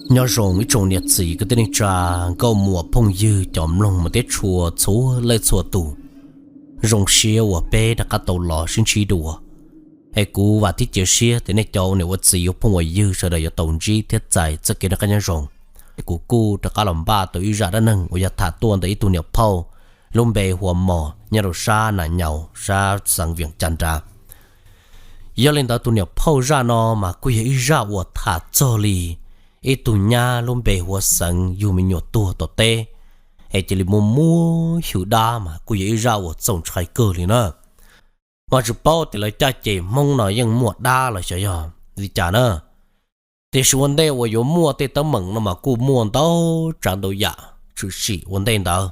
Nyob zoo ib tsoom niam txiv kwv tij neej tsa, nkauj muam phooj ywg cov mloog mus teb tshua txhua leej txhua tus. Zoo siab uas peb rov qab tau los sib ntsib dua. Es kuv vam thiab cia siab tias nej cov niam ua txiv ua phooj ua ywg sawv daws yuav tau ntsib thiab txais txoj kev noj qab nyob zoo. Kuv kuj rov qab los npaj tau ib zaj dab neeg uas yog tham tuaj ntawm ib tug niam phauj lub npe hu ua Mos nyob rau sab Nas Nyaus sab xeev Vias Cas nrad. Yog li ntawd tus niam phauj zaj no mas kuj yog ib zaj uas tham txog li ib tug nyab lub npe hu ua Xeev yug me nyuam tuag tom teb, es cia li muaj muab xyw dab mas kuj yog ib zaj uas txaus ntshai kawg li na. Mas tsis paub tias lawv caj ces Hmoob no yeej muaj dab los xyov yog li cas na. Tiam sis ua ntej uas yuav muaj tej teeb meem no mas kuj muaj ntau tsav ntau yam tshwm sim ua ntej ntawd,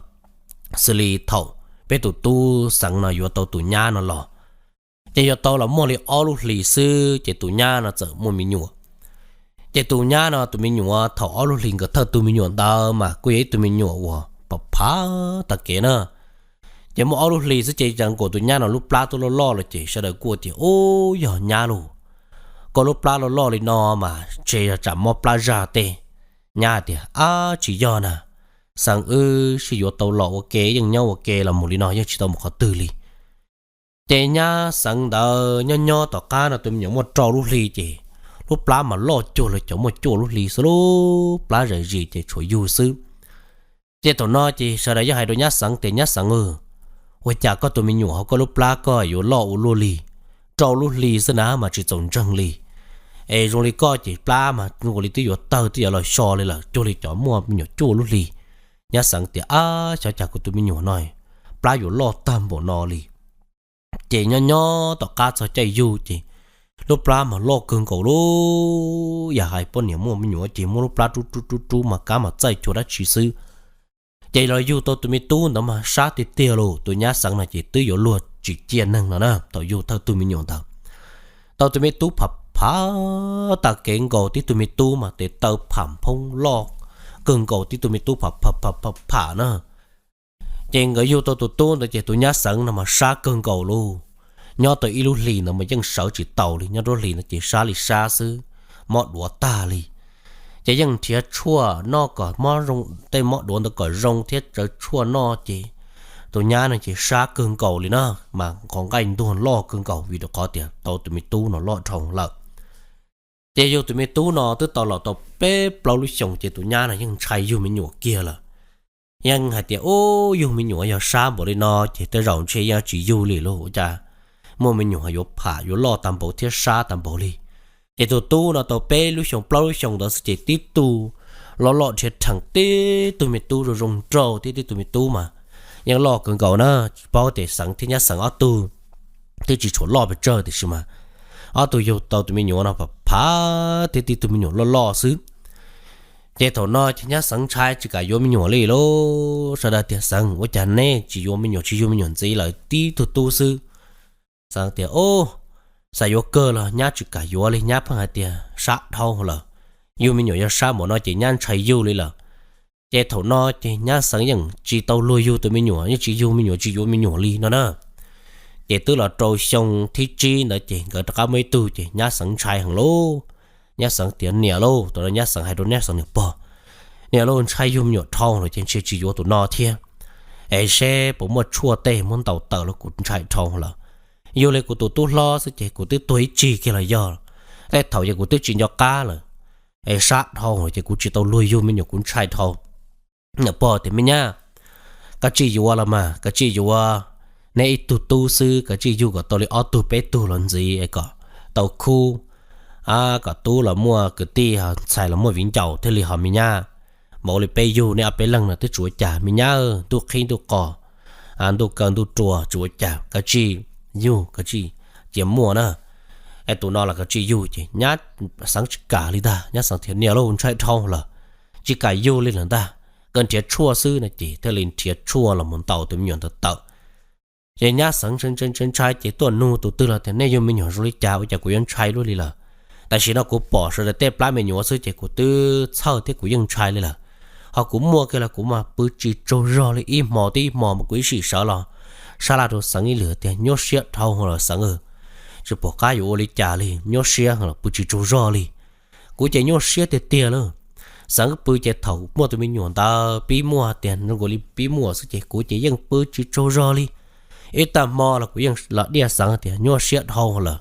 xws li thaum peb tus tub Xeev no yuav tau tus nyab no los, ces yuav tau los muaj li ob lub hlis xwb ces tus nyab no txawm muaj me nyuam. Ces tus nyab no tus me nyuam thaum ob lub hlis nkawd thawj tug me nyuam ntawd mas kuj yog ib tug me nyuam uas phav phav tag kev na. Ces muaj ob lub hlis xwb ces cas nkaus tus nyab no lub plab twb loj loj lawm ces sawv daws kuj tias, Ub, yog nyab lauj, koj lub plab loj loj li no mas tshe yog tsam mob plab zaj tej. Nyab tias, Ab, tsis yog na, Xeev wb sib yuav tau los ua ke, yeej nyob ua ke los mus li no yeej tsis tau mus qhov twg li. Ces nyab Xeev ntawd nyob nyob tom qab no tus me nyuam muaj rau lub hli ces lub plab mas loj cuag li cov muaj cuaj lub hli xwb, lub plab zam zis ces tshuav yug xwb. Ces thaum no ces sawv daws yeej hais rau nyab Xeev tias, Nyab Xeev, ua cas koj tus me nyuam hauv koj lub plab koj yuav loj ua luaj li, rau lub hli xwb na mas tsis txaus ntseeg li. Es zoo li koj ces plab mas zoo li twb yuav tawg twb yuav los xyo li lawm, cuag li cov muaj me nyuam cuaj lub hli. Nyab Xeev tias, Ab, xyov cas kuv tus me nyuam no plab yuav loj tag npaum no li. Ces nyob nyob tom qab txog caij yug ces lub plab mas loj kawg nkaus li, yam hais poj niam muaj me nyuam ces muab lub plab rub rub rub rub mas kab mas txaij cuag dab tsi xwb. Ces los yug tau tus me tub ntawd mas sab tiag tiag lauj, tus nyab Xeev no ces twb yuav luag tsis ciaj neeg no na thaum yug thawj tug me nyuam ntawd. Tau tus me tub phav phav tag kev nkaus, tib tug me tub mas tes taw pham phoob loj kawg nkaus, tib tug me tub phav phav phav phav na. Ces nkawd yug tau tus tub ntawd ces tus nyab Xeev no mas sab kawg nkaus lauj. Nyob tau ib lub hlis ntawd mas yeej sawv tsis tau li, nyob lub hlis ntawd ces sab li sab xwb, mob duav tag li. Ces yeej nrhiav tshuaj noj kom mob zoo, tej mob duav ntawd kom zoo thiab rau tshuaj noj ces tus nyab no ces sab kawg nkaus li na, mas qhov nqaij ntuag loj kawg nkaus vim rau qhov tias tau tus me tub no loj dhau lawm. Ces yug tus me tub no twb tau los tau peb plaub lub xyoos ces tus nyab no yeej ntshai yug me nyuam kiag lawm. Yeej hais tias, Ub, yug me nyuam yog sab npaum li no ces tej zaum ntshe yeej tsis yug li lauj, ua cas muaj me nyuam yuav pham yuav loj tag npaum thiab sab tag npaum li. Ces tus tub no tau peb lub xyoos plaub lub xyoos ntawd xwb ces tib tug loj loj dhia rhees, tib tug me tub zoo zoo nraug thiab tib tug me tub mas yeej loj kawg nkaus na, tsis paub tias Xeev thiab nyab Xeev ob tug twb tsis tshua loj pes tsawg tiam sis mas ob tug yug tau tus me nyuam no phav phav thiab tib tug me nyuam loj loj xwb. Ces thaum no ces nyab Xeev ntshai tsis kam yuav me nyuam li lauj, sawv daws tias, Xeev, ua cas neb tsis yuav me nyuam, tsis yug me nyuam ntxiv lawm tib tug tub xwb? Xeev tias, Ub, xav yuav kawg los nyab tsis kam yuav li, nyab pheej hais tias sab dhau lawm, yug me nyuam yog sab npaum no ces nyab ntshai yug li lawm. Ces thaum no ces nyab Xeev yeej tsis tau luag yug tus me nyuam, yeej tsis yug me nyuam tsis yuav me nyuam li no na. Ces twb los rau xyoo thib tsib ntawd ces nkawd rov qab muaj ib tug ces nyab Xeev ntshai heev lauj. Nyab Xeev tias, Niam lauj, thaum no nyab Xeev hais rau nyab Xeev niam pog, Niam lauj, ntshai yug me nyuam dhau lawm ces ntshe tsis yuav tus no thiab, es seb puas muaj tshuaj tej muab ntaus tawm los kuv ntshai dhau lawm. Yog li kuv tus tub hlob xwb ces kuv twb tuag ib tsig kiag los yog, tej thaum ces kuv twb tsis nco qab lawm, es sab dhau ces kuv tsis tau luag yug me nyuam kuv ntshai dhau. Niam pog tias, Me nyab, kav tsij yuav los mas, kav tsij yuav, neb ib tug tub xwb kav tsij yug kom tau li ob tug peb tug los ntxiv es kom tau khub, kom tub los muaj kwv tij, ntxhais los muaj viv ncaus thiaj li ho me nyab. Npaum li peb yug neb ob peb leeg no twb tsis ua cas, me nyab, ntuj qhib ntuj qos, ntuj kaw ntuj rua tsis ua cas, kav tsij yug, kav tsij cia muaj na. Es tus no los kav tsij yug. Ces nyab Xeev tsis kam li ntag, nyab Xeev tias, Niam lauj, ntshai dhau lawm, tsis kam yug li lawm ntag, kawg nrhiav tshuaj xwb no. Ces thiaj li nrhiav tshuaj los mus ntaus tus me nyuam ntawd tawm. Ces nyab Xeev ntshai ntshai ces tuaj nug tus twg los tias, Nej yug me nyuam zoo li cas ua cas kuv yuav ntshai luaj li lawm? Tam sim no kuv pom sawv daws tej plab me nyuam xwb ces kuv twb txhawj thiab kuv yeej ntshai li lawm. Ho kuv muaj kiag los kuv mas pw tsis tsaug zog li, ib hmo tib ib hmo mas kuv ib sim sawv los sab laj rau Xeev ib lwm tias, Nyuaj siab dhau lawm Xeev, tsis pom qab yuav ua li cas li, nyuaj siab los pw tsis tsaug zog li. Kuv ces nyuaj siab tiag tiag lauj. Xeev pw ces thaum muaj tus me nyuam ntawd pib muaj tias zoo nkaus li pib muaj xwb ces kuv ces yeej pw tsis tsaug zog li. Ib tag hmo los kuv yeej los diaj Xeev tias nyuaj siab dhau lawm,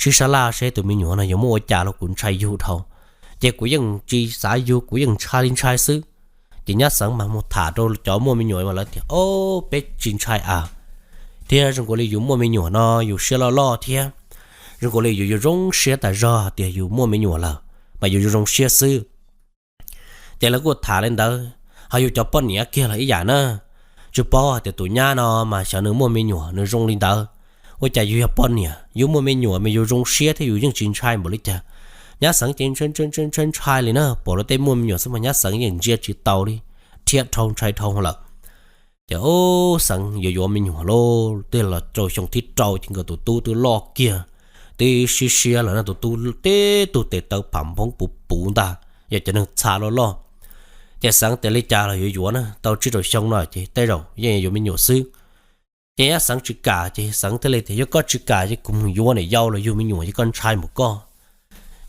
sib sab laj seb tus me nyuam no yuav muaj ua cas los kuv ntshai yug dhau. Ces kuv yeej tsis xav yug, kuv yeej ntshai li ntshai xwb. Ces nyab Xeev mas mus tham rau cov muaj me nyuam mas lawv tias, O, peb tsis ntshai a, thiab zoo nkaus li yus muaj me nyuam no yus siab loj loj thiab, zoo nkaus li yus yuav zoo siab tas zog tias yus muaj me nyuam lawm, mas yus yuav zoo siab xwb. Ces lawv kuj tham li ntawd, ho yus cov poj niam kiag los ib yam na. Tsis paub hais tias tus nyab no mas xyov nws muaj me nyuam nws zoo li ntawd, ua cas yus yog poj niam yus muaj me nyuam mas yus zoo siab thiab yus yeej tsis ntshai npaum li cas. Nyab Xeev ces ntshai ntshai ntshai li na, pom luag tej muaj me nyuam xwb mas nyab Xeev yeej ntsia tsis taus li, rhiab dhau ntshai dhau lawm. Ces Xeev yuav yuav me nyuam lauj, twb los rau xyoo thib rau ces nkawd tus tub twb loj kiag, twb sib siab lawm no, tus tub tib tug tes taw pham nphoob puv puv ntag, yog cov neeg txha loj loj. Ces Xeev tias li cas los yuav yuav na, tau tsib rau xyoo no ces tej zaum yeej yuav me nyuam xwb. Ces nyab Xeev tsis kam ces Xeev thiaj li tias, Yog koj tsis kam ces kuv mus yuav niam yau los yug me nyuam ces koj ntshai npaum koj.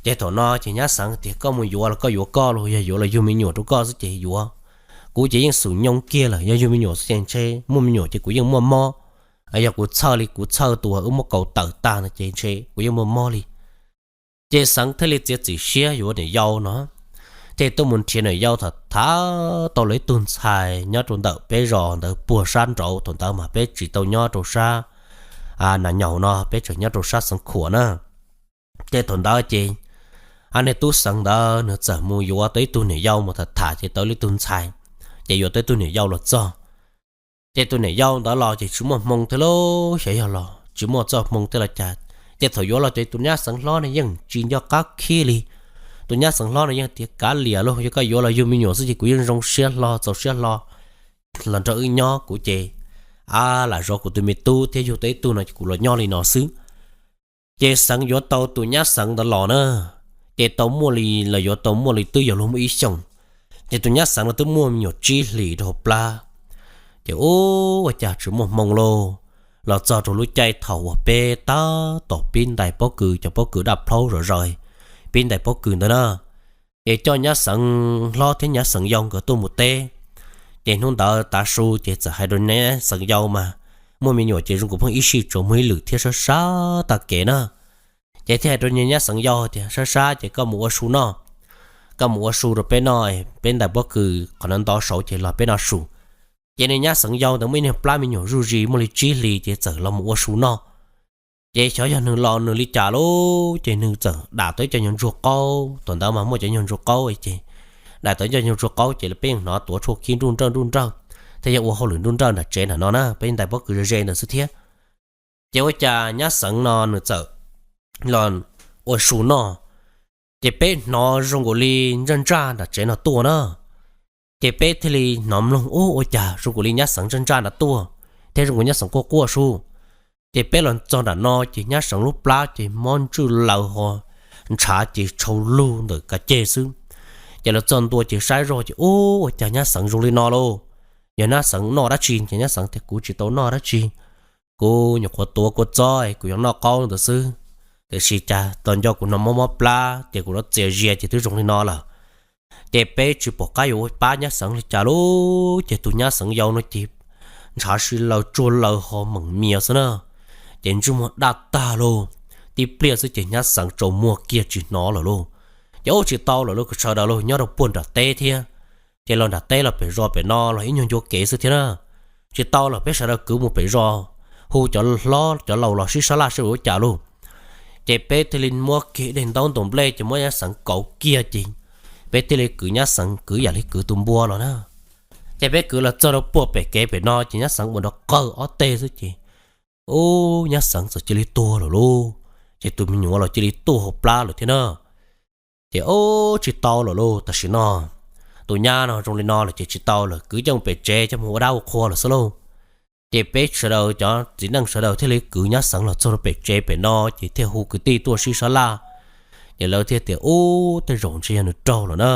Ces thaum no ces nyab Xeev tias, Koj mus yuav los koj yuav koj los, yog yuav los yug me nyuam rau koj xwb ces yuav. Kuv ces yeej xum nyoo kiag lawm, yog yug me nyuam xwb ces ntshe muaj me nyuam ces kuv yeej muaj mob. Yog kuv txhawj li kuv txhawj tus wb muab kaus tawm tag no ces ntshe kuv yeej muaj mob li. Ces Xeev thiaj li txiav txim siab yuav niam yau no, thiaj tuaj mus nrhiav niam yau tham tham tau lawv ib tug ntxhais nyob rau ntawm peb zos ntawd puag sab nraud. Thaum ntawd mas peb tsis tau nyob rau sab Nas Nyaum no, peb tseem nyob rau sab Xeev Khuam na. Ces thaum ntawd ces niag tub Xeev ntawd nws txawm mus yuav tau ib tug niam yau mus tham tham ces tau ib tug ntxhais, ces yuav tau ib tug niam yau los txog. Ces tus niam yau ntawd los ces tsis muaj hmoo thiab lauj, xyov yog los tsis muaj txoj hmoo thiab los cas. Ces thaum yuav los ces tus nyab Xeev hlob ne yeej tsis nco qab khib li. Tus nyab Xeev hlob no yeej tias kav liam lauj, yog koj yuav los yug me nyuam xwb ces kuv yeej zoo siab hlo txaus siab hlo los nrog wb nyob, kuv ces a lam zov kuv tus me tub thiab yug tau ib tug no ces kuv los nyob li no xwb. Ces Xeev yuav tau tus nyab Xeev ntawd los na, ces tau muaj li, los yuav tau muaj li twb yog luag muaj ib xyoos. Ces tus nyab Xeev no twb muaj me nyuam tsib hlis rau hauv plab. Ces ua cas tsis muaj hmoo lauj, los txog rau lub caij thaum uas peb tab tom pib ntais pob kws, cov pob kws daj plhaub zom zaws, pib ntais pob kws ntawd na. Ces coj nyab Xeev hlob thiab nyab Xeev yau nkawd tuaj mus teb. Ces hnub ntawd tav su ces txawm hais rau nyab Xeev yau mas, muaj me nyuam ces zoo nkaus pheej ib sij tsuas muaj ib lwm thiab sab sab tag kev na. Ces thiaj hais rau nyab Xeev yau tias, Sab sab ces koj mus ua su noj, koj mus ua su rau peb noj, peb ntais pob kws qhov no nto saud ces los peb noj su. Ces niag nyab Xeev yau ntawd muaj ib niag plab me nyuam zuj zus muaj li tsib hlis ces txawm los mus ua su noj. Ces xyov yog nws los nws li cas lauj, ces nws txawm dam tau ib co nyuag ntsuag qaub, thaum ntawd mas muaj cov nyuag ntsuag qaub ces, dam tau ib co nyuag ntsuag qaub ces peb yeej hnov tuav tshuaj khib nruj nrawj nruj nrawj, thiab yog ua hauj lwm nruj nrawj nram tsev nram no na, peb ntais pob kws ze ze ntawd xwb thiab. Ces ua cas nyab Xeev no nws txawm los ua su noj, ces peb hnov zoo nkaus li ntsaj ntsaj nram tsev no tuaj na. Ces peb thiaj li hnov mloog, Ub, ua cas zoo nkaus li nyab Xeev ntsaj ntsaj nram tuaj, thiab zoo nkaus nyab Xeev quaj quaj su. Ces peb los txog nram no ces nyab Xeev lub plab ces mob ntswj laws ho ntshav ces tshau lug ntawm kav ceg xwb. Ces lawv txog ntua ces saib zoj ces, Ub, ua cas nyab Xeev zoo li no lauj? Yog nyab Xeev noj dab tsi? Ces nyab Xeev tias, Kuv tsis tau noj dab tsi, kuv nyuam qhuav tuav kua txob kuv yuav noj qaub ntawd xwb, tiam sis cas tau nco kuv hnov mob mob plab ces kuv los txias zias ces twb zoo li no lawm. Ces peb tsis pom qab yuav pab nyab Xeev li cas lauj, ces tus nyab Xeev yau no ces ntshav si laws tsuag laws ho meem mias xwb na. Ces ntsej muag daj tag lauj, tib pliag xwb ces nyab Xeev tsaus muag kiag tsis hnov lawm lauj. Ces ub, tsis tau lawm lauj, sawv daws los nyob rau puag nram teb thiab, ces los nram teb los pem zos pem no los ib nyuag ncua kev xwb thiab na. Tsis tau lawm, peb sawv daws kwv mus pem zos, hu cov hlob cov laus los sib sab laj seb ua cas lauj. Ces peb thiaj li muab kiag ib daim ntaub ntaus nplej ces muab nyab Xeev kauv kiag ces peb thiaj li kwv nyab Xeev kwv yam li kwv tus npua los na. Ces peb kwv los txog rau puag pem kev pem no ces nyab Xeev ua nrov qawg ob teg xwb ces, ub, nyab Xeev txawm cia li tuag lawm lauj. Ces tus me nyuam los cia li tuaj hauv plab lawm thiab na. Ces ub, tsis tau lawm lauj, tam sim no tus nyab no zoo li no lawm ces tsis tau lawm, kwv coj mus pem tsev coj mus ua dab ua qhua lawm xwb lauj. Ces peb sawv daws cov txiv neej sawv daws thiaj li kwv nyab Xeev los txog rau pem tsev pem no ces thiaj hu kwv tij tuaj sib sab laj. Ces lawv thiaj tias, Ub, tej zaum ntshe yog nws raug lawm na.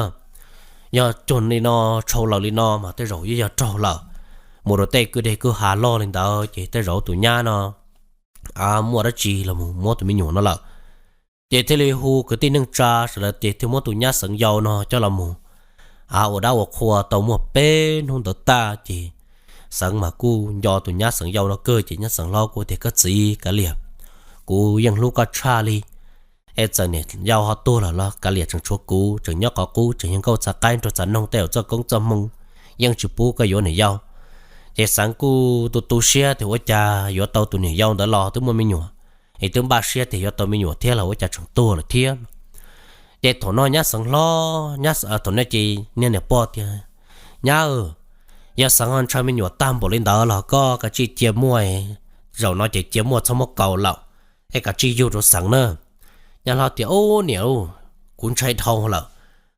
Yog cuag li no, tshau laws li no mas tej zaum yeej yog raug lawm. Mus rau tej kwj deg kwj ha loj li ntawd ces tej zaum tus nyab no muaj dab tsi los mus muab tus me nyuam no lawm. Ces thiaj li hu kwv tij neej tsa sawv daws ces thiaj muab tus nyab Xeev yau no coj los mus ua dab ua qhua tau muaj peb hnub ntawd tag ces Xeev mas kuj nco tus nyab Xeev yau no kawg ces nyab Xeev hlob kuj tias, Koj txiv Kav Liam, kuv yeej hlub koj tshaj li. Es txawm niam yau ho tuag lawm los Kav Liam tseem tshuav kuv, tseem nyob qhov qub, tseem yog nkauj txav qaib nrog txav noog, tej zaum txoj koob txoj hmoo yeej tsis pub koj yuav niam yau. Ces Xeev kuj tu tu siab tias ua cas yuav tau tus niam yau ntawd los twb muaj me nyuam, es twb npaj siab tias yuav tau me nyuam thiab los ua cas tseem tuag lawm thiab. Ces thaum no nyab Xeev hlob, thaum no ces niag niam pog tias, Nyab, yog Xeev ho ntshaw me nyuam tag npaum li ntawd los koj kav tsij cia muaj, zaum no ces cia muaj txhob muab kaus lawm, es kav tsij yug rau Xeev na. Nyab hlob tias, Ub niam, kuv ntshai dhau lawm.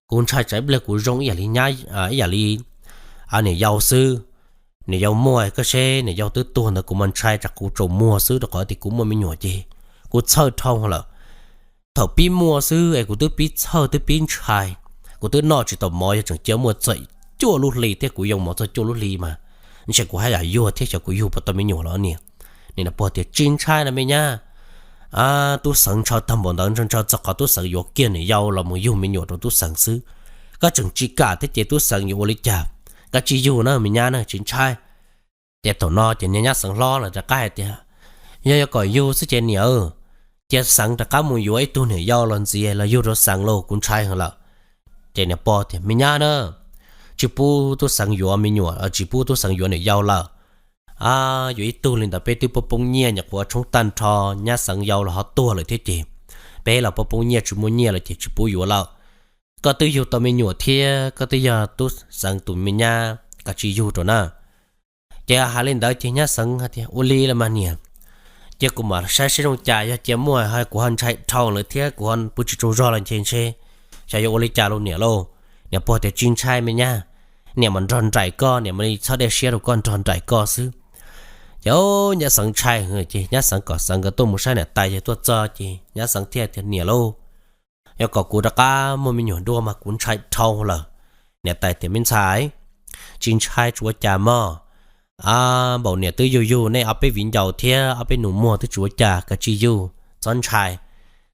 Kuv ntshai tsam ib pliag kuv zoo ib yam li, ib yam li niam yau xwb. Niam yau muaj koj seb niam yau twb tuag ntawd kuv mas ntshai tsam kuv tsaus muag xwb rau qhov tias kuv muaj me nyuam ces kuv txhawj dhau lawm. Thaum pib muaj xwb es kuv twb pib txhawj twb pib ntshai, kuv twb noj tsis tau mov yog tseem cia muaj txog cuaj lub hli thiab kuv yoo mov txog cuaj lub hli mas ntshe kuv haj yam yuag thiab xyov kuv yug puas tau me nyuam los niam. Niam pog tias, Tsis ntshai no me nyab, tub Xeev ntshaw tag npaum ntawd ntshaw ntshaw txog qhov tub Xeev yuav kiag niam yau los mus yug me nyuam rau tub Xeev xwb. Koj tseem tsis kam thiab ces tub Xeev yuav ua li cas? Kav tsij yug na me nyab na, tsis ntshai. Ces thaum no ces niag nyab Xeev hlob los rov qab hais tias, Yog yuav kom yug xwb ces niam, cia Xeev rov qab mus yuav ib tug niam yau los ntxias los yug rau Xeev lauj, kuv ntshai heev lawm. Ces niam pog tias, Me nyab na, tsis pub tub Xeev yuav me nyuam, tsis pub tub Xeev yuav niam yau lawm. Yuav ib tug li ntawd peb twb poob poob nyiaj nyuam qhuav tshoob tag nrho, nyab Xeev yau los ho tuag lawm thiab ces peb los poob poob nyiaj tsis muaj nyiaj lawm ces tsis pub yuav lawm. Koj twb yug tau me nyuam thiab koj twb yog tub Xeev tus me nyab, kav tsij yug rau na. Ces hais li ntawd ces nyab Xeev hais tias, Ua li los mas niam, cia kuv mam saib seb zoo cas, yog cia muaj ho kuv ho ntshai dhau lawm thiab kuv ho pw tsis tsaug zog los ntshe ntshe xyov yuav ua li cas lauj niam lauj. Niam pog tias, Tsis ntshai me nyab, niam mam nrog nraim koj, niam mam li txhob dej siab rau koj, nrog nraim koj xwb. Ces nyab Xeev ntshai ces nyab Xeev kom Xeev nkawd tuaj mus saib niam tais, yog tuaj txog ces nyab Xeev thiaj tias, Niam lauj, yuav kom kuv rov qab muaj me nyuam dua mas kuv ntshai dhau lawm. Niam tais tias, Me ntxhais, tsis ntshai tsis ua cas mog. Npaum niam twb yug yug nej ob peb viv ncaus thiab ob peb nus muag twb tsis ua cas, kav tsij yug, txhob ntshai.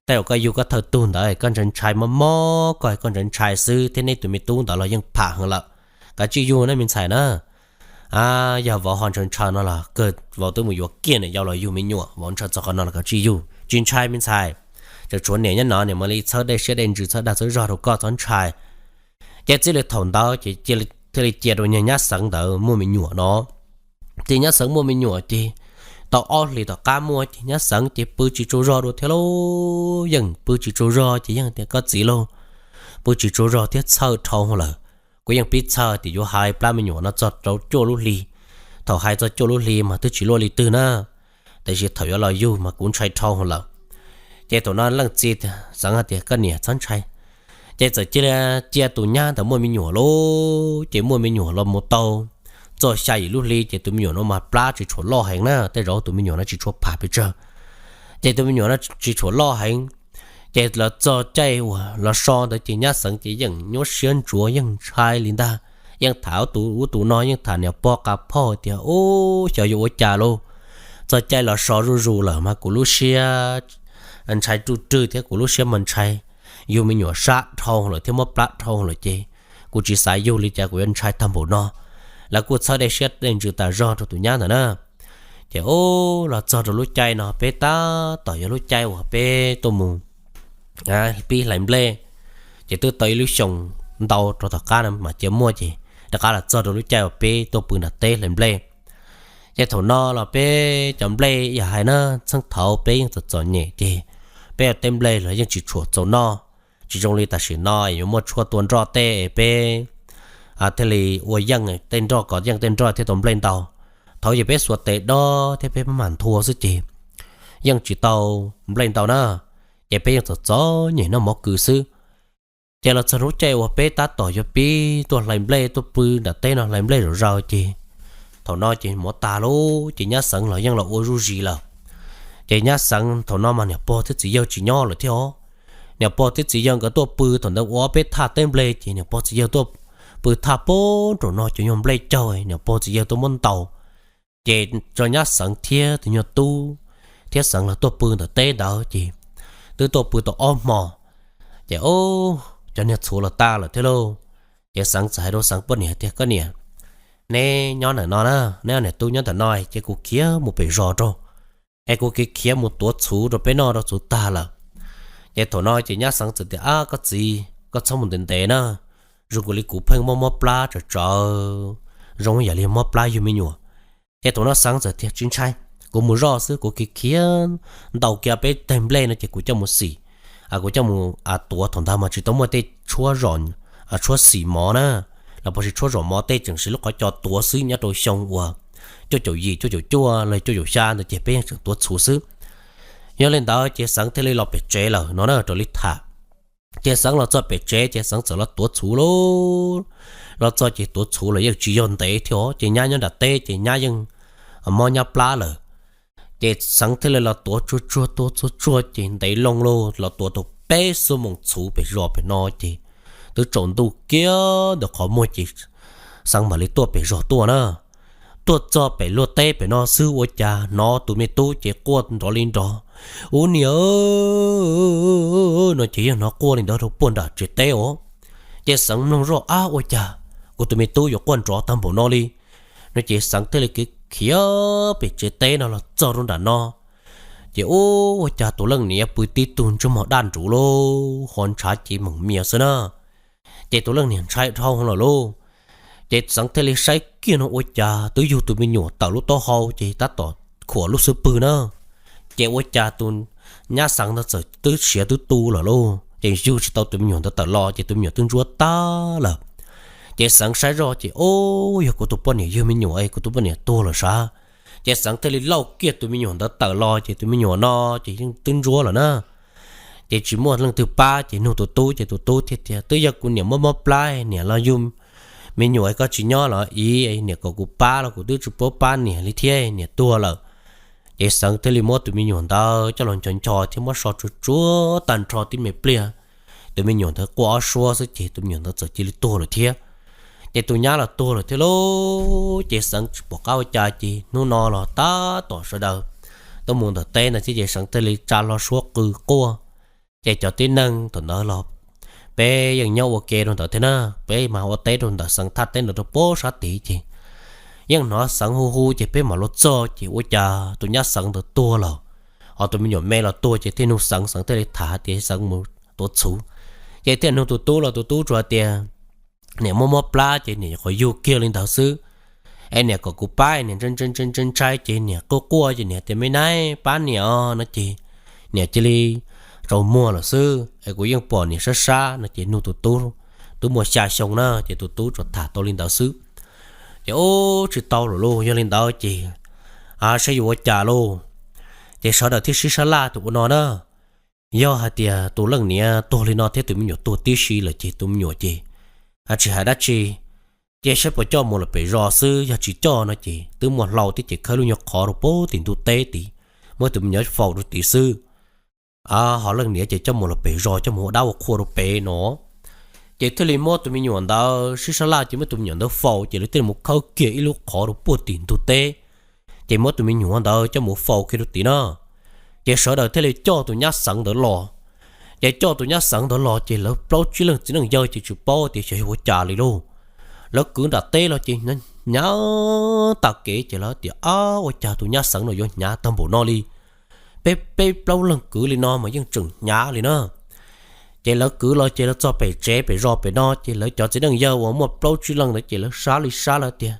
Tej zaum koj yug koj thawj tug ntawd koj ntshai ntshai mob mob, koj koj ntshai ntshai xwb thiab nej tus me tub ntawd los yeej pham heev lawm. Kav tsij yug na me ntxhais na. Yog vauv ho ntshaw ntshaw no los kawg vauv twb mus yuav kiag niam yau los yug me nyuam, vauv ntshaw txog qhov no los kav tsij yug, tsis ntshai me ntxhais. Tseem tshuav niam nyob no, niam mam li txhawb dej siab dej ntsws txhawb dag txhawb zog rau koj, txhob ntshai. Ces txij li thaum ntawd ces thiaj li cia rau niag nyab Xeev ntawd muaj me nyuam no. Ces nyab Xeev muaj me nyuam ces tau ob hlis tom qab muaj ces nyab Xeev ces pw tsis tsaug zog dua thiab lauj, yeej pw tsis tsaug zog ces yeej tias, Koj txiv lauj, pw tsis tsaug zog thiab txhawj dhau lawm. Kuv yeej pib txhawj tias yuav hais plab me nyuam no txog rau cuaj lub hli. Thaum hais txog cuaj lub hli mas twb tsis luaj li twg na, tiam sis thaum yuav los yug mas kuv ntshai dhau lawm. Ces thaum no leej txiv Xeev hais tias, Koj niam txhob ntshai. Ces txawm cia li cia tus nyab ntawd muaj me nyuam lauj, ces muaj me nyuam los mus tau txog xya yim lub hli ces tus me nyuam no mas plab tsis tshua loj heev na, tej zaum tus me nyuam no tsis tshua pham pes tsawg. Ces tus me nyuam no tsis tshua loj heev. Ces los txog caij uas los so ntawd ces nyab Xeev ces yeej nyuaj siab ntsuav yeej ntshai li ntag, yeej tham ub tus no yeej tham niam pog qab phauj tias, Ub, xyov yuav ua cas lauj. Txog caij los so zuj zus lawm mas kuv lub siab ntshai ruj rwg thiab kuv lub siab mas ntshai yug me nyuam sab dhau lawm thiab mob plab dhau lawm ces kuv tsis xav yug li cas kuv yuav ntshai tag npaum no. Lawv kuj txhawb dej siab dej ntsws tas zog rau tus nyab ntawd na. Ces ub, los txog rau lub caij no peb tab tom yog lub caij uas peb tuaj mus pib hlais nplej, ces twb tau ib lub xyoos ntau rau tom qab no mas cia muaj ces rov qab los txog rau lub caij uas peb tuaj pw nram teb hlais nplej. Ces thaum no los peb cov nplej yam hais na, txheej thaud peb yeej txom txom nyem ces peb ua teb nplej los yeej tsis tshua txaus noj, tsis zoo li tam sim no yuav muaj tshuaj tua nroj tej peb thiaj li ua yeej tej nroj kom yeej tej nroj thiaj tau nplej ntau. Thaud ces peb xuas tes dob thiab peb mam nthua xwb ces yeej tsis tau nplej ntau na, ces peb yeej txom txom nyem noj mov kws xwb. Ces los txog lub caij uas peb tab tom yuav pib tuaj hlais nplej tuaj pw nram teb no hlais nplej zom zaws ces thaum no ces mov tag lauj ces nyab Xeev los yeej los ua zuj zus lawm. Ces nyab Xeev thaum no mas niam pog thiab txiv yawg tsis nyob lawm thiab os. Niam pog thiab txiv yawg nkawd tuaj pw thaum ntawd ua ob peb thaj teb nplej ces niam pog txiv yawg tuaj pw thaj pem nraum no ces nyuag nplej caug, niam pog txiv yawg tuaj muab ntaus. Ces tso nyab Xeev thiab tus nyuag tub thiab Xeev los tuaj pw ntawm teb ntawd ces twb tuaj pw tau ob hmo. Ces cov niag txhuv los tag lawm thiab lauj. Ces Xeev txawm hais rau Xeev poj niam tias, Koj niam, neb nyob ntawm no na, neb niam tub nyob ntawm no, ces kuv khiav mus pem zos rau, es kuv khiav khiav mus tuav txhuv rau peb noj rau txhuv tag lawm. Ces thaum no ces nyab Xeev txawm tias, Ab, koj txiv, koj txhob mus ntev ntev na, zoo nkaus li kuv pheej mob mob plab tsawv tsawv, zoo yam li mob plab yug me nyuam. Ces thaum no Xeev txawm tias, Tsis ntshai, kuv mus zoj xwb, kuv khiav khiav ntaus kiag peb teg nplej no ces kuv coj mus xim, kuv coj mus tuav, thaum ntawd mas tsis tau muaj tej tshuab zom, tshuab xim mov na, los puas sis tshuab zom mov, tej tseem siv lub qhov co tuav xwb. Nyob rau xyoo uas cuaj caum yim, cuaj caum cuaj los cuaj caum xya ntawd ces peb yeej tseem tuav txhuv xwb. Yog li ntawd ces Xeev thiaj li los pem tsev lawm no na, raws li tham. Ces Xeev los txog pem tsev ces Xeev txawm los tuav txhuv lauj. Los txog ces tuav txhuv los yeej tsis yog ntev thiab os, ces nyab nyob nram teb ces nyab yeej mob nyab plab lawm. Ces Xeev thiaj li los tuav tsuag tsuag, tuav tsuag tsuag ces ntev loo lauj, los tuav tau peb xuab moos txhuv pem zos pem no ces twb tsaus ntuj kiag ntawm qhov muag ces Xeev mam li tuaj pem zos tuaj na. Tuaj txog pem luaj teb pem no xwb ua cas hnov tus me tub ces quaj nrov li nrov, Ub niam no ces yog hnov quaj li ntawd rau puag nram tsev teb os. Ces Xeev mloog zoj, Ab, ua cas kuv tus me tub yuav quaj nrov tag npaum no li? No ces Xeev thiaj li khiav khiav pem tsev teb no los txog rau nram no. Ces ub, ua cas tus leej niam pw tib tug ntsej muag daj nruv lauj, ho ntshav cev meem mias xwb na. Ces tus leej niam ntshai dhau lawm lauj. Ces Xeev thiaj li saib kiag no ua cas twb yug tus me nyuam tawm lub taub hau ces tab tom khuam lub xub pwg na. Ces ua cas tus nyab Xeev ntawd txawm twb siav twb tu lawm lauj, ces yug tsis tau tus me nyuam ntawd tawm los ces tus me nyuam twb ntsuab tag lawm. Ces Xeev saib zoj ces, Ub, yog kuv tus poj niam yug me nyuam es kuv tus poj niam tuag lawm sav. Ces Xeev thiaj li lauj kiag tus me nyuam ntawd tawm los ces tus me nyuam no ces yeej twb ntsuab lawm na. Ces tsis muaj leej twg pab ces nug tus tub ces tus tub thiaj tias, Twb yog kuv niam mob mob plab, niam los yug me nyuam, koj tsis nyob los iv, niam kom kuv pab los kuv twb tsis paub pab niam li thiab, niam tuag lawm. Ces Xeev thiaj li muab tus me nyuam ntawd coj los ncho ncho thiab muab so tsuag tsuag tag nrho tib me pliag, tus me nyuam ntawd quaj ob suab xwb ces tus me nyuam ntawd txawm cia li tuag lawm thiab. Ces tus nyab los tuag lawm thiab lauj. Ces Xeev tsis pom qab ua cas ces hnub no los tab tom sawv daws tuaj mus ntawm teb ntawd thiab ces Xeev thiaj li tsa hlo suab qw quaj. Ces cov tib neeg thaum ntawd los peb yeej nyob ua ke rau ntawd thiab na, peb mas ua teb rau ntawm Xeev thaj teb ntawd rau pob sab tid ces yeej hnov Xeev hu hu ces peb mam los txog ces ua cas tus nyab Xeev ntawd tuag lawm. Ho tus me nyuam me los tuag ces thiaj nug Xeev, Xeev thiaj li tham tias Xeev mus tuav txhuv. Ces thiaj nug tus tub los tus tub tsuas tias niam mob mob plab ces niam qhuav yug kiag li ntawd xwb. Es niam kom kuv pab, niam ntshai ntshai ces niam quaj quaj ces niam tias me nab pab niam os no ces niam cia li tsaus muag lawm xwb es kuv yeej pom niam sab sab no ces nug tus tub, tub muaj xya xyoo na ces tus tub tsuas tham tau li ntawd xwb. Ces ub tsis tau lawm lauj, yog li ntawd ces saib yuav ua cas lauj. Ces sawv daws thiaj sib sab laj tus ua no na, yog hais tias tus leej niam tuag li no thiab tus me nyuam tuag tib si lawm ces tus me nyuam ces tsis hais dab tsi, ces saib puas coj mus lawm pem zos xwb, yog tsis coj no ces twb muaj hlau thiab ces khawb lub nyuag qhov rau pem tim ntug teb tid, muab tus me nyuam faus rau tid xwb. Ho leej niam ces coj mus lawm pem zos coj mus ua dab ua qhua rau pem no. Ces thiaj li muab tus me nyuam ntawd sib sab laj ces muab tus me nyuam ntawd faus ces lawv thiaj li mus khawb kiag ib lub qhov rau puag tim ntug teb, ces muab tus me nyuam ntawd coj mus faus kiag rau tid na. Ces sawv daws thiaj li coj tus nyab Xeev ntawd los. Ces coj tus nyab Xeev ntawd los ces lawv plaub tsib leej txiv neej yawg ces tsis paub tias xyov yog ua cas li lauj. Lawv kwv nram teb los ces hnyav tas kev ces lawv tias, Ab, ua cas tus nyab Xeev no yuav hnyav tag npaum no li? Peb peb plaub leeg kwv li no mas yeej tseem hnyav li na. Ces lawv kwv los ces lawv txog pem tsev pem zos pem no ces lawv cov txiv neej yawg uas muaj plaub tsib leej ntawd ces lawv sab li sab lawv tias,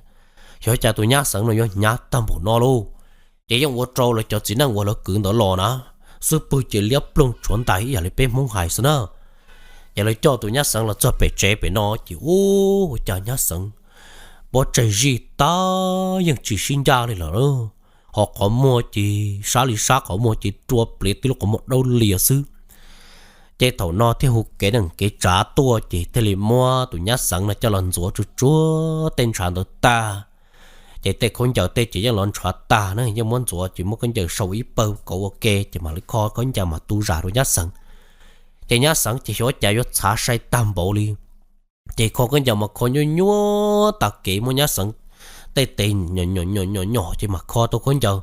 Xyov cas tus nyab Xeev no yuav hnyav tag npaum no lauj. Ces yeej ua rau lawv cov txiv neej uas lawv kwv ntawd los na, xub pwg ces liab ploog tshuav ntais ib yam li peb Hmoob hais xwb na. Ces lawv coj tus nyab Xeev los txog pem tsev pem no ces ub, ua cas nyab Xeev pob tsaig zij tag yeej tsis sib ncaj li lawm, ho qhov muag ces sab li sab, qhov muag ces rua pliv tib lub qhov muag dawb lias xwb. Ces thaum no thiaj hu kev neej kev tsav tuaj ces thiaj li muab tus nyab Xeev no coj los ntxuav tsuag tsuag tej ntshav ntawd tag. Ces tej khaub ncaws tej ces yeej los ntshav tag na, yeej muab ntxuav ces muab khaub ncaws sau ib pawg kauv ua ke ces mam li kho khaub ncaws mas tu zam rau nyab Xeev. Ces nyab Xeev ces xyov cas yuav txhav sai tag npaum li, ces kho khaub ncaws mas kho nyuaj nyuaj tas kev, muab nyab Xeev tej tes nyom nyom ces mas kho tau khaub ncaws.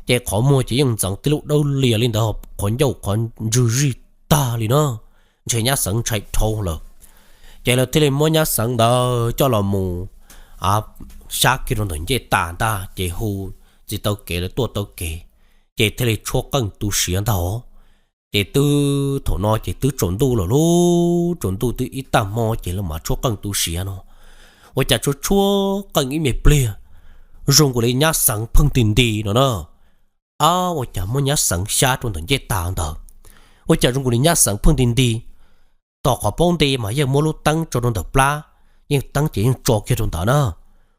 Ces qhov muag ces yeej ntxeev tib lub dawb lias li ntawd, qhov ncauj qhov ntswg zij tag li na, ntshe nyab Xeev ntshai dhau lawm. Ces lawv thiaj li muab nyab xeev ntawd coj los mus xyab kiag rau ntawm ncej tas ntag, ces hu txiv taw kev lawv tuaj taw kev, ces thiaj li tshuab qeej tu siav ntag. Ces twb thaum no ces twb tsaus ntuj lawm lauj, tsaus ntuj twb ib tag hmo ces lawv mam tshuab qeej tu siav no. Ua cas tshuab tshuab qeej ib me pliag, zoo nkaus li nyab xeev pheej nti nti no na. Ab, ua cas muab nyab xeev xyab rau ntawm ncej tas ntawd, ua cas zoo nkaus li nyab xeev pheej nti nti. Tom qhov paub nti mas yeej muab lub teeb tso rau ntawm plab, yeej teeb ces yeej tso kiag rau ntawd na.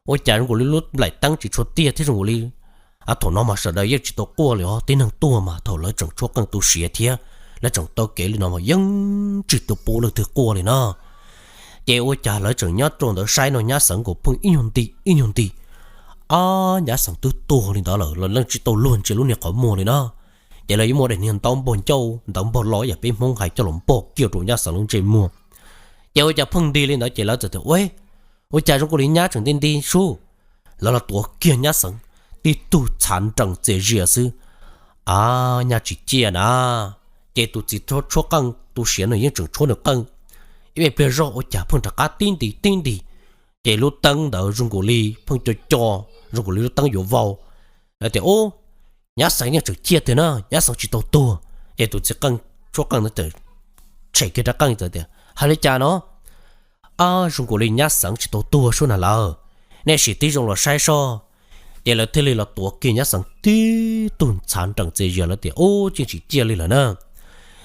Ua cas zoo nkaus li lub nplaim teeb tsis tshua tiaj thiab zoo nkaus li, thaum no mas sawv daws yeej tsis tau quaj li os, tib neeg tuag mas thaum lawv tseem tshuab qeej tu siav thiab lawv tseem taw kev li no mas yeej tsis tau pom leej twg quaj li na. Ces ua cas lawv tseem nyob rau ntawd saib no nyab xeev nkaus pheej ib nyuag nti ib nyuag nti. Ab, nyab xeev twb tuag li ntawd lawm, lawv yeej tsis tau luag ntsia lub niag qhov muag li na. Ces lawv yeej muab daim niag ntaub npog ncauj ntawd npog lo yam peb Hmoob hais coj los npog kiag rau nyab xeev lub ntsej muag. Ces ua cas pheej nti li ntawd ces lawv txawm tias, Ua, ua cas zoo nkaus li nyab tseem nti nti sub? Lawv los tuav kiag nyab xeev tib tug txhav nrees txias zias xwb. Ab, nyab tsis ciaj na. Ces tus txiv tshuab qeej tu siav no yeej tseem tshuab nws qeej, ib me pliag zog ua cas pheej rov qab tib nti tib nti. Ces lub teeb ntawd zoo nkaus li pheej co co, zoo nkaus li lub teeb yuav vau. Lawv tias, Ub, nyab xeev yeej tseem ciaj tiag na, nyab xeev tsis tau tuag. Ces tus txiv qeej tshuab qeej ntawd txawm tshem kiag rab qeej txawm tias, Hais li cas no? Ab, zoo nkaus li nyab xeev tsis tau tuag sub na lawm. Nej sim tib zoo los saib soj. Ces lawv thiaj li los tuav kiag nyab xeev tib tug txhav nrees txias zias, lawv tias, Ub, yeej tsis ciaj li lawm na.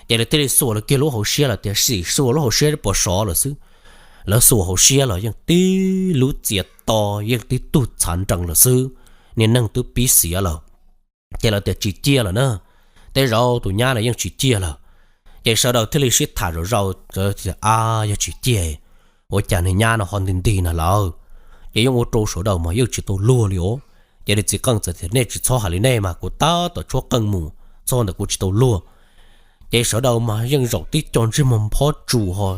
Ces lawv thiaj li xuas lawv kiag lub hauv siab lawm tias, Sim xuas lub hauv siab pom sov lawm xwb. Lawv xuas hauv siab los yeej tib lub txias to, yeej tib tug txhav nrees lawm xwb, niag neeg twb pib xiav lawm. Ces lawv tias tsis ciaj lawm na, tej zaum tus nyab no yeej tsis ciaj lawm. Ces sawv daws thiaj li sib tham zom zaws, A, yog tsis ciaj, ua cas niag nyab no ho nti nti na lawm? Ces yeej ua rau sawv daws mas yeej tsis tau luag li os. Ces li txiv qeej txawm tias, Nej tsis txhob hais li nej mas, kuv tab tom tshuab qeej mus txog ntawm kuv tsis tau luag. Ces sawv daws mas yeej zaum tib co ntsej muag phob tsus ho,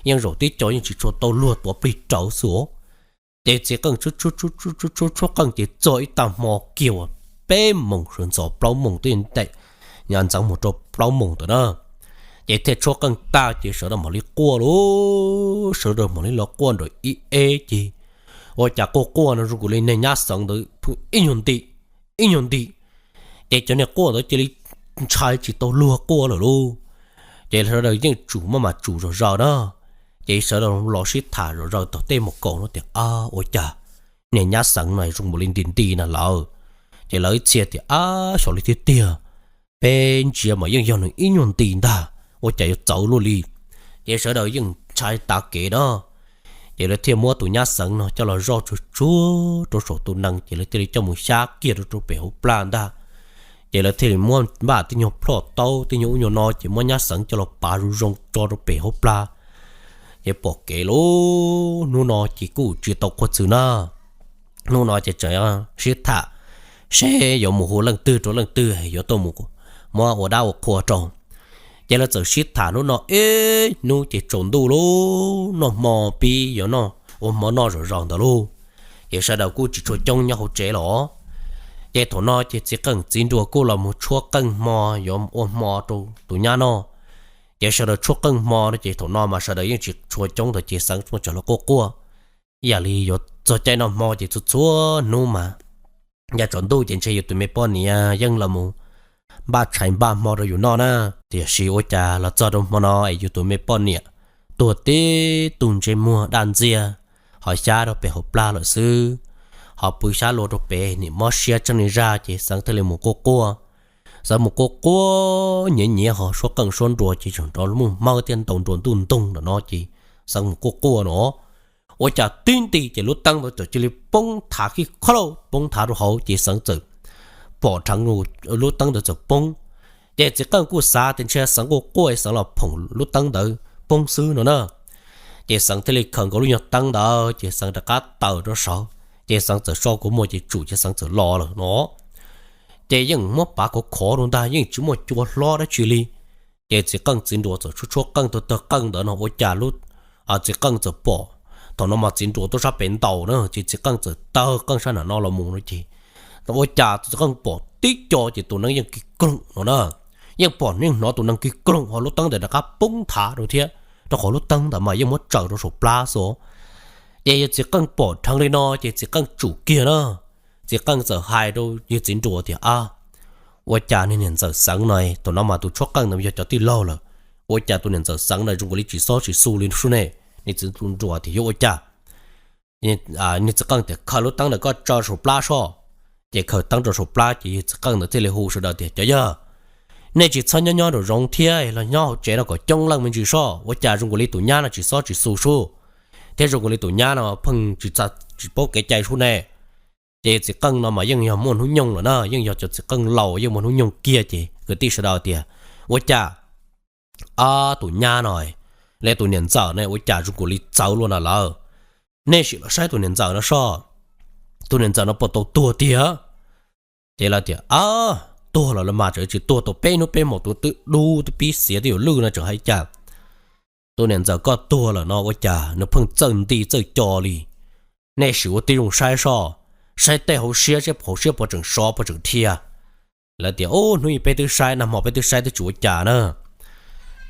yeej zaum tib co yeej tsis tshua tau luag tuav plig rawv xwb os. Ces txiv qeej tshuab qeej ces txog ib tag hmo kiag uas peb moos sawv ntxov plaub moos twb ntev, ntxeev mus rau plaub moos ntawd na. Ces thiaj tshuab qeej tag ces sawv daws mam li quaj lauj, sawv daws mam li los quaj nram ib eb ces ua cas quaj quaj no zoo nkaus li niag nyab xeev ntawd pheej ib nyuag nti, ib nyuag nti. Ces cov niag quaj ntawd cia li ntshai tsis tau luag quaj lawm lauj. Ces sawv daws yeej tsum maj mam tsum zom zaws na. Ces sawv daws los sib tham zom zaws tom tej mus kaum no tias, A, ua cas niag nyab xeev no zoo nkaus li nti nti na lawm? Ces lawv ib txhia tias, Ab, xyov li tiag tiag, peb ntsia mas yeej yog nws ib nyuag nti ntag, ua cas yuav txawv luaj li? Ces sawv daws yeej ntshai tas kev na. Ces lawv thiaj muab tus nyab xeev no coj los zoj tsuag tsuag rau saum tus nees, ces lawv thiaj li coj mus xyab kiag rau rau pem hauv plag ntag. Ces lawv thiaj li muab npaj tib nyuag plhoj taub tib nyuag ub nyuag no, ces muab nyab xeev coj los pav zoo zoo tso rau pem hauv plag. Ces pom kev lauj, hnub no ces kuj tsis tau qhuab txwv na. Hnub no ces tseem sib tham seb yuav mus hu leej twg rau leej twg yuav tuaj mus muab ua dab ua qhua rau. Ces lawv txawm sib tham hnub no ib hnub ces tsaus ntuj lauj, noj hmo pib yuav noj ua hmo noj zom zaws ntawd lauj. Ces sawv daws kuj tsis tshua coob nyob hauv tsev los. Ces thaum no ces txiv qeej txiv nruas kuj los mus tshuab qeej hmo yuav ua hmo rau tus nyab noj. Ces sawv daws tshuab qeej hmo no ces thaum no mas sawv daws yeej tsis tshua coob ntawd ces Xeev tseem los quaj quaj. Ib yam li yuav txog caij noj hmo ces txhua txhua hnub mas yav tsaus ntuj ces ntshe yus tus me poj niam yeej los mus npaj tshais npaj hmo rau yus noj na. Tiam sis ua cas los txog rau hmo no es yus tus me poj niam tuag tib tug ntsej muag daj ntxiag, ho xyab rau pem hauv plag lawm xwb, ho pw xyab luag rau pem, nim mob siab tseeb li zaj ces Xeev thiaj li mus quaj quaj. Xeev mus quaj quaj nyiav nyiav ho suab qeej suab nruas ces tseem nrov muaj hmawb thiab ntaus nruas ntuj ntoog ntawm no ces Xeev mus quaj quaj no, ua cas tib nti ces lub teeb ntawd txawm cia li poob thav kij kho lauj, poob thav rau hauv ces Xeev txawm pom dheev lub teeb ntawd txawm poob. Ces txiv qeej kuj xav tias ntshe Xeev quaj quaj Xeev los phoom lub teeb ntawd poob xwb no na. Ces Xeev thiaj li khaws nkaus lub nyuag teeb ntawd ces Xeev rov qab taws rau saud, ces Xeev txawm so kua muag ces tsum ces Xeev txawm los lawm no. Ces yeej muab pav khov khov rau ntag, yeej tsis muaj cua hlob dab tsi li. Ces txiv qeej txiv nruas txawm tshuab tshuab qeej tawg tawg qeej ntawd no ua cas lub, txiv qeej txawm pom, thaum no mas txiv nruas tuaj sab pem ntaus na, ces txiv qeej txawm tawg qeej sab nram no los mus no ces ua cas txiv qeej pom tib co ces tus neeg yeej kig kloog no na, yeej pom yeej hnov tus neeg kig kloog ho lub teeb ntawd rov qab poob thav rau thiab. rau qhov lub teeb ntawd mas yeej muab tsaws rau saum plab xwb. Ces yawg txiv qeej pom dheev li no ces txiv qeej tsum kiag na. Txiv qeej txawm hais rau yawg txiv nruas tias, A, ua cas niag niam ntxawm xeev no, thaum no mas tus tshuab qeej ntawd yog cov tij laug lawm, ua cas tus niam ntxawm xeev no zoo nkaus li tsis xob tsis xu li sub ne? Niag txiv nruas tias, Yuav ua cas? Niag txiv qeej tias, Khaws lub teeb ntawm koj tso saum plab soj. Ces khaws teeb rau saum plab ces yawg txiv qeej ntawd thiaj li hu sawv daws tias, Cov yawg, nej tsis txhob nyob nyob nraum zoov thiab, los nyob hauv tsev no kom coob leej me ntsis soj, ua cas zoo nkaus li tus nyab no tsis xob tsis xu sub, thiab zoo nkaus li tus nyab no pheej tsis paub kev cai sub ne? Ces txiv qeej no mas yeej yog muaj hnub nyoog lawm na, yeej yog cov txiv qeej laus yeej muaj hnub nyoog kiag ces kwv tij sawv daws tias, Ua cas tus nyab no, los tus niam ntxawm ne ua cas zoo nkaus li txawv luaj na lawm? Nej sim los saib tus niam ntxawm no soj, tus niam ntxawm no puas tau tuag tiag? Ces lawv tias, Tuag lawm los mas, tseem tsis tuag tau peb hnub peb hmos, tus twb dub twb pib xiav twb yuav lwj no tseem hais cas. Tus niam ntxawm koj tuag lawm no ua cas nws pheej txawj nti txawj co li? Nej sim ua tib zoo saib soj, saib tej hauv siab seb hauv siab puas tseem sov puas tseem dhia. Lawv tias, Ub, hnub ib peb twb saib, nag hmo peb twb saib twb tsis ua cas na.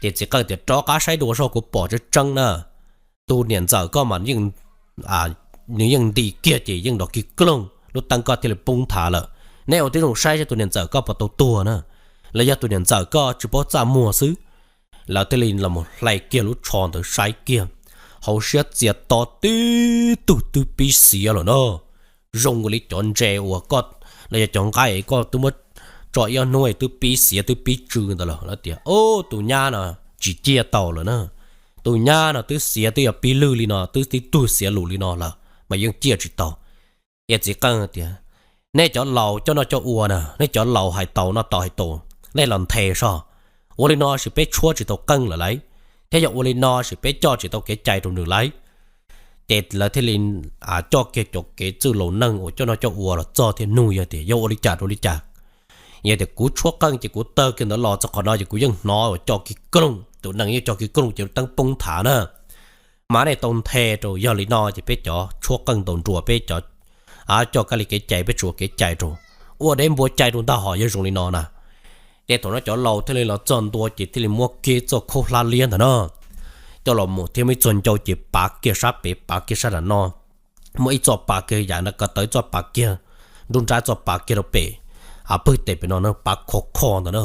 Ces txiv qeej tias, Rov qab saib dua soj, kuv pom tseeb tseeb na. Tus niam ntxawm koj mas nws yeej nti kiag ces yeej nrov kiag kloog, lub teeb koj thiaj li poob nthav lawm. Nej ua tib zoo saib seb tus niam ntxawm koj puas tau tuag na, los yog tus niam ntxawm koj tsis paub txaj muag xwb. Lawv thiaj li los mus hlais kiag lub tsho ntawd saib kiag, hauv siab txias to tib tug twb pib xiav lawm na, zoo li cov ntses uas koj, los yog cov nqaij koj twb muab tso ib ob hnub twb pib xiav twb pib tsw ntawd lawm. Lawv tias, Ub, tus nyab no tsis ciaj tau lawm na, tus nyab no twb xiav twb yuav pib lwj li no, twb tib tug xiav lus li no lawm mas yeej ciaj tsis tau. Ces txiv qeej tias, Nej cov laus coj noj coj ua na, nej cov laus hais tau noj tau hais tau, nej los nthe soj. Ua li no sis peb tshuab tsis tau qeej lawm lauj, thiab yog ua li no sis peb coj tsis tau kev cai rau nws lauj. Ces lawv thiaj li coj kiag cov kev txwj laus neeg uas coj noj coj ua los txog thiaj nug yog tias, Yog ua li cas rau li cas? Yog tias, Kuv tshuab qeej ces kuv tawg kiag ntawd los txog qhov no ces kuv yeej hnov uas co kiag klooj, tus nees yeej co kiag klooj ces lub teeb poob nthav na. Mas nej tau nthe rau, yog li no ces peb cov tshuab qeej ntaus nruas, peb cov coj kab li kev cai, peb tsis ua kev cai rau, ua deb npua cai rau ntag hos, yog zoo li no na. Ces thaum no cov laus thiaj li los txog ntua ces thiaj li muab kiag txoj khaub hlab liab ntawd na, coj los mus thiab muaj ib txoj ncau ces pav kiag sab pem pav kiag sab nram no, muaj ib txoj pav kiag yam nram ko taw, ib txoj pav kiag nruab nrab, ib txoj pav kiag rau pem pwg tes pem no na, pav khov kho ntawd na.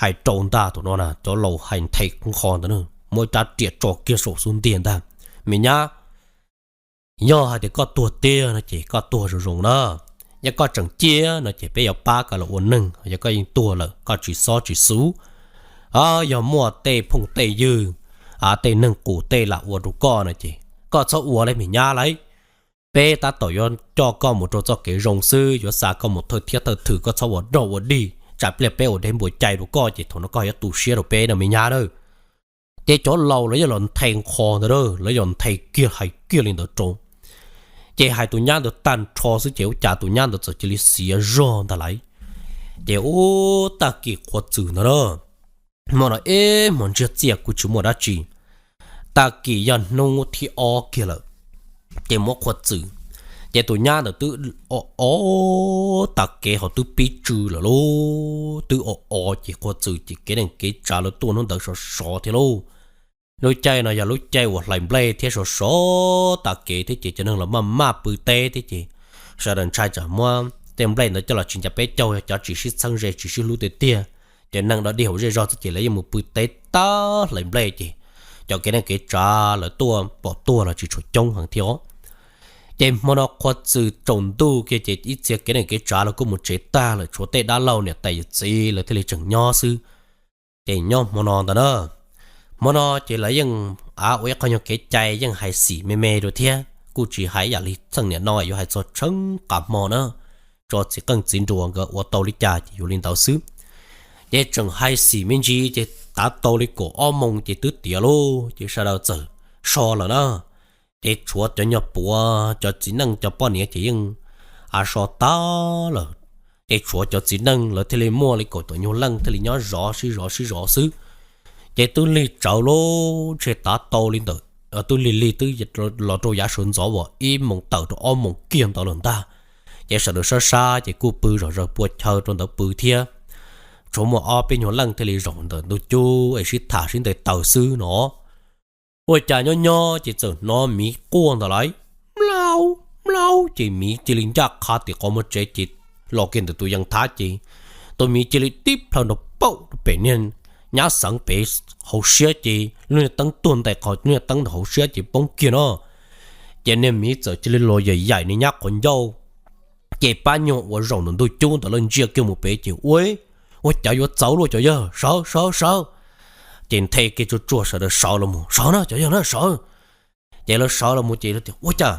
Hais rau ntag, thaum no na cov laus hais nthe nqho ntawd na, muab ib rab riam tso kiag saum xub ntiag ntag, Me nyab, yog hais tias koj tuag tiag no ces koj tuag zoo zoo na, yog koj tseem ciaj no ces peb yuav pab koj los ua neeg, yog koj yeej tuag lawm koj tsis xob tsis xu, yog muaj tej phooj tej ywg, tej neeg qus tej lam ua rau koj no ces koj txhob ua li me nyab lauj. Peb tab tom yuav coj koj mus rau txoj kev zoo xwb, yuav xa koj mus thawj thiab thawj thwm, koj txhob ua roj ua dig, tsam pliag peb ua deb npua cai rau koj ces thaum no koj yuav tu siab rau peb no me nyab na. Ces cov laus lawv yog los nthe nqho ntawd, lawv yog nthe kiag hais kiag li ntawd rau. Ces hais tus nyab ntawd tag nrho xwb ces ua cas tus nyab ntawd txawm cia li xiav zog ntag lauj. Ces ub, tag kis qhuav txwm ntawd na, hmo no ib hmos ntsiag txiaj kuj tsis muaj dab tsi. Tag kis yog hnub thib ob kiag lawm, ces muab qhuav txwm, ces tus nyab ntawd twb o o tas kev hos twb pib tsw lawm lauj, twb o o ces qhuav txwm ces kev neej kev tsav lawv tuaj hnub ntawd sov sov thiab lauj. Lub caij no yog lub caij uas hlais nplej thiab sov sov tas kev thiab ces cov neeg los maj maj pw teb thiab ces sawv daws ntshai tsam muab tej nplej ntawd coj los tsis ncav peb caug, yog cov tsis sib txheeb ze tsis sib hlub tiag tiag, ces neeg dog dig hauv zej zog xwb ces lawv yeej mus pw teb tab hlais nplej ces cov kev neej kev tsav lawv tuaj pom tuaj los tsis tshua coob heev thiab os. Ces hmo no qhuav txwm tsaus ntuj kiag ces ib txhia kev neej kev tsav los kuj mus tsev tag lawm, tshuav tej dab laug niam tais yawm txiv lawv thiaj li tseem nyob xwb. Ces nyob hmo no ntawd na, hmo no ces lawv yeej av ua ib qho nyuag kev cai yeej hais xim me me rau thiab kuj tsis hais yam li txheej niam no yuav hais txog tshee qab hmo na, tso txiv qeej txiv nruas nkawd ua tau li cas ces yuav li ntawd xwb. Ces tseem hais xim me ntsis ces tav tau li kaum ob moos ces twb tiav lauj ces sawv daws txawm so lawm na. Ces tshuav cov nyuag puav cov txiv neej cov poj niam ces yeej av so tag lawm. Ces tshuav cov txiv neej lawv thiaj li muaj li kaum tawm nyuag leej thiaj li nyob zov sib zov sib zov xwb. Ces twb lig tsawv lauj, ntshe tav tau li ntawm, twb lig lig twb los rau yav sawv ntxov uas ib moos tawm rau ob moos kiag ntawd lawm ntag. Ces sawv daws sab sab ces kuj pw zom zaws pua chaw rau ntawd pw thiab. Tshuav muaj ob peb nyuag leej thiaj li zaum ntawm ntug cub es sib tham sib ntes taws xwb no. Ua cas nyob nyob ces txawm hnov miv quaj ntawd lawm, mlaub mlaub, ces miv cia li ncaj qha tim qhov muag tsev ces los kiag ntawm tus yees thav ces tus miv cia li tib plhaw nrov paum rau pem niag nyab xeev pem hauv siab ces lub niag teeb tuag ntais qhov niag teeb ntawm hauv siab ces poob kiag no. Ces niag miv txawm cia li los yaim yaim niag nyab qhov ncauj. Ces pab nyuag uas zaum ntawm ntug cub ntawd lawv ntsia kiag mus pem ces ua, ua cas yuav txawv luaj cov yawg, sawv sawv sawv. Ces nthe kiag tsuag tsuag sawv daws sawv los mus, sawv na cov yawg na sawv. Ces lawv sawv los mus ces lawv tias ua cas,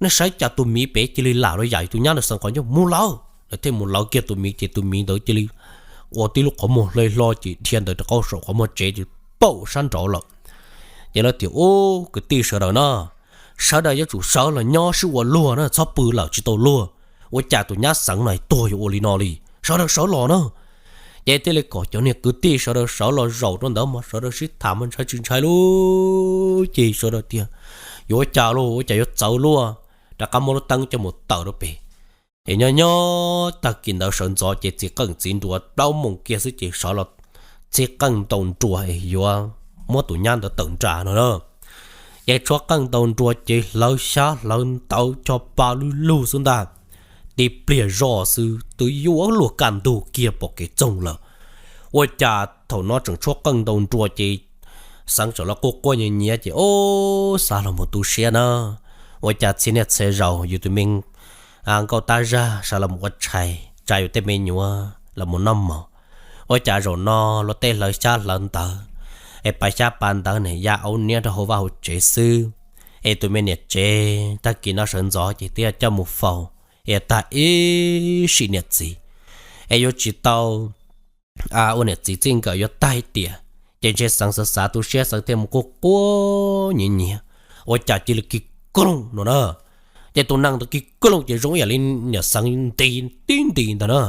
nej saib cas tus miv pem cia li lam los yaim tus nyab ntawd xeev qhov ncauj, mus lawv. Lawv thiaj mus lawv kiag tus miv ces tus miv ntawd cia li ua tib lub qhov muag hle hlo ces dhia ntawd rau qhov saum qhov muag tsev ces paum sab nraud lawm. Ces lawv tias ub kwv tij sawv daws na, sawv daws yuav tsum sawv los nyob sib ua luag na, txhob pw lawm tsis tau luag. Ua cas tus nyab xeev no tuag yuav ua li no li, sawv daws sawv los na. Ces thiaj li kom cov niag kwv tij sawv daws sawv los zaum rau ntawd mas sawv daws sib tham mas ntshai tsis ntshai lub ces sawv daws tias yuav ua cas lauj, ua cas yuav txawv luaj, rov qab muab lub teeb coj mus tawm rau pem. Ces nyob nyob tag kis ntawd sawv ntxov ces txiv qeej txiv nruas plaub moos kiag xwb ces sawv los txhib qeej ntaus nruas yuav muab tus nyab ntawd tawm nram no na. Ces tshuab qeej ntaus nruas ces hlawv xyab hlawv ntawv cog pa lug lug xwb ntag. Tib pliag zoj xwb twb yuav luag kaj ntug kiag pom kev txoog lawm. Ua cas thaum no tseem tshuab qeej ntaus nruas ces xeev txawm los quaj quaj nyiav nyiav ces ub xav los mus tu siab na. Ua cas txhia niaj txhia zaus yus tus me nkauj tab zag sawv los ua tshais tsa yus tej me nyuam los mus noj mov, ua cas zaum no luag tej hlawv xyab hlawv ntawv es pa xyab pa ntawv niam ya aub niab rau hauv vaj hauv tsev xwb. Es tus me niam tsev tag kis no sawv ntxov ces twb coj mus faus, es tag ib sim niam txiv es yuav tsis tau ua niam txiv txij nkawm yuav tag tiam. Ces ntshe xeev xav xav tu siab xeev thiaj mus quaj quaj nyiav nyiav, ua cas cia li kis kloog no na. Ces tus neeg ntawd kis kloog ces zoo ib yam li niam xeev nti tib nti ntawd na,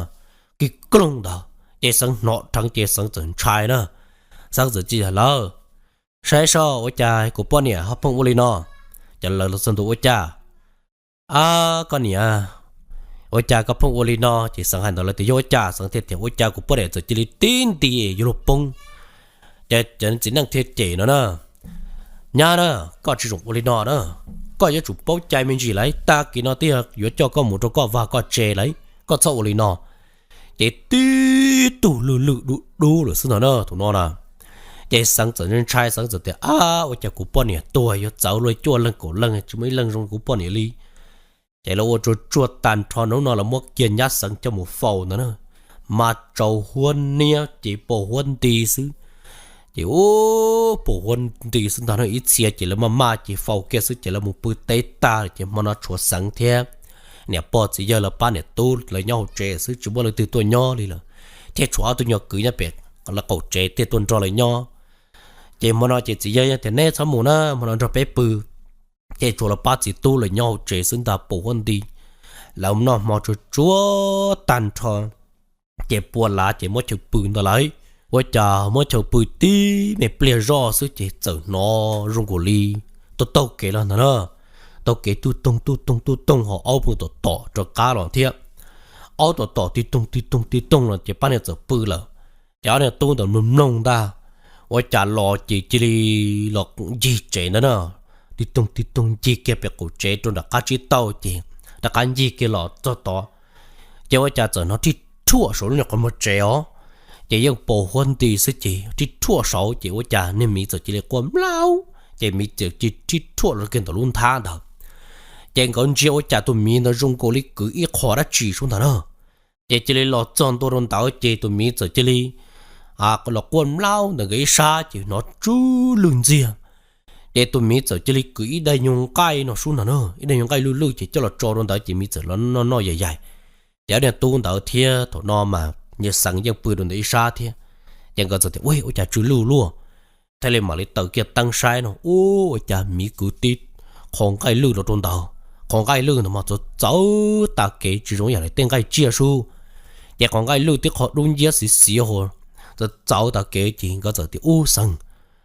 kis kloog ntawd ces xeev hnov dheev ces xeev txawm ntshai na. Xeev txawm txia lawv, saib seb ua cas kuv poj niam ho pheej ua li no. Ces lawv los txog ntua ua cas, ab koj niam, ua cas koj pheej ua li no? Ces xeev hais ntawd lawv tias yog ua cas, xeev thiaj tias ua cas kuv poj niam txawm cia li tib nti yuav luag poob. Ces cov txiv neej thiaj cem no na, nyab na, koj tsis zoo ua li no na, koj yuav tsum paub cai me ntsis lawm, tag kis no twb yuav coj koj mus rau koj vaj koj tsev lawm, koj txhob ua li no. Ces tib tug lwj lwj dub dub lawm xwb ntag na tus no na. Ces xeev txawm ntshai, xeev txawm tias ab ua cas kuv poj niam tuag yuav txawv luaj, cuaj leeg kaum leeg tsis muaj ib leeg zoo kuv poj niam li. Ces lawv ua tsuag tsuag tag nrho hnub no lawv muab kiag nyab xeev coj mus faus ntawd na, mas tsaus huab niab ces paus huab nti xwb. Ces ub paus huab nti xwb ntag na, ib txhia ces lawv maj maj ces faus kiag xwb ces lawv mus pw teb tag lawm ces hmo no tshuav xeev thiab niam pog txiv yawg lawv pab niam tub lawv nyob hauv tsev xwb tsis muaj leej twg tuaj nyob li lawm, thiab tshuav ob tug nyuag kwv nyob pem lawv qaum tsev thiaj tuaj nrog lawv nyob. Ces hmo no ces txiv yawg tias neb txhob mus na, hmo no nrog peb pw. Ces tshuav lawv pab txiv tub lawv nyob hauv tsev xwb ntag, paus huab nti. Lawv noj hmo tsuag tsuag tag nrho ces pua lav ces muab chaw pw ntawd lawm. Ua cas muab chaw pw tib me pliag zoj xwb ces txawm hnov zoo nkaus li tuaj taug kev los ntag na. Taug kev tuj toog tuj toog tuj toog ho aub pheej tom tom rov qab los thiab. Aub tom tom tib toog tib toog tib toog los ces pab niag txawm pw lawm. Ces ob niag tub ntawd mloog mloog ntag, ua cas los ces cia li los ncig tsev ntawd na. Tib toog tib toog ncig kiag pem qaum tsev rau nram qab tsib taug ces rov qab ncig kiag los txog tod. Ces ua cas txawm hnov rhij rhuaj saum lub nyuag qhov muag tsev os. Ces yeej paus huab nti xwb ces rhij rhuaj saud ces ua cas niag miv txawm cia li quaj mlaub, ces miv txawm cia li rhij rhuaj los kiag ntawm lub nthab ntawd. Ces nkawd ntsia ua cas tus miv ntawd zoo nkaus li kwv ib qho dab tsi sub ntawd na. Ces cia li los txog ntua rau ntawd ces tus miv txawm cia li los quaj mlaub ntawm nkawd ib sab ces hnov tsw lwj ntxiag. Ces tus miv txawm cia li kwv ib daim nyuag nqaij no sub ntawd na, ib daim nyuag nqaij lwj lwj ces coj los tso rau ntawd ces miv txawm los noj noj yaim yaim. Ces ob niag tub ntawd thiab thaum no mas niag xeev yeej pw rau ntawm ib sab thiab. Ces nkawd txawm tias ua, ua cas tsw lwj luaj, thiaj li mam li taws kiag teeb saib no ua cas miv kwv tib qho nqaij lwj los rau ntawd. Qhov nqaij lwj ntawd mas txawv txawv tas kev tsis zoo yam li tej nqaij tsiaj sub. Ces qhov nqaij lwj tib qho dub nciab xiv xiav ho txawv txawv tas kev ces nkawd txawm tias ub xeev,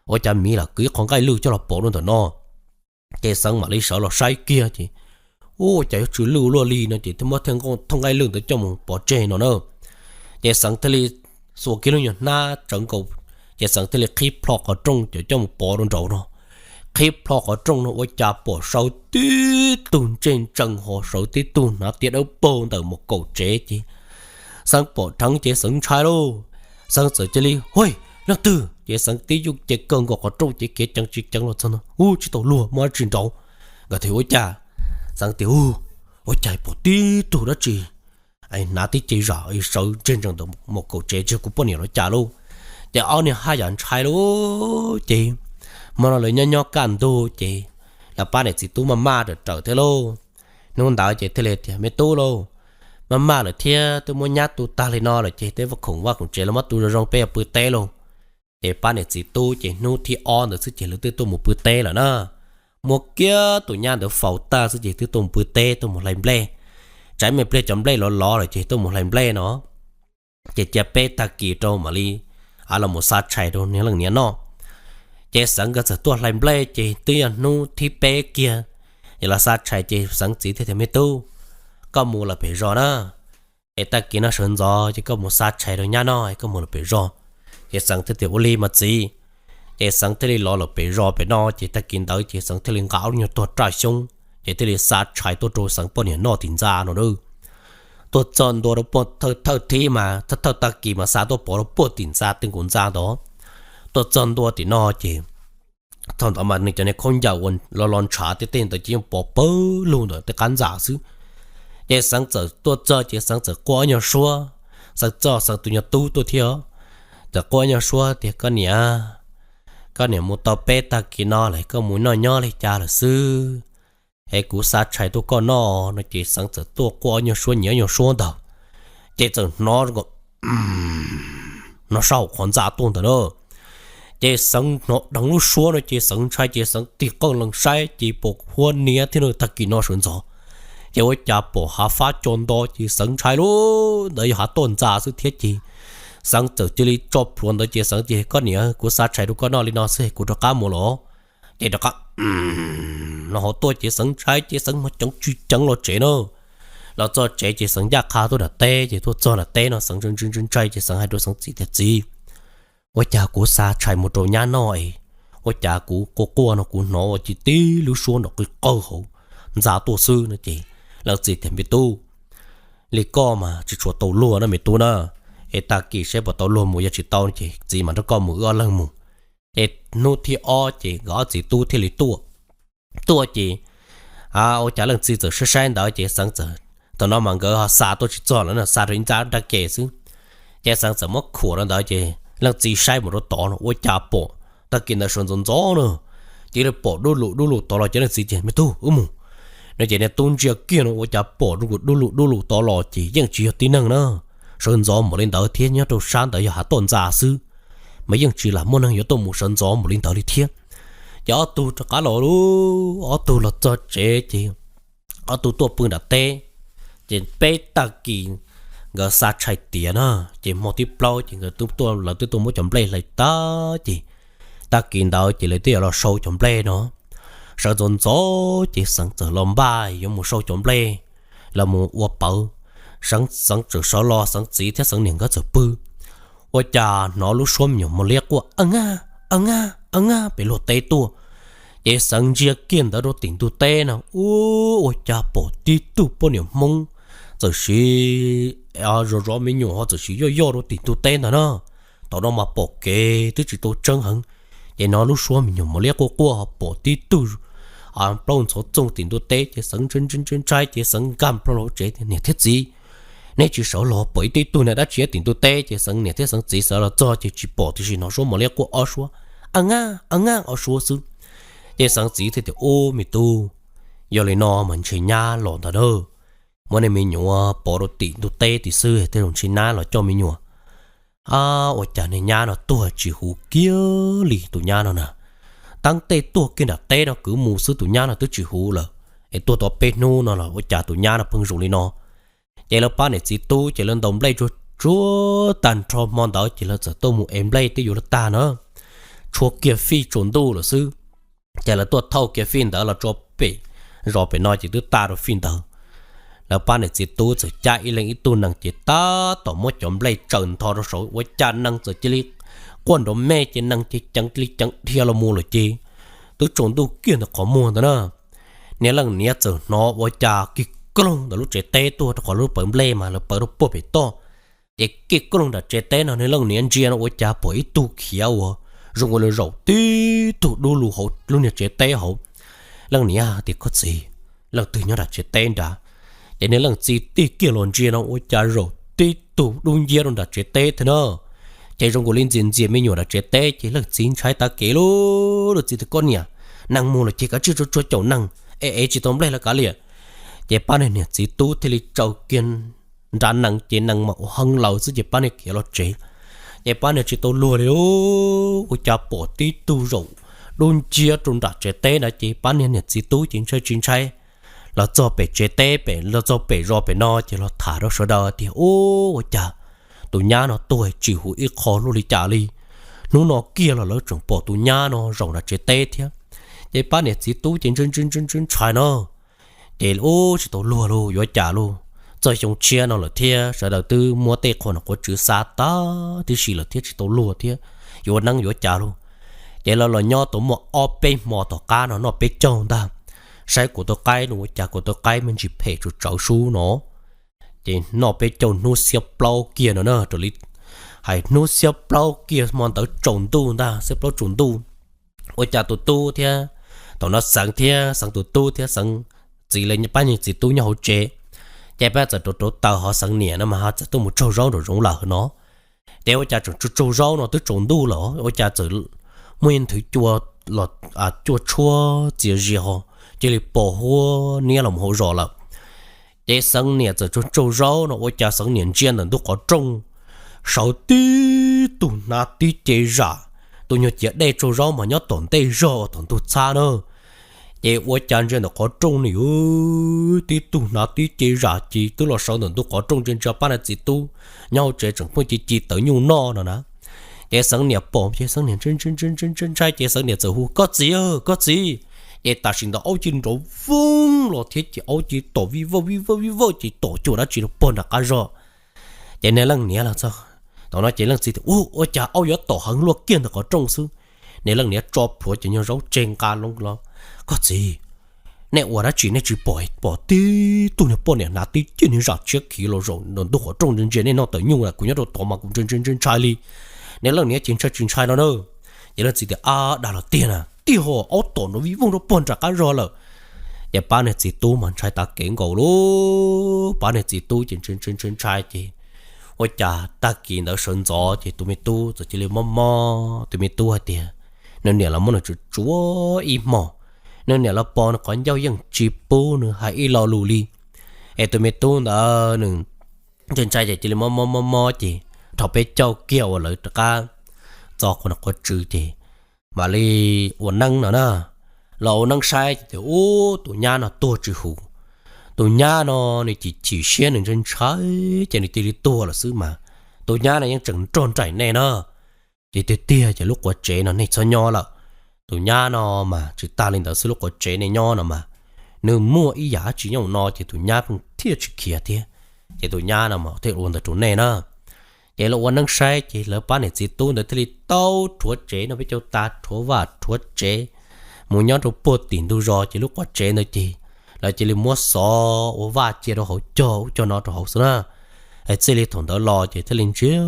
ua cas miv lam kwv ib qho nqaij lwj coj los pov rau ntawm no. Ces xeev mam li sawv los saib kiag ces ua cas yuav tsw lwj luaj li no ces thiaj muab thooj nqaij lwj ntawd coj mus pov tseg no na. Ces xeev thiaj li xuas kiag lub nyuag hnab tsawv nkaus, ces xeev thiaj li qhib plho qhov rooj coj mus pov rau nraud no. qhib plho qhov rooj no ua cas pom sawv tib tug ntsej ntsees ho sawv tib tug hnav tiab dawb paug ntawm mus kaum tsev ces Xeev pom dheev ces Xeev ntshai lauj. Xeev txawm cia li, Huaj, leej twg? Ces Xeev tib yuj ces kawg nkaus qhov rooj ces khiav ceev tsis ceev los txog no, Ub, tsis tau luag, muaj dab tsi nraud? Nkawd thiaj ua cas, Xeev tias, Ub, ua cas pom tib tug dab tsi hnav tib ce zam sawv ntsej ntsees ntawm mus kaum tsev, tsis yog kuv poj niam los cas lauj? Ces ob niag haj yam ntshai lauj. Ces hmo no lawv nyob nyob kaj ntug ces lawv pab niam txiv tub maj maj raws raws thiab lauj. Hnub ntawd ces thiaj li tias, Me tub lauj, maj maj lawm thiab twb muab nyab tu tag li no lawm ces tej vaj khoom vaj khoom tsev los muab tu zoo zoo peb yuav pw teb lauj. Ces pab niam txiv tub ces hnub thib ob ntawd xwb ces lawv twb tuaj mus pw teb lawm na. Muab kiag tus nyab ntawd faus tag xwb ces twb tuaj mus pw teb tuaj mus hlais nplej. Tsam me pliag cov nplej lov lov lawm ces tuaj mus hlais nplej no. Ces cia peb tag kis rau mam li los mus xa tshais rau niag leej niam noj. Ces Xeev nkawd txawm tuaj hlais nplej ces twb yog hnub thib peb kiag, es los xa tshais ces Xeev txiv thiaj tias, Me tub, koj mus lawm pem zos na, es tag kis no sawv ntxov ces koj mus xa tshais rau nyab noj es koj mus lawm pem zos. Ces Xeev thiaj tias, Ua li mas txiv. Ces Xeev thiaj li los lawm pem zos pem no ces tag kis ntawd ces Xeev thiaj li nqa ob lub nyuag tuag raj xyoob ces thiaj li xa tshais tuaj rau Xeev poj niam noj tim ntxa no a. Tuaj txog ntua rau puag thawj thib mas thawj tag kis mas xa tuaj pov rau puag tim ntxa tej nkaus ntxa ntawd. Tuaj txog ntua tim no ces thaum ntawd mas nws cov niag khaub ncaws uas los los ntshav tej tej ntawd ces yeej pov pawg lug ntawm tej qab ntxa xwb. Ces Xeev txawm tuaj txog ces Xeev txawm quaj nyuag suab, Xeev txog Xeev tus nyuag tub tuaj thiab, txawm quaj nyuag suab tias, Koj niam, koj niam mus tau peb tag kis no lawm, koj mus noj nyob li cas lawm xwb? Es kuv xa tshais tuaj koj noj no ces Xeev txawm tuaj quaj nyuag suab nyiav nyuag suab ntawd, ces txawm hnov hnov sab hauv qhov ntxa tuaj ntawd na. Ces Xeev hnov dheev lub suab no ces Xeev ntshai ces Xeev tig qeej lees saib ces pom huab niab thiab no tag kis no sawv ntxov. Ces ua cas pom hav fab co nto ces Xeev ntshai lauj, ntawd yog hav toj ntxa xwb thiab ces Xeev txawm cia li tso plhuav ntawd ces Xeev tias, Koj niam, kuv xa tshais rau koj noj li no xwb kuv rov qab mus los. Ces rov qab los hauv tuaj ces Xeev ntshai ces Xeev mas ceev tsis ceev los tsev na. Los txog tsev ces Xeev ncaj qha tuaj nram teb ces tuaj txog nram teb no Xeev ntshai ntshai ntshai ces Xeev hais rau Xeev txiv tias, Txiv, ua cas kuv xa tshais mus rau nyab noj es ua cas kuv quaj quaj no kuv hnov ua ci tib lub suab nrov qw qawg hauv ntxa tuaj xwb no ces leej txiv tias, Me tub, li koj mas tsis tshua tau luag na me tub na, es tag kis saib puas tau luag mus, yog tsis tau ces txiv mam nrog koj mus wb ob leeg mus. Ces hnub thib ob ces nkawd ob txiv tub thiaj li tuaj. Tuaj ces ua cas leej txiv txawm saib saib ntawd ces Xeev txawm, thaum no mas nkawd ho xa tuaj tsis txog lawm na, xa rau ib ntxa nrab ke xwb. Ces Xeev txawm muab khuam rau ntawd ces leej txiv saib mus rau tod no ua cas pom tag kis ntawd sawv ntxov ntxov na, ces li pom dub lug dub lug tod los ces leej txiv tias, Me tub, wb mus. No ces niag tub ntsia kiag no ua cas pom dub lug dub lug tod los ces yeej tsis yog tib neeg na, sawv ntxov npaum li ntawd thiab nyob rau sab ntawd yog hav toj ntxa xwb, mas yeej tsis lam muaj neeg yuav tuaj mus sawv ntxov npaum li ntawd li thiab. Ces ob tug rov qab los lauj, ob tug los txog tsev ces ob tug tuaj pw nram teb. Ces peb tag kis nkawd xa tshais tiav na, ces hmo thib plaub ces nkawd twb tuaj, lawv twb tuaj muab cov nplej hlais tag ces tag kis ntawd ces lawv twb yuav los sau cov nplej no. Sawv ntxov ntxov ces Xeev txawm los npaj yuav mus sau cov nplej los mus ua pawv. Xeev, Xeev txawm sawv los, Xeev txiv thiab Xeev niam nkawd txawm pw. Ua cas hnov lub suab me nyuam mos liab quaj a nga, a nga, a nga pem luag teb tuaj. Ces Xeev ntsia kiag ntawd rau tim ntug teb no, ua, ua cas pom tib tug poj niam Hmoob txawm siv, zov zov me nyuam ho txawm siv yoj yoj rau tim ntug teb ntawd na. Thaum no mas pom kev twb tsis tau tseeb heev, ces hnov lub suab me nyuam mos liab quaj quaj ho pom tib tug plaub ntxhov txooj tim ntug teb ces Xeev ntshai ntshai ntshai ces Xeev nkag plaws hauv tsev tias, Niam thiab txiv, neb tsis sawv los, pom ib tib tug niag dab tsi tim ntug teb. Ces Xeev niam thiab Xeev txiv sawv los txog ces tsis pom tiam sis hnov suab mos liab quaj ob suab, a nga, a nga ob suab xwb. Ces Xeev txiv thiaj tias, Ub me tub, yog li no mas ntshe nyab los ntag na. Muab nej me nyuam pov rau tim ntug teb tim xwb, tej zaum ntshe nyab los coj me nyuam. A, ua cas niag nyab no tuag tsis huv kiag li tus nyab no na. Teeb tej tuaj kiag nram teb no kwv mus xwb tus nyab no twb tsis huv lawm, es tuag tau peb hnub no los ua cas tus nyab no pheej zoo li no. Ces lawv pab niam txiv tub ces lawv ntaus nplej tsuag tsuag tag nrho hmo ntawd ces lawv txawm tuaj mus ev nplej twb yuav luag tag na, tshuav kiag fij tsaus ntuj lawm xwb. Ces lawv tuaj thauj kiag fij ntawd los tso pem zos pem no ces twb tag rau fij ntawd. Lawv pab niam txiv tub txawm cab ib leeg ib tug nees ces tab tom muab cov nplej tsaws ntho rau saud ua cas nees txawm cia li quaj nrov me ces nees ces ceev li ceev dhia los mus lawm ces twb tsaus ntuj kiag ntawm qhov muag ntawd na, niag leej niam txawm hnov ua cas kig koog ntawm lub tsev teb tuaj rau qhov lub pawv nplej mas lawv pawv rau puag pem toj. Ces kig koog nram tsev teb no niag leej niam ntsia no ua cas pom ib tug khiav uas zoo ua li zaum tib tug dub lug hauv lub niag tsev teb hauv. Leej niam tias, Koj txiv, leej twg nyob nram tsev teb nrad? Ces niag leej txiv tig kiag los ntsia no ua cas zaum tib tug dub nciab rau nram tsev teb thiab na. Ces zoo nkaus li ntxias ntxias me nyuam nram tsev teb ces leej txiv ntshai tag kev lauj. Leej txiv tias, Koj niam, neeg mus lawm ces kav tsij tsuag tsuag caum neeg, es ev tsis tau nplej los kav liam. Ces pab niag niam txiv tub thiaj li tsaws kiag nra nees ces nees mas ua heev laws xwb ces pab niag khiav los tsev. Ces pab niag tsis tau luag li lauj, ua cas pom tib tug zaum dub nciab rau nram tsev teb ntawd ces pab niag niam txiv tub ces ntshai tsis ntshai los txog pem tsev teb pem los txog pem zos pem no ces los tham rau sawv daws tias, Ub, ua cas tus nyab no tuag tsis hu ib qho luaj li cas li? Hnub no kiag los lawv tseem pom tus nyab no zaum nram tsev teb thiab. Ces pab niam txiv tub ces ntshai ntshai ntshai ntshai ntshai no ces ub tsis tau luag lauj, yuav cas lauj, txog xyoo tshiab no lawm thiab sawv daws twb muab tej qhua nom qhua tswv xa tag tib si lawm thiab tsis tau luag thiab, yuav ua neeb yuav cas lauj. Ces lawv los nyob tau muaj ob peb hmo tom qab no noj peb caug ntag, saib kuv tus qaib no ua cas kuv tus qaib me ntsis phem tsawv tsawv sub no. Ces noj peb caug hnub xiab plaub kiag no na, raws li hais hnub xiab plaub kiag hmo ntawd tsaus ntuj ntag, xiab plaub tsaus ntuj, ua cas tus tub thiab, thaum no Xeev thiab Xeev tus tub thiab Xeev txiv lawv pab niag txiv tub nyob hauv tsev, ces pab txawm rauv rauv taws ho Xeev niam no mas ho txawm tuaj mus tsaug zaub nraum zoov lawm no. Ces ua cas tseem tsaug tsaug zaub no twb tsaus ntuj lawm ua cas txawm muaj ib nthwv cua los, cua tshuab txias zias ho cia li pos huab niab los hauv zos lawm. Ces Xeev niam txawm tsaug tsaug zaub no ua cas Xeev niam ntsia ntawm ntug qhov rooj, sawv tib tug hnav tib ce zam, tus nyuag ciav dej tsaug zaub mas nyob tom ntej zog uas thaum ntug txhab na. Ces ua cas ntsia ntawm qhov rooj ni, tib tug hnav tib ce zam ces twb los sawv ntawm ntug qhov rooj ntsia ntsia pab niag txiv tub nyob hauv tsev tseem pheej ci ci tawv nyuj noj no na. Ces Xeev niam pom ces Xeev niam ntshai ntshai ces Xeev niam txawm hu, Koj txiv, koj txiv! Ces tam sim ntawd aub ci nrov voog los thiab ces aub ci tom vij vawj vij vawj vij vawj ces tom cuag dab tsi rau puag nram qab zog. Ces niag leej niam los txog, thaum no ces leej txiv tias, Ub, ua cas aub yuav tom heev luaj kiag ntawm qhov rooj xwb? Niag leej niam tso plhuav cov nyuag zaub tseg nqa loo los, Koj txiv, nej ua dab tsi nej tsis pom, pom tib tug niag poj niam hnav tib ce niag zam tshiab khiv los zaum ntawm ntug qhov rooj ntsia ntsia nej noj tawm nyuj na, kuv nyob rau tod mas kuv ntshai ntshai ntshai ntshai li. Niag leej niam ces ntshai tsis ntshai no na. Ces leej txiv tias, Ab, dag los tiag na, tiag ho, aub tom nrov vij voog rau puag nram qab zog lawm. Ces pab niag txiv tub mas ntshai tag kev nkaus lauj, pab niag txiv tub ces ntshai ntshai ntshai ntshai ces ua cas tag kis ntawd sawv ntxov ces tus me tub txawm cia li mob mob, tus me tub hais tias nws niam los muab nws tsuav tsuav ib hmos, nws niam los pom nws qhov ncauj yeej tsis pub nws hais ib lo lus li. Es tus me tub ntawd nws ntshai ntshai ces cia li mob mob mob mob ces rho peb caug kiag uas lawv rov qab txo qhov nom qhov tswv ces mam li ua neeb no na. Los ua neeb saib ces tias, Ub, tus nyab no tuag tsis huv. Tus nyab no nws chim chim siab nws ntshai ntshai ces nws cia li tuag lawm xwb mas. Tus nyab no yeej tseem nrog nraim nej na. Ces tiag tiag ces lub quav tsev no nej txhob nyob lawm. Tus nyab no mas tsis tag li ntawd xwb, lub quav tsev nej nyob no mas nws muaj ib yam dab tsi nyob no ces tus nyab pheej thiaj tsis khiav thiab. Ces tus nyab no mas thiaj ua ntawd rau nej na. Ces lawv ua neeb saib ces lawv pab niam txiv tub ntawd thiaj li tau rhuav tsev no, peb caug tas rhuav vaj rhuav tsev mus nyob rau puag tim ntug zos ces lub quav tsev ntawd ces lawv cia li muab xov ua vaj cia rau hauv cog ub cog no rau hauv xwb na. Es txij li thaum ntawd los ces thiaj li ntsiag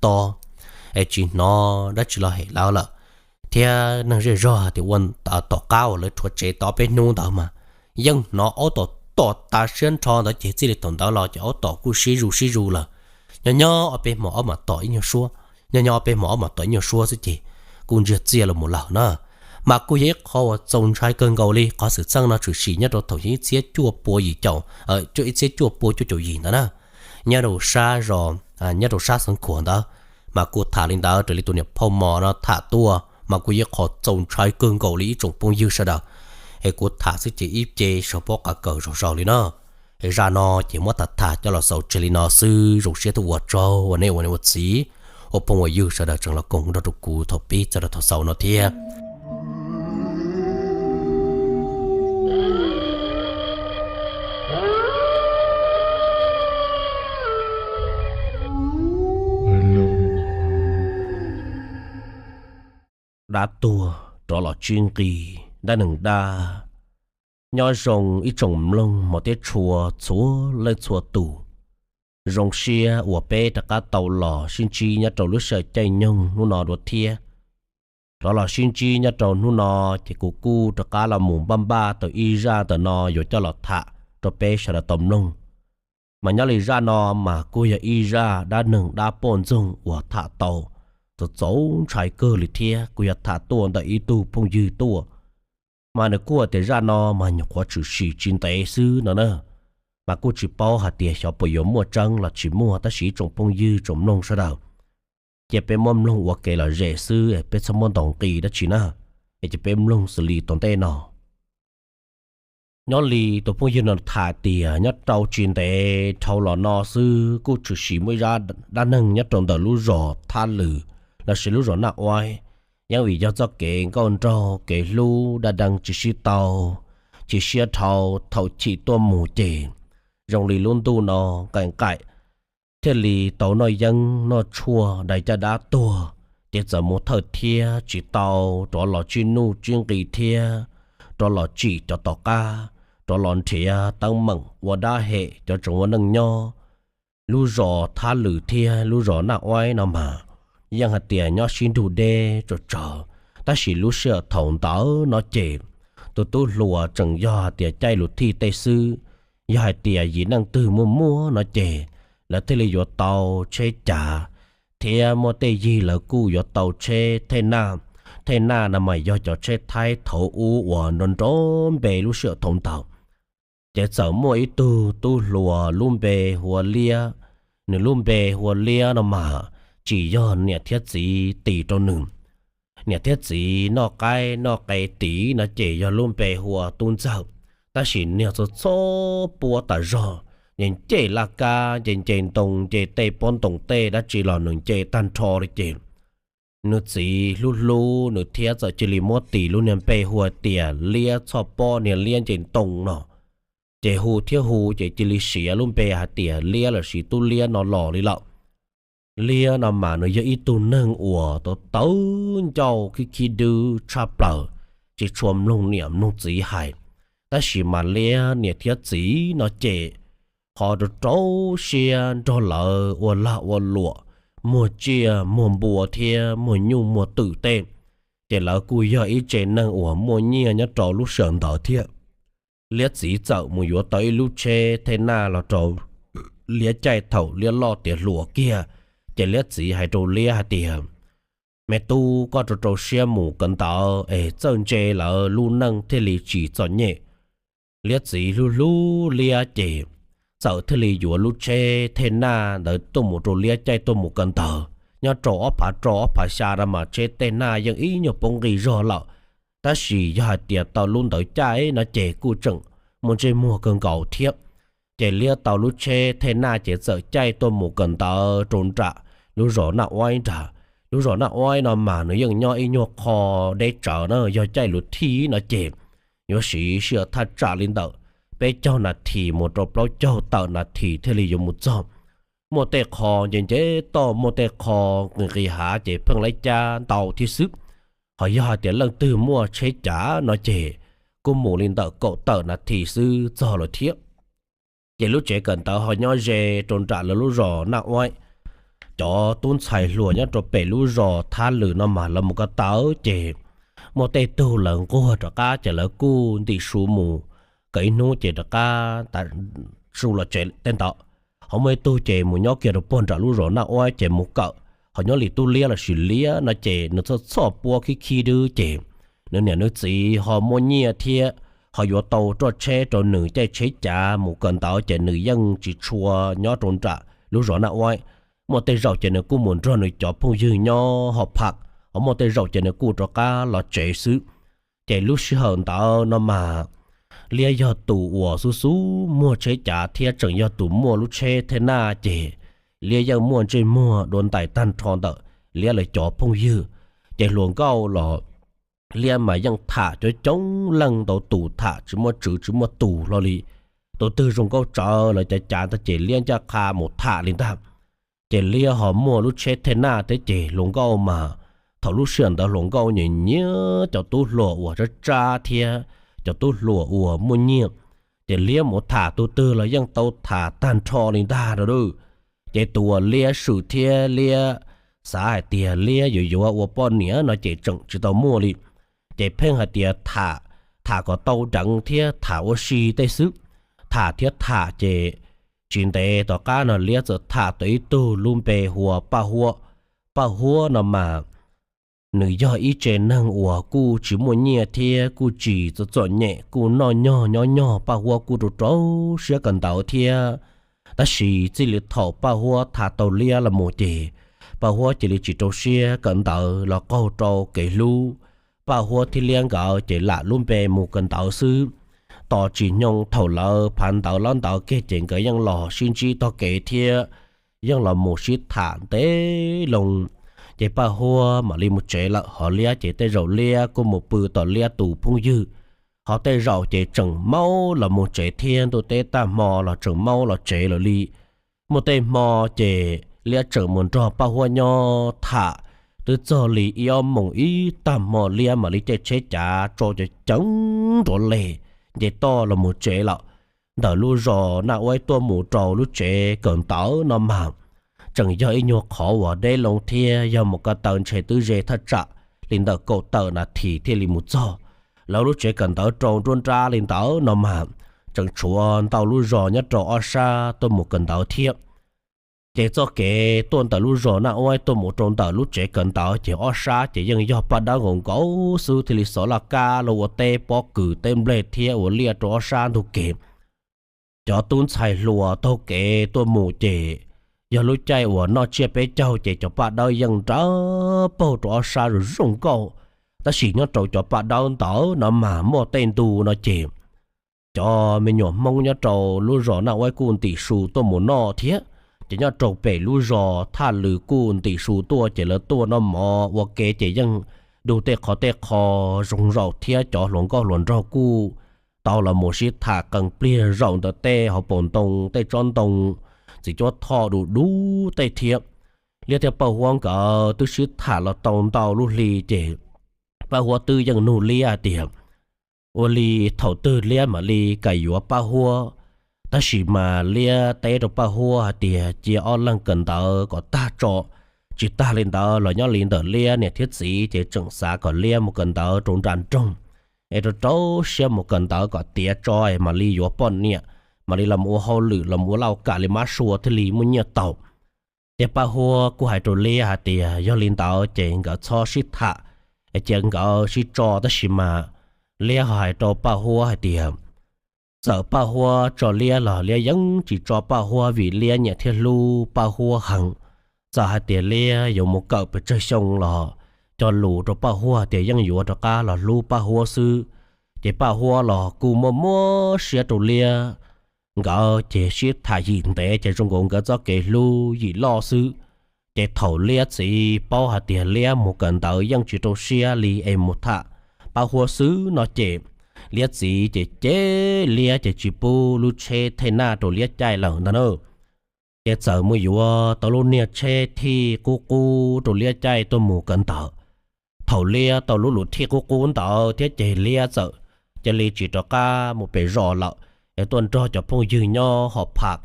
to, es tsis hnov dab tsi los hem lawv lawm. Thiab neeg zej zog tias ua tom qab uas lawv rhuav tsev tau ob peb hnub ntawd mas yeej hnov aub tom tom tas siab nrho ntawd ces txij li thaum ntawd los ces aub tom kuj sib zus sib zus lawm. Nyob nyob ob peb hmo aub mam tom ib nyuag suab, nyob nyob ob peb hmo aub mam tom ib nyuag suab xwb ces kuj ntsiag txiag los mus lawm na. Mas kuj yog ib qho uas txaus ntshai kawg nkaus li. Qhov xwm txheej no tshwm sim nyob rau thaum ib txhiab cuaj pua yim caum, ib txhiab cuaj pua cuaj caum yim ntawd na, nyob rau sab zos, nyob rau sab Xeev Khuam ntawd. Mas kuj tham li ntawd raws li tus niam phauj Mos no tham tuaj mas kuj yog ib qho txaus ntshai kawg nkaus li ib tsoom phooj ywg sawv daws. Es kuv tham xwb ces ib ce sawv paub qav kawm zog zaus li no. Es zaj no ces muab tham tham coj los xaus tseg li no xwb, zoo siab tuaj ua tsaug uas nej ua niam ua txiv, ua phooj ua ywg sawv daws tseem los koom nrog rau kuv thaum pib txog rau thaum xaus no thiab. Dab tuag rov los tsib nqi. Dab neeg dab. Nyob zoo ib tsoom mloog hmov thiab tshua txhua leej txhua tus. Zoo siab uas peb rov qab tau los sib ntsib nyob rau lub sij hawm caij nyoog hnub no dua thiab. Rov los sib ntsib nyob rau hnub no, ces kuv kuj rov qab los mus npaj npaj tau ib zaj ntawm no yuav coj los tham rau peb sawv daws tau mloog. Mas nyob li zaj no mas kuj yog ib zaj dab neeg dab poj ntxoog uas tham tau txaus txaus ntshai kawg li thiab, kuj yog tham tuaj ntawm ib tug phooj ywg tuaj. Mas nws kuj tias zaj no mas nyuam qhuav tshwm sim tsis ntev xwb no na. Mas kuj tsis paub hais tias xyov puas yuav muaj tseeb los tsis muaj, tab sis ib tsoom phooj ywg tsoom mloog sawv daws, cia peb muab mloog ua kev lom zem xwb, peb txhob muab ntaus nqi dab tsi na. Es cia peb mloog xws li tom ntej no. Nyob li tus phooj ywg no tham tias nyob rau tsis ntev dhau los no xwb kuj tshwm sim muaj ib zaj dab neeg nyob rau ntawm lub zos Thab Lwm lossis lub zos Naj Uaib. Yeej vim yog txoj kev nkauj nraug kev hlub dab deev tsis sib tau, chim siab dhau thaum chim tuaj mus ces zoo li lub ntuj no nqaim nqaim, thiaj li tau noj yeeb noj tshuaj dai caj dab tuag, ces txawm mus thawj thiab tsis tau rov los tsib nuj tsib nqi thiab rov los tsim cov tom qab, rov los nrhiav teeb meem ua dab hem cov tseem ua neej nyob. Lub zos Thab Lwm thiab lub zos Naj Uaib no mas yeej hais tias nyob sib nrug deb tsawv tsawv, tab sis lub sij hawm thaum ntawd no ces tus tub hluas tseem yog hais tias caij lus thij tej xwb. Yog hais tias yim neej twg muaj muaj no ces lawv thiaj li yuav tau tsheb cav, thiab muaj tej yig lawv kuj yuav tau tsheb thej naj. Thej naj no mas yog cov tsheb Thaib thaum ub uas nrov nrov npe lub sij hawm thaum ntawd. Ces txawm muaj ib tug tub hluas lub npe hu ua Liab. Nws lub npe hu ua Liab no mas tsis yog niam thiab txiv tis rau nws. Niam thiab txiv noj qaib noj qe tis no ces yog lub npe hu ua Tub Ntxawg. Tab sis niag txog txhob puab tas zog, nws nce laj kab, nce nce ntoo, nce tej pob ntoo tej dab tsi los nws nce tag nrho li ces nws txiv hlub hlub nws thiab txawm cia li muab tis lub niag npe hu tias Liab txhoj pob niag Liab nce ntoo no. Ces hu thiab hu ces cia li siv lub npe hais tias Liab lossis Tub Liab no los li lawm. Liab no mas nws yog ib tug neeg uas tau tawv ncauj khib khib dwb tshaj plaws, tsis tshua mloog niam mloog txiv hais. Tab sis mas Liab niam thiab txiv no ces ho rau rau siab nrog lawv ua lag ua luam, muag tsiaj muag npua thiab muag nyuj muag twm tej. Ces lawv kuj yog ib tse neeg uas muaj nyiaj nyob rau lub sij hawm ntawd thiab. Liab txiv txawm mus yuav tau ib lub tsheb thej naj los rau Liab caij thaum Liab loj tiav hluas kiag. Ces Liab txiv hais rau Liab hais tias, Me tub, koj rau rau siab mus kawm ntawv es txawj ntse lawv lub neej thiaj li tsis txom nyem. Liab txiv hlub hlub Liab ces txawm thiaj li yuav lub tsheb thej naj ntawd tuaj mus rau Liab caij tuaj mus kawm ntawv. Nyob rau ob phav rau ob phav xya no mas tsheb thej naj yeej ib nyuag poob nqi zog lawm, tab sis yog hais tias tau lub ntawd caij no ces kuj tseem muaj ntsej muag kawg nkaus thiab. Ces Liab tau lub tsheb thej naj ces txawm caij tuaj mus kawm ntawv rau nram lub zos Naj Uaib nrad. Lub zos Naj Uaib no mas nws yeej nyob ib nyuag qho deb tsawv na, yog caij lus thij no ces yuav siv sij hawm thaj tsam li ntawm peb caug nas this mus rau plaub caug tawm nas this thiaj li yuav mus txog. Muaj tej qho nce nce toj, muaj tej qho nqis nqis hav ces pheej laib cab ntau thiab xwb. Ho yog hais tias leej twg muaj tsheb cav no ces kuj mus li ntawm kaum tawm nas this xwb txog lawm thiab. Ces lub tsev kawm ntawv ho nyob ze rau nram lawv lub zos Naj Uaib. Cov tub ntxhais hluas nyob rau pem lub zos Thab Lwm no mas lawv mus ko taw ces muaj tej tug lawv nquag rov qab ces lawv kuj ntim su mus kawm ib hnub ces rov qab tav su los tsev tej ntawd. Ho muaj ib tug ces mus nyob kiag rau puag nram lub zos Naj Uaib ces mus kawm. Ho nyob li Tub Liab lossis Liab no ces nws txhoj txhoj puab khib khib dwb ces nws niam nws txiv ho muaj nyiaj thiab ho yuav tau roj tsheb rau nws caij tsheb cav mus kawm ntawv ces nws yeej tsis tshua nyob rau nram lub zos Naj Uaib. Muaj tej zaum ces nws kuj mus nrog nws cov phooj ywg nyob hauv pham, ho muaj tej zaum ces nws kuj rov qab los tsev xwb. Ces lub sij hawm ntawd no mas Liab yog tus uas xub xub muag tsheb cav thiab tseem yog tus muaj lub tsheb thej naj ces Liab yeej muaj ntsej muag dua ntais tag nrho ntawm Liab lawv cov phooj ywg. Ces hluas nkauj los Liab mas yeej tham coob coob leej ntau tus, tham tsis muaj tswv tsis muaj tus hlo li. Tus twg zoo nkauj tsawv lawv cav cav ntawd ces Liab ncaj qha mus tham li ntag. Ces Liab ho muaj lub tsheb thej naj thiab ces hluas nkauj mas Thaum lub sij hawm ntawd hluas nkauj nyiam nyiam cov tub hluas uas tsab tsab thiab cov tub hluas uas muaj nyiaj, ces liab mus tham tus twg los yeej tau tham tag nrho li ntag no. Ces tus uas liab swm thiab liab xav hais tias liab yuav yuav ua poj niam no ces tseem tsis tau muaj li. Ces pheej hais tias tham, tham kom tau deev thiab tham ua si tej xwb. Tham thiab tham ces tsis ntev tom qab no liab txawm tham tau ib tug lub npe hu ua Paj Huab. Paj Huab no mas nws yog ib tsev neeg uas kuj tsis muaj nyiaj thiab kuj tsis txom txom nyem, kuj noj nyog nyob nyog. Paj Huab kuj rau rau siab kawm ntawv thiab, tab sis txij li thaum Paj Huab tham tau liab los mus ces Paj Huab cia li tsis rau siab kawm ntawv los qaug rau kev hlub. Paj Huab thiab liab nkawd ces lam lub npe mus kawm ntawv xwb. Tos tsis nyoog thaum lawv phav ntawv lab ntawv kiag ces nkawd yeej los sib ntsib tog kev thiab yeej los mus sib tham ntev loo. Ces Paj Huab mam li mus tsev lawm, ho liab ces tej zaum liab kuj mus pw tom liab tus phooj ywg, ho tej zaum ces tseem maub los mus tsev thiab. Ntuj teb tag hmo los tseem maub los tsev lawm li. Muaj tej hmo ces liab tseem mus nrog Paj Huab nyob tham, twb txog li ib ob moos ib tag hmo liab mam li caij tsheb cav tso cov ceev nrov les nce toj los mus tsev lawm. Ntawm lub zos Naj Uaib tuaj mus rau lub tsev kawm ntawv no mas tseem yog ib nyuag qhov uas deb loo thiab yog mus ko taw ntshe twb ze thaj tsam li ntawm kaum tawm nas this thiaj li mus txog. Lawv lub tsev kawm ntawv rau nruab nrab li ntawd no mas tseem tshuav ntau lub zos nyob rau ob sab tuaj mus kawm ntawv thiab. Ces txoj kev tuaj ntawm lub zos Naj Uaib tuaj mus rau ntawm lub tsev kawm ntawv ces ob sab ces yeej yog paj dawb nkaus nkaus xwb, thiaj li xov laj kab los ua teb pob kws teb nplej thiab ua liaj rau ob sab ntug kev. Cov tub ntxhais hluas taug kev tuaj mus ces yog lub caij uas noj tsiaj peb caug ces cov paj dawb yeej nrov paug rau ob sab zoo zoo nkauj. Tab sis nyob rau cov paj dawb ntawd no mas muaj tej ntu no ces cov me nyuam Hmoob nyob rau lub zos Naj Uaib kuj ntim su tuaj mus noj thiab. Ces nyob rau pem lub zos Thaj Lws kuj ntim su tuaj, ces lawv tuaj noj mov ua ke ces yeej du tej qhov tej qho zoo zaum thiab. Cov hluas nkauj hluas nraug kuj tau los mus sib tham qee pliag zaum ntawm tej hauv paus ntoo, tej tsob ntoo, txiv cuab thoj du du tej thiab. Liab thiab Paj Huab nkawd twb sib tham los tau ntau lub hli ces Paj Huab twb yeej nug liab hais tias ua li thaum twg liab mam li kam yuav Paj Huab. Tab sis mas liab teb rau Paj Huab hais tias cia ob leeg kawm ntawv kom tag tso. Tsis tag li ntawd los nyob li ntawm liab niam thiab txiv ces tseem xav kom liab mus kawm ntawv rau nram nroog, es rau rau siab mus kawm ntawv kom tiav tso es mam li yuav poj niam, mam li los ua hauj lwm los ua lauj kam li mab sua thiaj li muaj nyiaj tau. Ces Paj Huab kuj hais rau liab hais tias yog li ntawd ces nkawd txhob sib tham, es cia nkawd sib tso. Tab sis mas liab ho hais rau Paj Huab hais tias txawm Paj Huab tso liab los liab yeej tsis tso Paj Huab vim liab nyiam thiab hlub Paj Huab heev. Txawm hais tias liab yuav mus kawm pes tsawg xyoo los cog lus rau Paj Huab tias yeej yuav rov qab los hlub Paj Huab xwb. Ces Paj Huab los kuj muaj muab siab rau liab. Nkawd ces sib tham yim ntev ces zoo nkaus nkawd txoj kev hlub yim loj xwb. Ces thaum liab txiv paub hais tias liab mus kawm ntawv yeej tsis rau siab li es mus tham Paj Huab xwb no ces liab txiv ces cem liab ces tsis pub lub tsheb thej naj rau liab caij lawm ntag na. Ces txawm mus yuav tau lub niag tsheb thij qub qub rau liab caij tuaj mus kawm ntawv. Thaum liab tau lub lub thij qub qub ntawd thiab ces liab txawm cia li tsis rov qab mus pem zos lawm, es tuaj nrog cov phooj ywg nyob hos pham.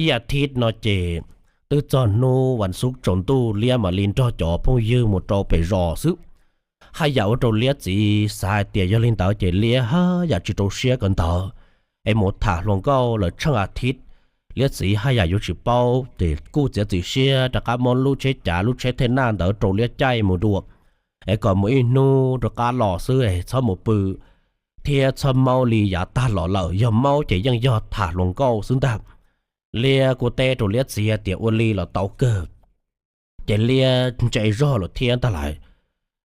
Ib as thiv no ces twb txog hnub vas xuv tsaus ntuj liab mam li nrog cov phooj ywg mus rau pem zos xwb. Haj yam ua rau liab txiv xav hais tias yog li ntawd ces liab haj yam tsis rau siab kawm ntawv, es mus tham hluas nkauj lawm tsheej as thiv. Liab txiv haj yam yuav tsis paub ces kuj txiav txim siab rov qab muab lub tsheb cav lub tsheb thej naj ntawd rau liab caij mus dua, es kom mus ib hnub rov qab los xwb es txhob mus pw thiab txhob maub li yav tag los lawm, yog maub ces yeej yog tham hluas nkauj xwb ntag. Liab kuj teb rau liab txiv hais tias ua li los tau kawg. Ces liab ntse zog lawm thiab ntag lais.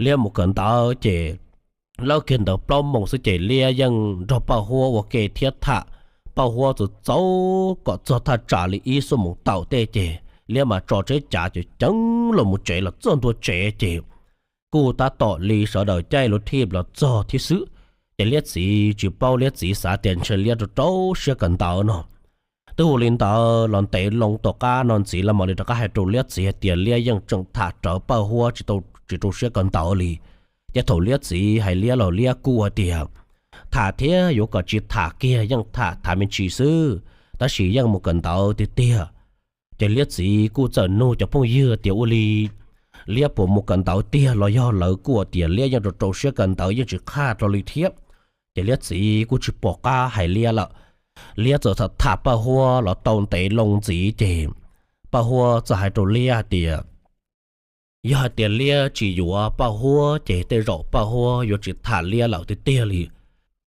Liab mus kawm ntawv ces lawb kiag ntawd plaub moos xwb ces liab yeej nrog Paj Huab ua ke thiab tham. Paj Huab txawm txaus kom txog thaj tsam li ib xuab moos tawm tej ces liab mas tso tsheb cav ces ceev los mus tsev los txog ntua tsev ces kuj tab tom li sawv daws caij lub thij los txog thiab xwb. Ces liab txiv tsis paub, liab txiv xav tias ntshe liab rau rau siab kawm ntawv no. Twb ua li ntawd los ntev loo tom qab no ntxiv los mam li rov qab hais rau Liab txiv hais tias Liab yeej tseem tham rawv Paj Huab tsis rau siab kawm ntawv li. Ces thaum Liab txiv hais Liab los Liab kuj hais tias tham thiab yuav kom tsis tham kiag yeej tham tham me ntsis xwb, tab sis yeej mus kawm ntawv tiag tiag. Ces Liab txiv kuj txawm nug cov phooj ywg tias ua li Liab puas mus kawm ntawv tiag los yog lawv kuj tias Liab yeej rau rau siab kawm ntawv yeej tsis qhaj rau li thiab. Ces Liab txiv kuj tsis pom qab hais Liab lawm. Liab txawm tham tham Paj Huab los tau ntev loo ntxiv ces Paj Huab txawm hais rau Liab hais tias yog hais tias Liab tsis yuav Paj Huab ces tej zaum Paj Huab yuav tsis tham Liab lawm tiag tiag li.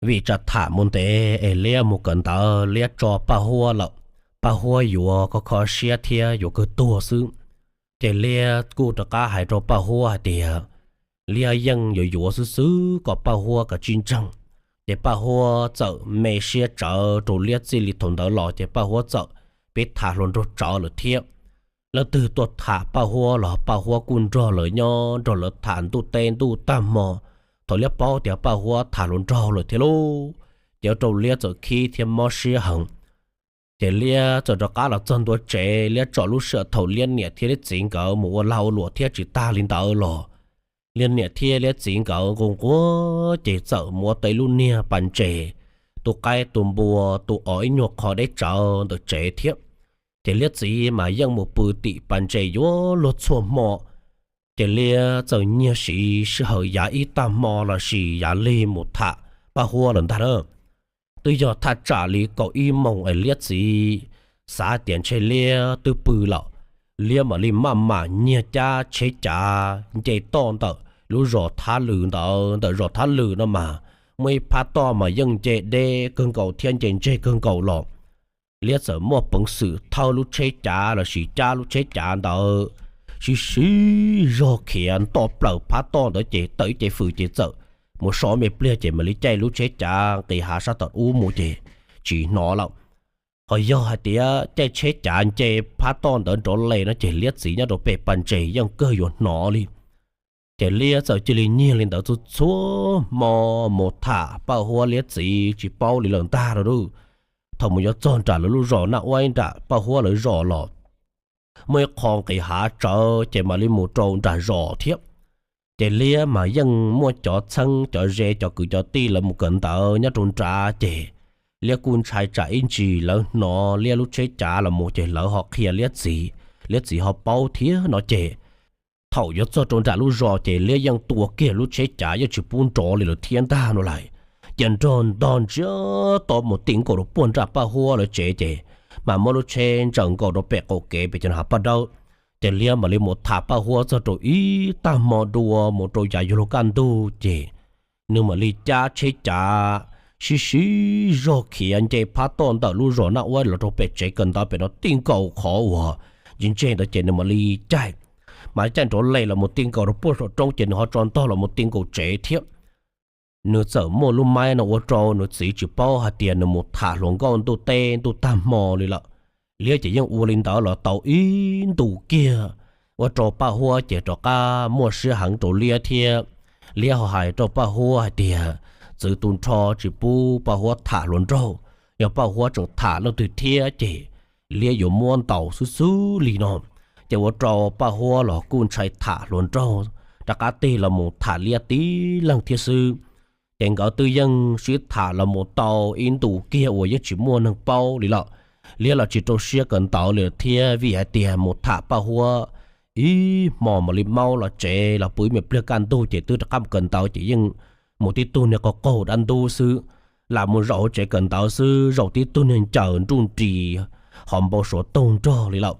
Vim tsam tham mus ntev es Liab mus kawm ntawv Liab tso Paj Huab lawm, Paj Huab yuav kho kho siab thiab yuav kawg tuag xwb. Ces Liab kuj rov qab hais rau Paj Huab hais tias Liab yeej yuav yuav xwb xwb kom Paj Huab kav tsij ntseeg. Ces Paj Huab txawm me siab tsawv rau Liab txij li thaum ntawd los ces Paj Huab txawm pib tham hluas nraug tsawv lawm thiab. Leej twg tuaj tham Paj Huab los Paj Huab kuj nrog lawv nyob nrog lawv tham ntuj teb ntuj tag hmo. Thaum Liab paub tias Paj Huab tham hluas nraug lawm thiab lauj, ces ua rau Liab txawm khib thiab mob siab heev. Ces Liab txawm rov qab los txog ntua tsev, Liab tsom lub sij hawm thaum Liab niam thiab Liab txiv nkawd mus ua lag ua luam thiab tsis tag li ntawd los Liab niam thiab Liab txiv nkawd nquag nquag ces txawm muab tau ib lub niag pas ntses, tu qaib tu npua, tu os ib nyuag qho deb tsawv ntawm tsev thiab. Ces Liab txiv mas yeej mus pw tim pas ntses yuav luag txhua hmo. Ces Liab txawm nyiag siv sij hawm yav ib tag hmo los sis yav lig mus tham Paj Huab lawm ntag na. Twb yog thaj tsam li kaum ib moos es Liab txiv xav tias ntshe Liab twb pw lawm, Liab mam li maj mam nyiag cab tsheb cav nce toj ntawm lub zos Thab Lwm ntawd. Ntawm zos Thab Lwm no mas muaj ib phab toj mas yeej nce deb kawg nkaus thiab nce ntseg kawg nkaus los. Liab txawm muaj peev xwm thawb lub tsheb cav los sis cab lub tsheb cav ntawd sib sib zog khiav nto plaws phab toj ntawd ces tawm ib ce fws ces txawm mus so me pliag ces mam li caij lub tsheb cav nqis hav sab tom ub mus ces tsis hnov lawm. Ho yog hais tias caij tsheb cav nce phab toj ntawd nrov les no ces Liab txiv nyob rau pem pas ntses yeej kawg yuav hnov li. Ces Liab txawm cia li nyiag li ntawd txhua txhua hmo mus tham Paj Huab Liab txiv tsis paub li lawm ntag lauj. Thaum mus yuav txog nram lawv lub zos Naj Uab nram Paj Huab lawv zos los muaj ib qho nqis hav tsawv ces mam li mus rau nram zos thiab. Ces Liab mas yeej muaj cov txheeb cov ze cov kwv cov tij lawv mus kawm ntawv nyob rau nrad ces Liab kuj ntshai tsam ib ntsis lawv hnov Liab lub tsheb cav los mus ces lawv ho qhia Liab txiv, Liab txiv ho paub thiab no ces thaum yuav txog rau nram lub zos ces Liab yeej tua kiag lub tsheb cav yeej tsis pub nrov li lawm thiab ntag no lais. Ces nrog ntog ntsiag to mus ti nkaus rau puag nram Paj Huab lawv tsev ces mas muab lub tsheb ntsaws nkaus rau pem qaum kev pem cov hav paj dawb. Ces Liab mam li mus tham Paj Huab txog rau ib tag hmo dua mus rau yav yuav luag kaj ntug ces nws mam li cab tsheb cav sib sib zog khiav nce phab toj ntawm lub zos Naj Uab los rau pem tsev kawm ntawv pem no ti nkaus qhov uas ntse ntse ntawd ces nws mam li caij, mam caij nrov les los mus ti nkaus rau puag saum roob ces nws ho tso ntog los mus ti nkaus tsev thiab. Nws txawm muaj lub maib no ua rau nws txiv tsis paub hais tias nws mus tham hluas nkauj ntuj teb ntuj tag hmo li lawm. Liab ces yeej ua li ntawd los tau ib ntus kiag, ua rau Paj Huab ces rov qab muaj siab heev rau Liab thiab. Liab ho hais rau Paj Huab hais tias txwv tu nrho tsis pub Paj Huab tham hluas nraug, yog Paj Huab tseem tham leej twg thiab ces Liab yuav muab ntaus xwb xwb li no. Ces ua rau Paj Huab los kuj ntshai tham hluas nraug, rov qab tig los mus tham Liab tib leeg thiab xwb. Ces nkawd twb yeej sib tham los mus tau ib ntus kiag uas yeej tsis muaj neeg paub li lawm. Liab los tsis rau siab kawm ntawv li thiab vim hais tias mus tham Paj Huab ib hmo mam li maub los tsev los pw ib me pliag kaj ntug ces twb rov qab mus kawm ntawv ces yeej mus tib tug niag qaug qaug dab ntub xwb. Lam mus zaum hauv tsev kawm ntawv xwb zaum tib tug niag ncaws nruj nris ho npau suav toog nrog li lawm.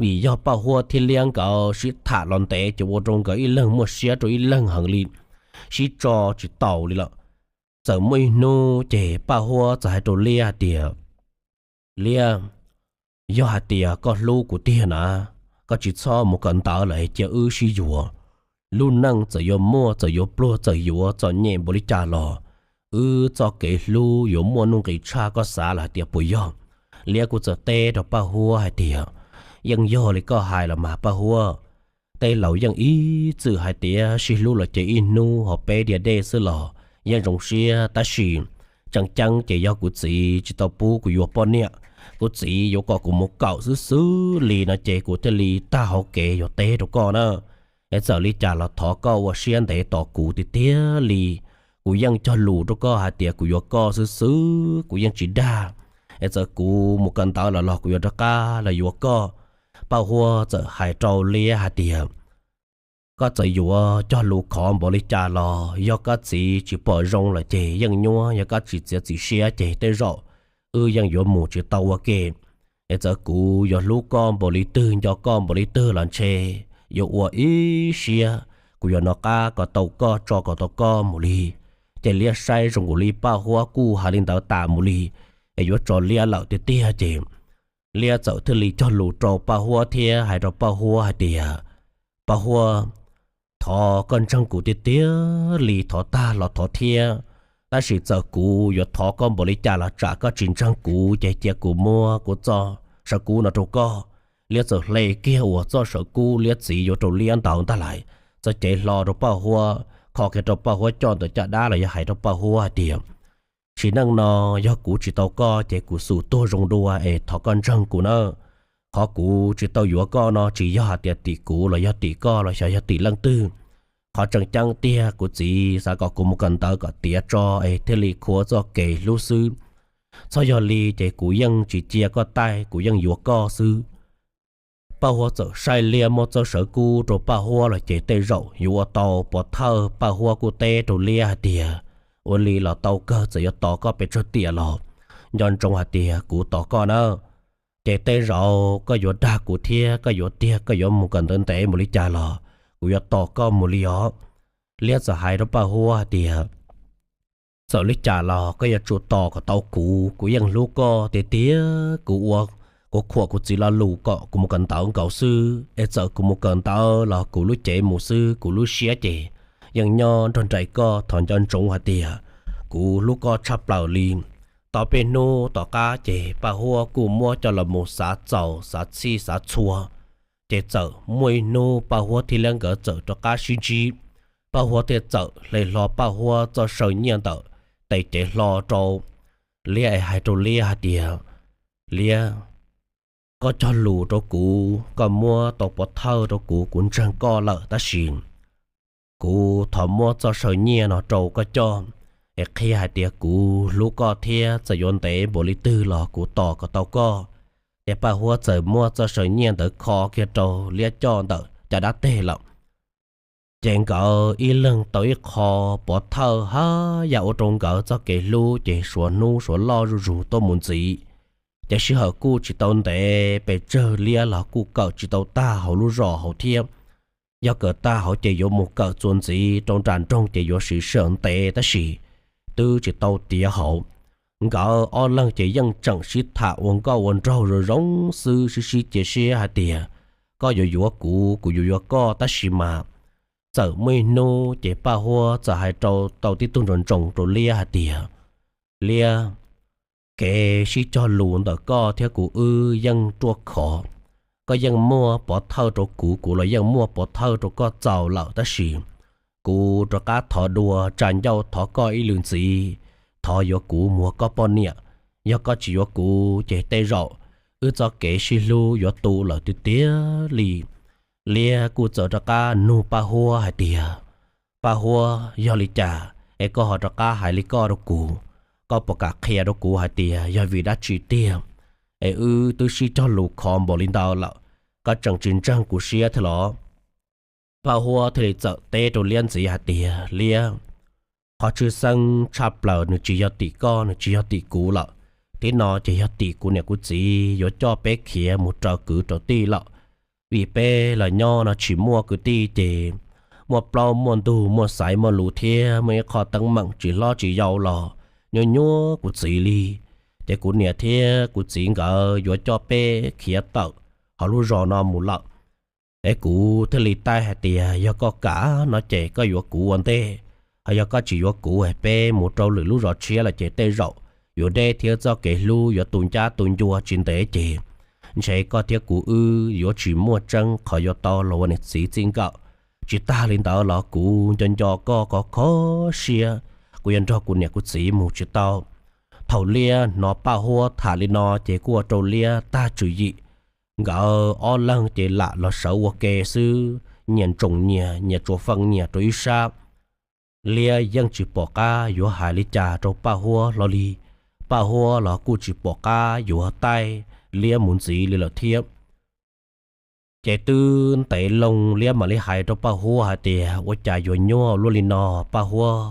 Vim yog Paj Huab thiab Liab nkawd sib tham los ntev ces ua rau nkawd ib leeg muaj siab rau ib leeg heev li, sib tso tsis taus li lawm. Txawm muaj ib hnub ces Paj Huab txawm hais rau Liab hais tias, Liab, yog hais tias koj hlub kuv tiag na, koj tsis txhob mus kawm ntawv lawm es cia wb sib yuav. Lub neej txawm yuav muaj txawm yuav pluag txawm yuav txom nyem npaum li cas los wb txoj kev hlub yuav muaj nuj nqis tshaj koj xav lawm hais tias puas yog? Liab kuj txawm teb rau Paj Huab hais tias, Yeej yog li koj hais los mas Paj Huab. Tej laus yeej ib txwm hais tias sib hlub los ces ib hnub ho peb diav dej xwb los yeej zoo siab, tab sis tseem ceeb ces yog kuv txiv tsis tau pub kuv yuav poj niam, kuv txiv yuav kom kuv mus kawm xwb xwb li no ces kuv thiaj li tag hauv kev yuav teb rau koj na. Es txawm li cas los thov koj ua siab ntev tos kuv tiag tiag li. Kuv yeej cog lus rau koj hais tias kuv yuav koj xwb xwb, kuv yeej tsis dag. Es txawm kuv mus kawm ntawv los los kuv yuav rov qab los yuav koj. Paj Huab txawm hais rau Liab hais tias, koj txawm yuav cog lus khov npaum li cas los yog koj txiv tsis pom zoo lawm ces yeej nyuaj, yog koj tsis txiav txim siab ces tej zaum wb yeej yuav mus tsis tau ua ke. Es txawm kuv yuav hlub koj npaum li twg, nco koj npaum li twg los ntshe yuav ua ib siab kuv yuav nov qab kom tau koj, tso kom tau koj mus li. Ces Liab saib zoo nkaus li Paj Huab kuj hais li ntawd tas mus li, es yuav tso Liab lawm tiag tiag ces Liab txawm thiaj li cog lus rau Paj Huab thiab hais rau Paj Huab hais tias, Paj Huab, thov koj ntseeg kuv tiag tiag li, thov tag los thov thiab. Tab sis txawm kuv yuav thov koj npaum li cas los tsam koj tsis ntseeg kuv ces cia kuv muab kuv txoj saw kub no rau koj. Liab txawm hle kiag uas txoj saw kub Liab txiv yuav rau Liab ntawd ntag lais, txawm cev hlo rau Paj Huab, kho kiag rau Paj Huab coj ntawm caj dab los yog hais rau Paj Huab hais tias, sim neej no yog kuv tsis tau koj ces kuv xum tuag zoo dua es thov koj ntseeg kuv na. Qhov kuv tsis tau yuav koj no tsis yog hais tias tim kuv los yog tim koj los xyov yog tim leej twg. Qhov tseem ceeb tiag kuv txiv xav kom kuv mus kawm ntawv kom tiav tso es thiaj li khuav txoj kev hlub xwb. Txhob yog li ces kuv yeej tsis cia koj taij, kuv yeej yuav koj xwb. Paj Huab txawm saib Liab muab txoj saw kub rau Paj Huab los ces tej zaum yuav ua tau pov thawj. Paj Huab kuj teb rau Liab hais tias, ua li los tau kawg, txawm yuav tos koj pes tsawg tiam los nco ntsoov hais tias kuv tos koj na. Ces tej zaum koj yuav dag kuv thiab koj yuav tiag, koj yuav mus kawm ntawv ntev mus li cas los kuv yuav tos koj mus li os. Liab txawm hais rau Paj Huab hais tias, txawm li cas los koj yuav tsum tos kom tau kuv, kuv yeej hlub koj tiag tiag. Kuv ua, kuv khuam kuv txiv lo lus kom kuv mus kawm ntawv nkaus xwb, es txawm kuv mus kawm ntawv los kuv lub cev mus xwb, kuv lub siab ces yeej nyob nrog nraim koj. Thov nco ntsoov hais tias kuv hlub koj tshaj plaws li. Tau peb hnub tom qab ces Paj Huab kuj muab coj los mus xav txaus xav txhij xav txhua. Ces txawm muaj ib hnub Paj Huab thiab Liab nkawd txawm rov qab sib ntsib. Paj Huab thiaj txawm hle hlo Paj Huab txoj saw nyiaj ntawm tes cev hlo rau Liab es hais rau Liab hais tias, Liab, koj cog lus rau kuv, koj muab tau pov thawj rau kuv, kuv ntseeg koj lawm, tab sis kuv thov muab txoj saw nyiaj no rau koj coj, es qhia hais tias kuv hlub koj thiab txawm yuav ntev npaum li twg los kuv tos kom tau koj. Ces Paj Huab txawm muab txoj saw nyiaj ntawd kho kiag rau Liab coj ntawm caj dab teg lawm. Ces nkawd ib leeg tau ib qho pov thawj haj yam ua rau nkawd txoj kev hlub ces suav hnub suav loj zuj zus tuaj mus ntxiv. Ces sij hawm kuj tsis tau ntev pes tsawg, Liab los kuj kawm tsis tau tag hauv lub zos hauv thiab. Yog kawm tag hauv ces yuav mus kawm txuas ntxiv rau nram nroog ces yuav siv sij hawm ntev, tab sis twb tsis tau tiav hauv. Nkawd ob leeg ces yeej tseem sib tham ua nkauj ua nraug zoo zoo xwb, sib sib cia siab hais tias koj yuav yuav kuv, kuv yuav yuav koj, tab sis mas txawm muaj ib hnub ces Paj Huab txawm hais rau tau tib tug ntsoov ntsoov rau Liab hais tias, Liab, kev sib cog lus ntawm koj thiab kuv wb yeej ruaj khov. Koj yeej muaj pov thawj rau kuv, kuv los yeej muaj pov thawj rau koj txaus lawm, tab sis kuv rov qab thov dua tsa ncauj thov koj ib lwm ntxiv, thov yuav kuv mus ua koj poj niam. Yog koj tsis yuav kuv ces tej zaum wb txoj kev sib hlub yuav tu lawm tiag tiag li. Liab kuj txawm rov qab nug Paj Huab hais tias, Paj Huab, yog li cas es koj ho rov qab hais li koj rau kuv? Koj puas kam qhia rau kuv hais tias yog vim dab tsi tiag es wb twb sib cog lus khov npaum li ntawd lawm, koj tseem tsis ntseeg kuv siab thiab los? Paj Huab thiaj li txawm teb rau Liab ntxiv hais tias, Liab, qhov tshwj xeeb tshaj plaws nws tsis yog tim koj, nws tsis yog tim kuv lawm. Tib no ces yog tim kuv niam kuv txiv yuav coj peb khiav mus raws kwv raws tij lawm. Vim peb los nyob no tsis muaj kwv tij ces muaj plaub muaj ntug, muaj xaiv muaj lus thiab muaj ib qho teeb meem tsis hlob tsis yau los nyuaj nyuaj kuv txiv li. Ces kuv niam thiab kuv txiv nkawd yuav coj peb khiav tawm hauv lub zos no mus lawm. Es kuv thiaj li taij hais tias yog koj kam no ces koj yuav kuv ua ntej, ho yog koj tsis yuav kuv es peb mus rau lwm lub zos tshiab lawm ces tej zaum yuav deb thiab txoj kev hlub yuav tu ncab tu ncua tsis ntev ces ntshe koj thiab kuv wb yuav tsis muaj tseeb qhov yuav tau los ua niam txiv txij nkawm. Tsis tag li ntawd los kuv nco nco koj kho kho siab, kuv yuav nrog kuv niam kuv txiv mus tsis tau. Thaum Liab hnov Paj Huab tham li no ces kuj ua rau Liab tag tswv yim. Nkawd ob leeg ces lam los sawv ua ke xwb, nyias ntsoos nyias, nyias tsuas fee nyias rau ib sab. Liab yeej tsis pom qab yuav hais li cas rau Paj Huab hlo li. Paj Huab los kuj tsis pom qab yuav taij Liab mus ntxiv li lawm thiab. Ces twb ntev loo Liab mam li hais rau Paj Huab hais tias, ua cas yuav nyuaj luaj li no Paj Huab?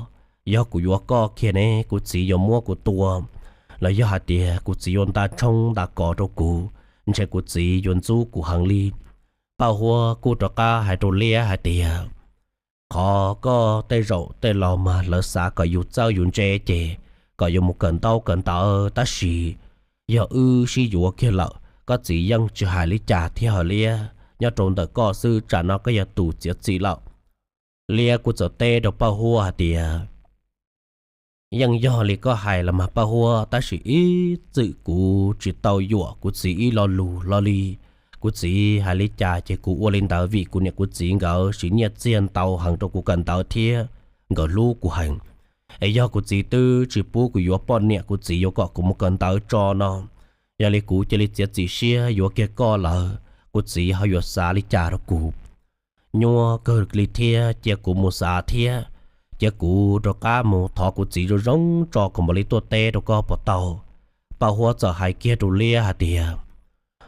Yog kuv yuav koj kiag ne kuv txiv yuav muab kuv tua, los yog hais tias kuv txiv yuav nta tshoob nta kos rau kuv, ntshe kuv txiv yuav ntxub kuv heev li. Paj Huab kuj rov qab hais rau Liab hais tias, qhov koj tej zaum tej laus mas lawv xav kom yus txawj yus ntse ces kom yus mus kawm ntaub kawm ntawv, tab sis yog wb sib yuav kiag lawm koj txiv yeej tsis hais li cas thiab hos Liab, nyob rau ntawm koj xwb tsam no koj yog tus txiav txim lawm. Liab kuj txawm teb rau Paj Huab hais tias, yeej yog li koj hais los mas Paj Huab, tab sis ib txwm kuv tsis tau yuam kuv txiv ib lo lus hlo li. Kuv txiv hais li cas ces kuv ua li ntawd vim kuv niam kuv txiv nkawd siv nyiaj txiag ntau heev rau kuv kawm ntawv thiab nkawd hlub kuv heev. Es yog kuv txiv twb tsis pub kuv yuav poj niam, kuv txiv yuav kom kuv mus kawm ntawv tso no, yog li kuv cia li txiav txim siab yuav kiag koj lawm, kuv txiv ho yuav xav li cas rau kuv? Nyuaj kawg li thiab, cia kuv mus xav thiab. Cia kuv rov qab mus thov kuv txiv zoo zoo tso kom mam li tuaj teb rau koj puas tau? Paj Huab txawm hais kiag rau Liab hais tias,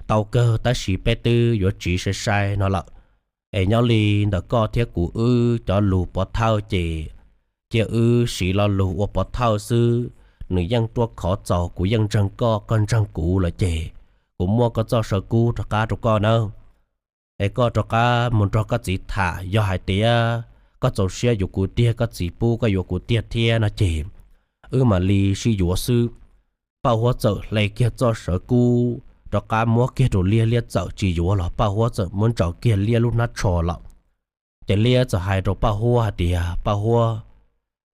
tau kawg, tab sis peb twb yuav tsiv sai sai no lawm, es nyob li ntawm koj thiab kuv wb cov lus pov thawj ces cia wb siv lo lus ua pov thawj xwb. Nws yeej ruaj khov txaus, kuv yeej ntseeg koj, koj ntseeg kuv lawm ces kuv muab koj txoj saw kub rov qab rau koj nawb. Es koj rov qab mus nrog koj txiv tham, yog hais tias koj txaus siab yuav kuv tiag, koj txiv pub koj yuav kuv tiag thiab no ces wb mam li sib yuav xwb. Paj Huab txawm hle kiag txoj saw kub rov qab muab kiag rau Liab, Liab txawm tsis yuav los Paj Huab txawm muab ntsaws kiag Liab lub hnab tsho lawm. Ces Liab txawm hais rau Paj Huab hais tias, Paj Huab,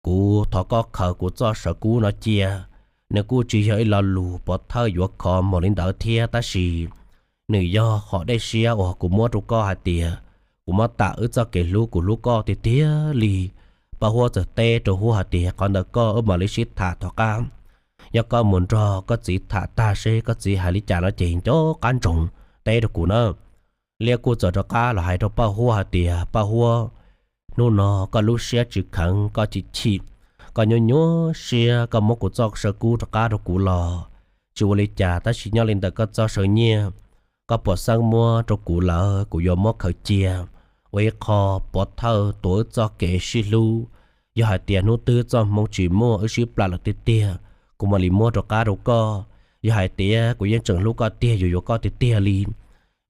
kuv thov koj khaws kuv txoj saw kub no cia. Nws kuj tsis yog ib lo lus pov thawj yuav khov mos li ntawd thiab, tab sis nws yog qhov dej siab uas kuv muab rau koj hais tias kuv muab tam wb txoj kev hlub, kuv hlub koj tiag tiag li. Paj Huab txawm teb rau Huab hais tias, qhov ntawd koj wb mam li sib tham tom qab. Yog koj mus nrog koj txiv tham tag seb koj txiv hais li cas no ces nco qab ntsoov teb rau kuv na. Liab kuj txawm rov qab los hais rau Paj Huab hais tias, Paj Huab, hnub no koj lub siab tsis kheev, koj chim chim, koj nyuaj nyuaj siab, koj muab kuv txoj saw kub rov qab rau kuv los tsis ua li cas, tab sis nyob li ntawm koj txoj saw nyiaj, koj puas xeeb muab rau kuv lawm kuv yuav muab khaws cia ua ib qho pov thawj tuav wb txoj kev sib hlub. Yog hais tias hnub twg txoj hmoo tsis muaj wb sib plam lawm tiag tiag, kuv mam li muab rov qab rau koj. Yog hais tias kuv yeej tseem hlub koj tiag, yuav yuav koj tiag tiag li,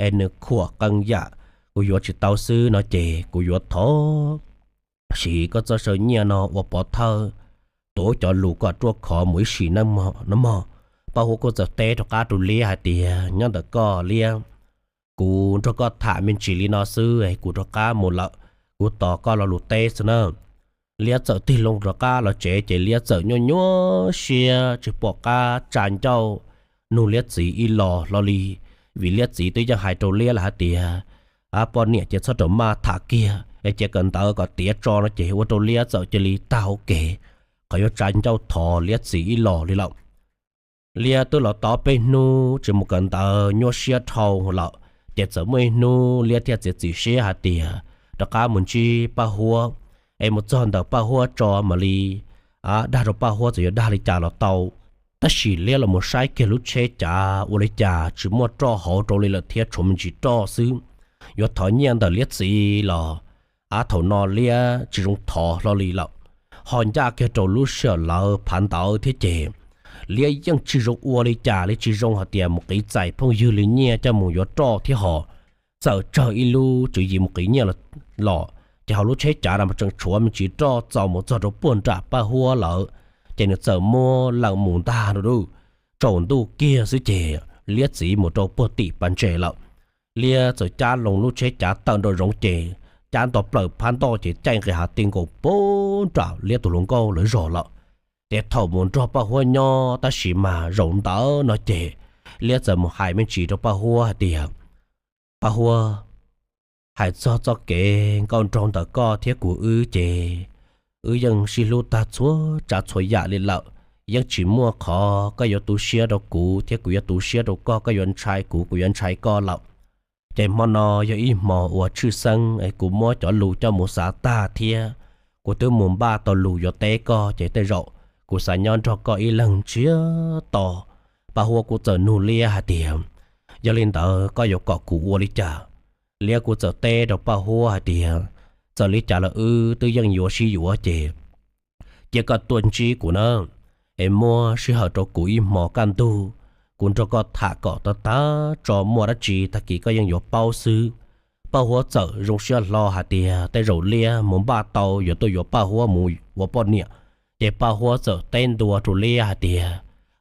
es nws khuam qee yam kuv yuav tsis tau xwb no ces kuv yuav thov siv koj txoj saw nyiaj no ua pov thawj tuav wb cov lus kom ruaj khov mus ib sim neej no mog. Paj Huab kuj txawm teb rov qab rau Liab hais tias, nyob ntawm koj Liab, kuv nrog koj tham me ntsis li no xwb es kuv rov qab mus lawm, kuv tos koj lo lus teb xwb na. Liab txawm tig loo rov qab los tsev ces Liab txawm nyuaj nyuaj siab tsis pom qab tsa ncauj nug Liab txiv ib los hlo li, vim Liab txiv twb yeej hais rau Liab lawm hais tias, poj niam ces txhob rau maj tham kiag es cia kawm ntawv kom tiav tso no ces ua rau Liab txawm cia li tag hauv kev, qhov yuav tsa ncauj thov Liab txiv ib los li lawm. Liab twb los tau peb hnub tsis mus kawm ntawv nyuaj siab dhau lawm, ces txawm muaj ib hnub Liab thiaj txiav txim siab hais tias rov qab mus ntsib Paj Huab, es mus txog ntawm Paj Huab tso mam li dag rau Paj Huab txawm yuav dag li cas los tau. Tab sis Liab los mus saib kiag lub tsheb cav ua li cas tsis muaj roj hauv rau li lawm thiab, tshuav me ntsis roj xwb. Yuav thov nyiaj ntawm Liab txiv los av thaum no Liab tsis zoo thov hlo li lawm. Ho ncaj kiag rau lub sij hawm lawv phav ntawv thiab ces Liab yeej tsis zoo ua li cas li, tsis zoo hais tias mus qiv txais phooj ywg li nyiaj coj mus yuav roj thiab ho txawm tsawg ib lub tswv yim mus qiv nyiaj los, ces hauv lub tsheb cav no mas tseem tshuav me ntsis roj txaus mus txog rau puag nram Paj Huab lawm, ces nws txawm muab lees mus ntag no du. Tsaus ntuj kiag xwb ces Liab txiv mus rau puag tim pas ntses lawm. Liab txawm cab loo lub tsheb cav tawm nraum zoov ces cab nto plaws phab ntoj ces caij nqis hav ti nkaus puag nram Liab tus hluas nkauj lawv zos lawm. Ces thaum mus nrog Paj Huab nyob tab sis mas zaum ntawd no ces Liab txawm mus hais me ntsis rau Paj Huab hais tias, Paj Huab, hais txog txoj kev nkauj nraug ntawm koj thiab kuv wb ces wb yeej sib hlub tag txhua tsav txhua yam li lawm. yeej tsis muaj qhov koj yuav tu siab rau kuv thiab kuv yuav tu siab rau koj, koj yuav ntshai kuv, kuv yuav ntshai koj lawm. Ces hmo no yog ib hmos uas tshwj xeeb es kuv muab cov lus coj mus xav tag thiab kuv twb mus npaj tau lus yuav teb koj, ces tej zaum kuv xav nyob nrog koj ib leeg ntsiag to. Paj Huab kuj txawm nug Liab hais tias, yog li ntawd koj yuav kom kuv ua li cas? Liab kuj txawm teb rau Paj Huab hais tias, txawm li cas los wb twb yeej yuav sib yuav ces cia koj tuaj ntsib kuv na, es muab sij hawm rau kuv ib hmos kaj ntug, kuv nrog koj tham kom tag tag tso, muaj dab tsi tag kis koj yeej yuav paub xwb. Paj Huab txawm zoo siab hlo hais tias tej zaum Liab mus npaj tau yuav tuaj yuav Paj Huab mus ua poj niam. Ces Paj Huab txawm teb ntua rau Liab hais tias,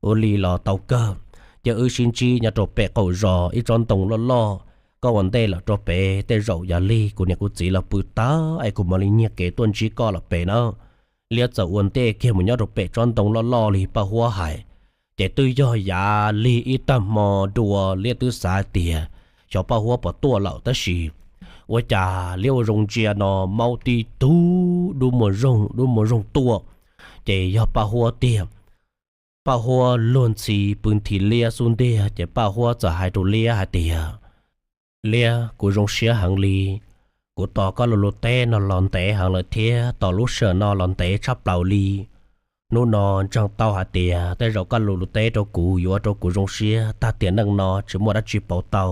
ua li los tau kawg, cia wb sib ntsib nyob rau pem qaum zos ib tsob ntoo loj loj, koj ua ntej lawm rau pem, tej zaum yog lig kuv niam kuv txiv los pw tag es kuv mam li nyiag kev tuaj ntsib koj lawm pem na. Liab txawm ua ntej kiag mus nyob rau pem tsob ntoo loj loj li Paj Huab hais. Ces twb yog yav lig ib tag hmo dua, Liab twb xav hais tias xyov Paj Huab puas tuaj lawm, tab sis ua cas Liab ua zoo ntsia no maub tib tug dub muag zoog dub muag zoog tuaj, ces yog Paj Huab tiag. Paj Huab luag ntxhi pw nthi Liab xub ntiag, ces Paj Huab txawm hais rau Liab hais tias, Liab, kuv zoo siab heev li. Kuv tos koj lus lus teb no los ntev heev lawm thiab tos lub sij hawm no los ntev tshaj plaws li. Hnub no ntseeg tau hais tias tej zaum koj lus lus teb rau kuv yuav ua rau kuv zoo siab tag tiam neej no tsis muaj dab tsi pauv tau.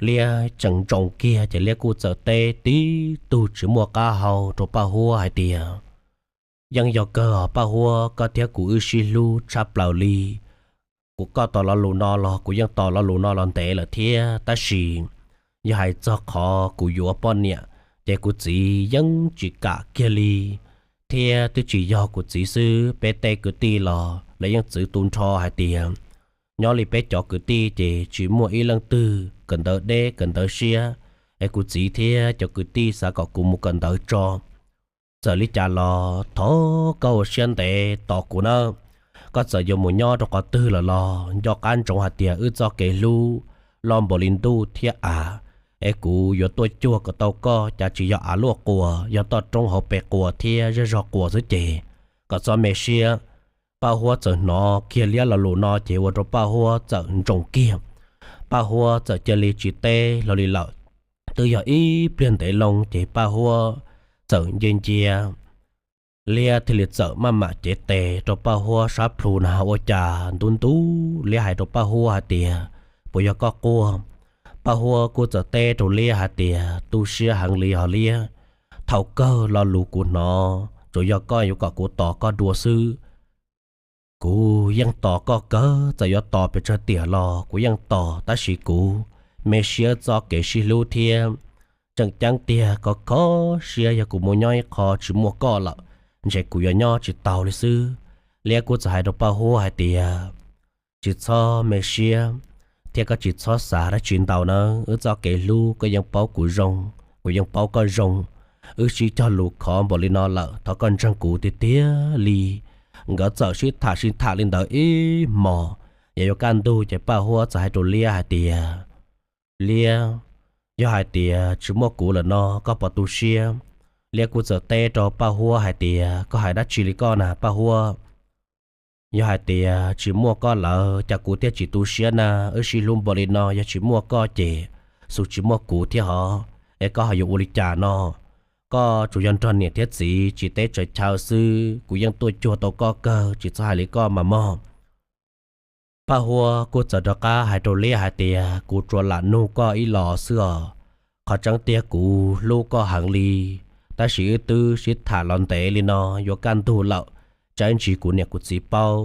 Liab tseem ntsoov kiag ces Liab kuj txawm teb tib tug tsis muaj qab hau rau Paj Huab hais tias, yeej yog kawg os Paj Huab, koj thiab kuv wb sib hlub tshaj plaws li. Kuv, koj tos lo lus no los kuv yeej tos lo lus no los ntev lawm thiab, tab sis yog hais txog qhov kuv yuav poj niam, ces kuv txiv yeej tsis kam kiag li. Thiab twb tsis yog kuv txiv xwb, peb tej kwv tij los lawv yeej txwv tu nrho hais tias nyob li peb cov kwv tij ces tsis muaj ib leej twg kawm ntawv deb kawm ntawv siab, es kuv txiv thiab cov kwv tij xav kom kuv mus kawm ntawv tso. Txawm li cas los thov koj ua siab ntev tos kuv nawb. Koj txawm yuav mus nyob rau qhov twg lawm los nco qab ntsoov hais tias wb txoj kev hlub loj npaum li ntuj thiab av, es kuv yuav tuaj cuag kom tau koj, cas tsis yog av luaj quas, yog toj roob hauv pes quas thiab zej zog quas xwb ces koj txhob me siab. Paj Huab txawm hnov kiag Liab lo lus no ces ua rau Paj Huab txawm ntsoov kiag. Paj Huab txawm cia li tsis teb hlo li lawm. Twb yog ib pliag ntev loo ces Paj Huab txawm nce ncia, Liab thiaj li txawm maj mam cev tes rau Paj Huab sab plhu na. Ua cas ntu ntu Liab hais rau Paj Huab hais tias, puas yog koj quaj? Paj Huab kuj txawm teb rau Liab hais tias, tu siab heev li os Liab. Thaum kawg lo lus kuv hnov tsuas yog koj yuav kom kuv tos koj dua xwb. Kuv yeej tos koj kawg, txawm yuav tos pes tsawg tiam los kuv yeej tos, tab sis kuv me siab txoj kev sib hlub thiab. Tseem ceeb tiag koj kho siab yog kuv mus nyob ib qho tsis muaj koj lawm, ntshe kuv yuav nyob tsis tau li xwb. Liab kuj txawm hais rau Paj Huab hais tias, tsis txhob me siab thiab koj tsis txhob xav dab tsi ntau nawb. Wb txoj kev hlub koj yeej paub kuv zoo, kuv yeej paub koj zoo. Wb sib cog lus khov npaum li no lawm, thov koj ntseeg kuv tiag tiag li. Nkawd txawm sib tham sib tham li ntawd ib hmos, yog yuav kaj ntug ces Paj Huab txawm hais rau Liab hais tias, Liab, yog hais tias tsis muaj kuv lawm no koj puas tu siab? Liab kuj txawm teb rau Paj Huab hais tias, koj hais dab tsi li koj na Paj Huab? Yog hais tias tsis muaj koj lawm cas kuv thiaj tsis tu siab na. Wb sib hlub npaum li no yog tsis muaj koj ces xus tsis muaj kuv thiab hov, es koj ho yuav ua li cas no? Koj tsuas yog nrog niam thiab txiv tsis teb tsaws chaw xwb, kuv yeej tuaj cuag tau koj kawg, tsis txhob hais li koj mas mog. Paj Huab kuj txawm rov qab hais rau Liab hais tias, kuv tsuas lam nug koj ib los xwb os. Qhov tseeb tiag kuv hlub koj heev li, tab sis wb twb sib tham los ntev li no yuav kaj ntug lawm, tsam ntsis kuv niam kuv txiv paub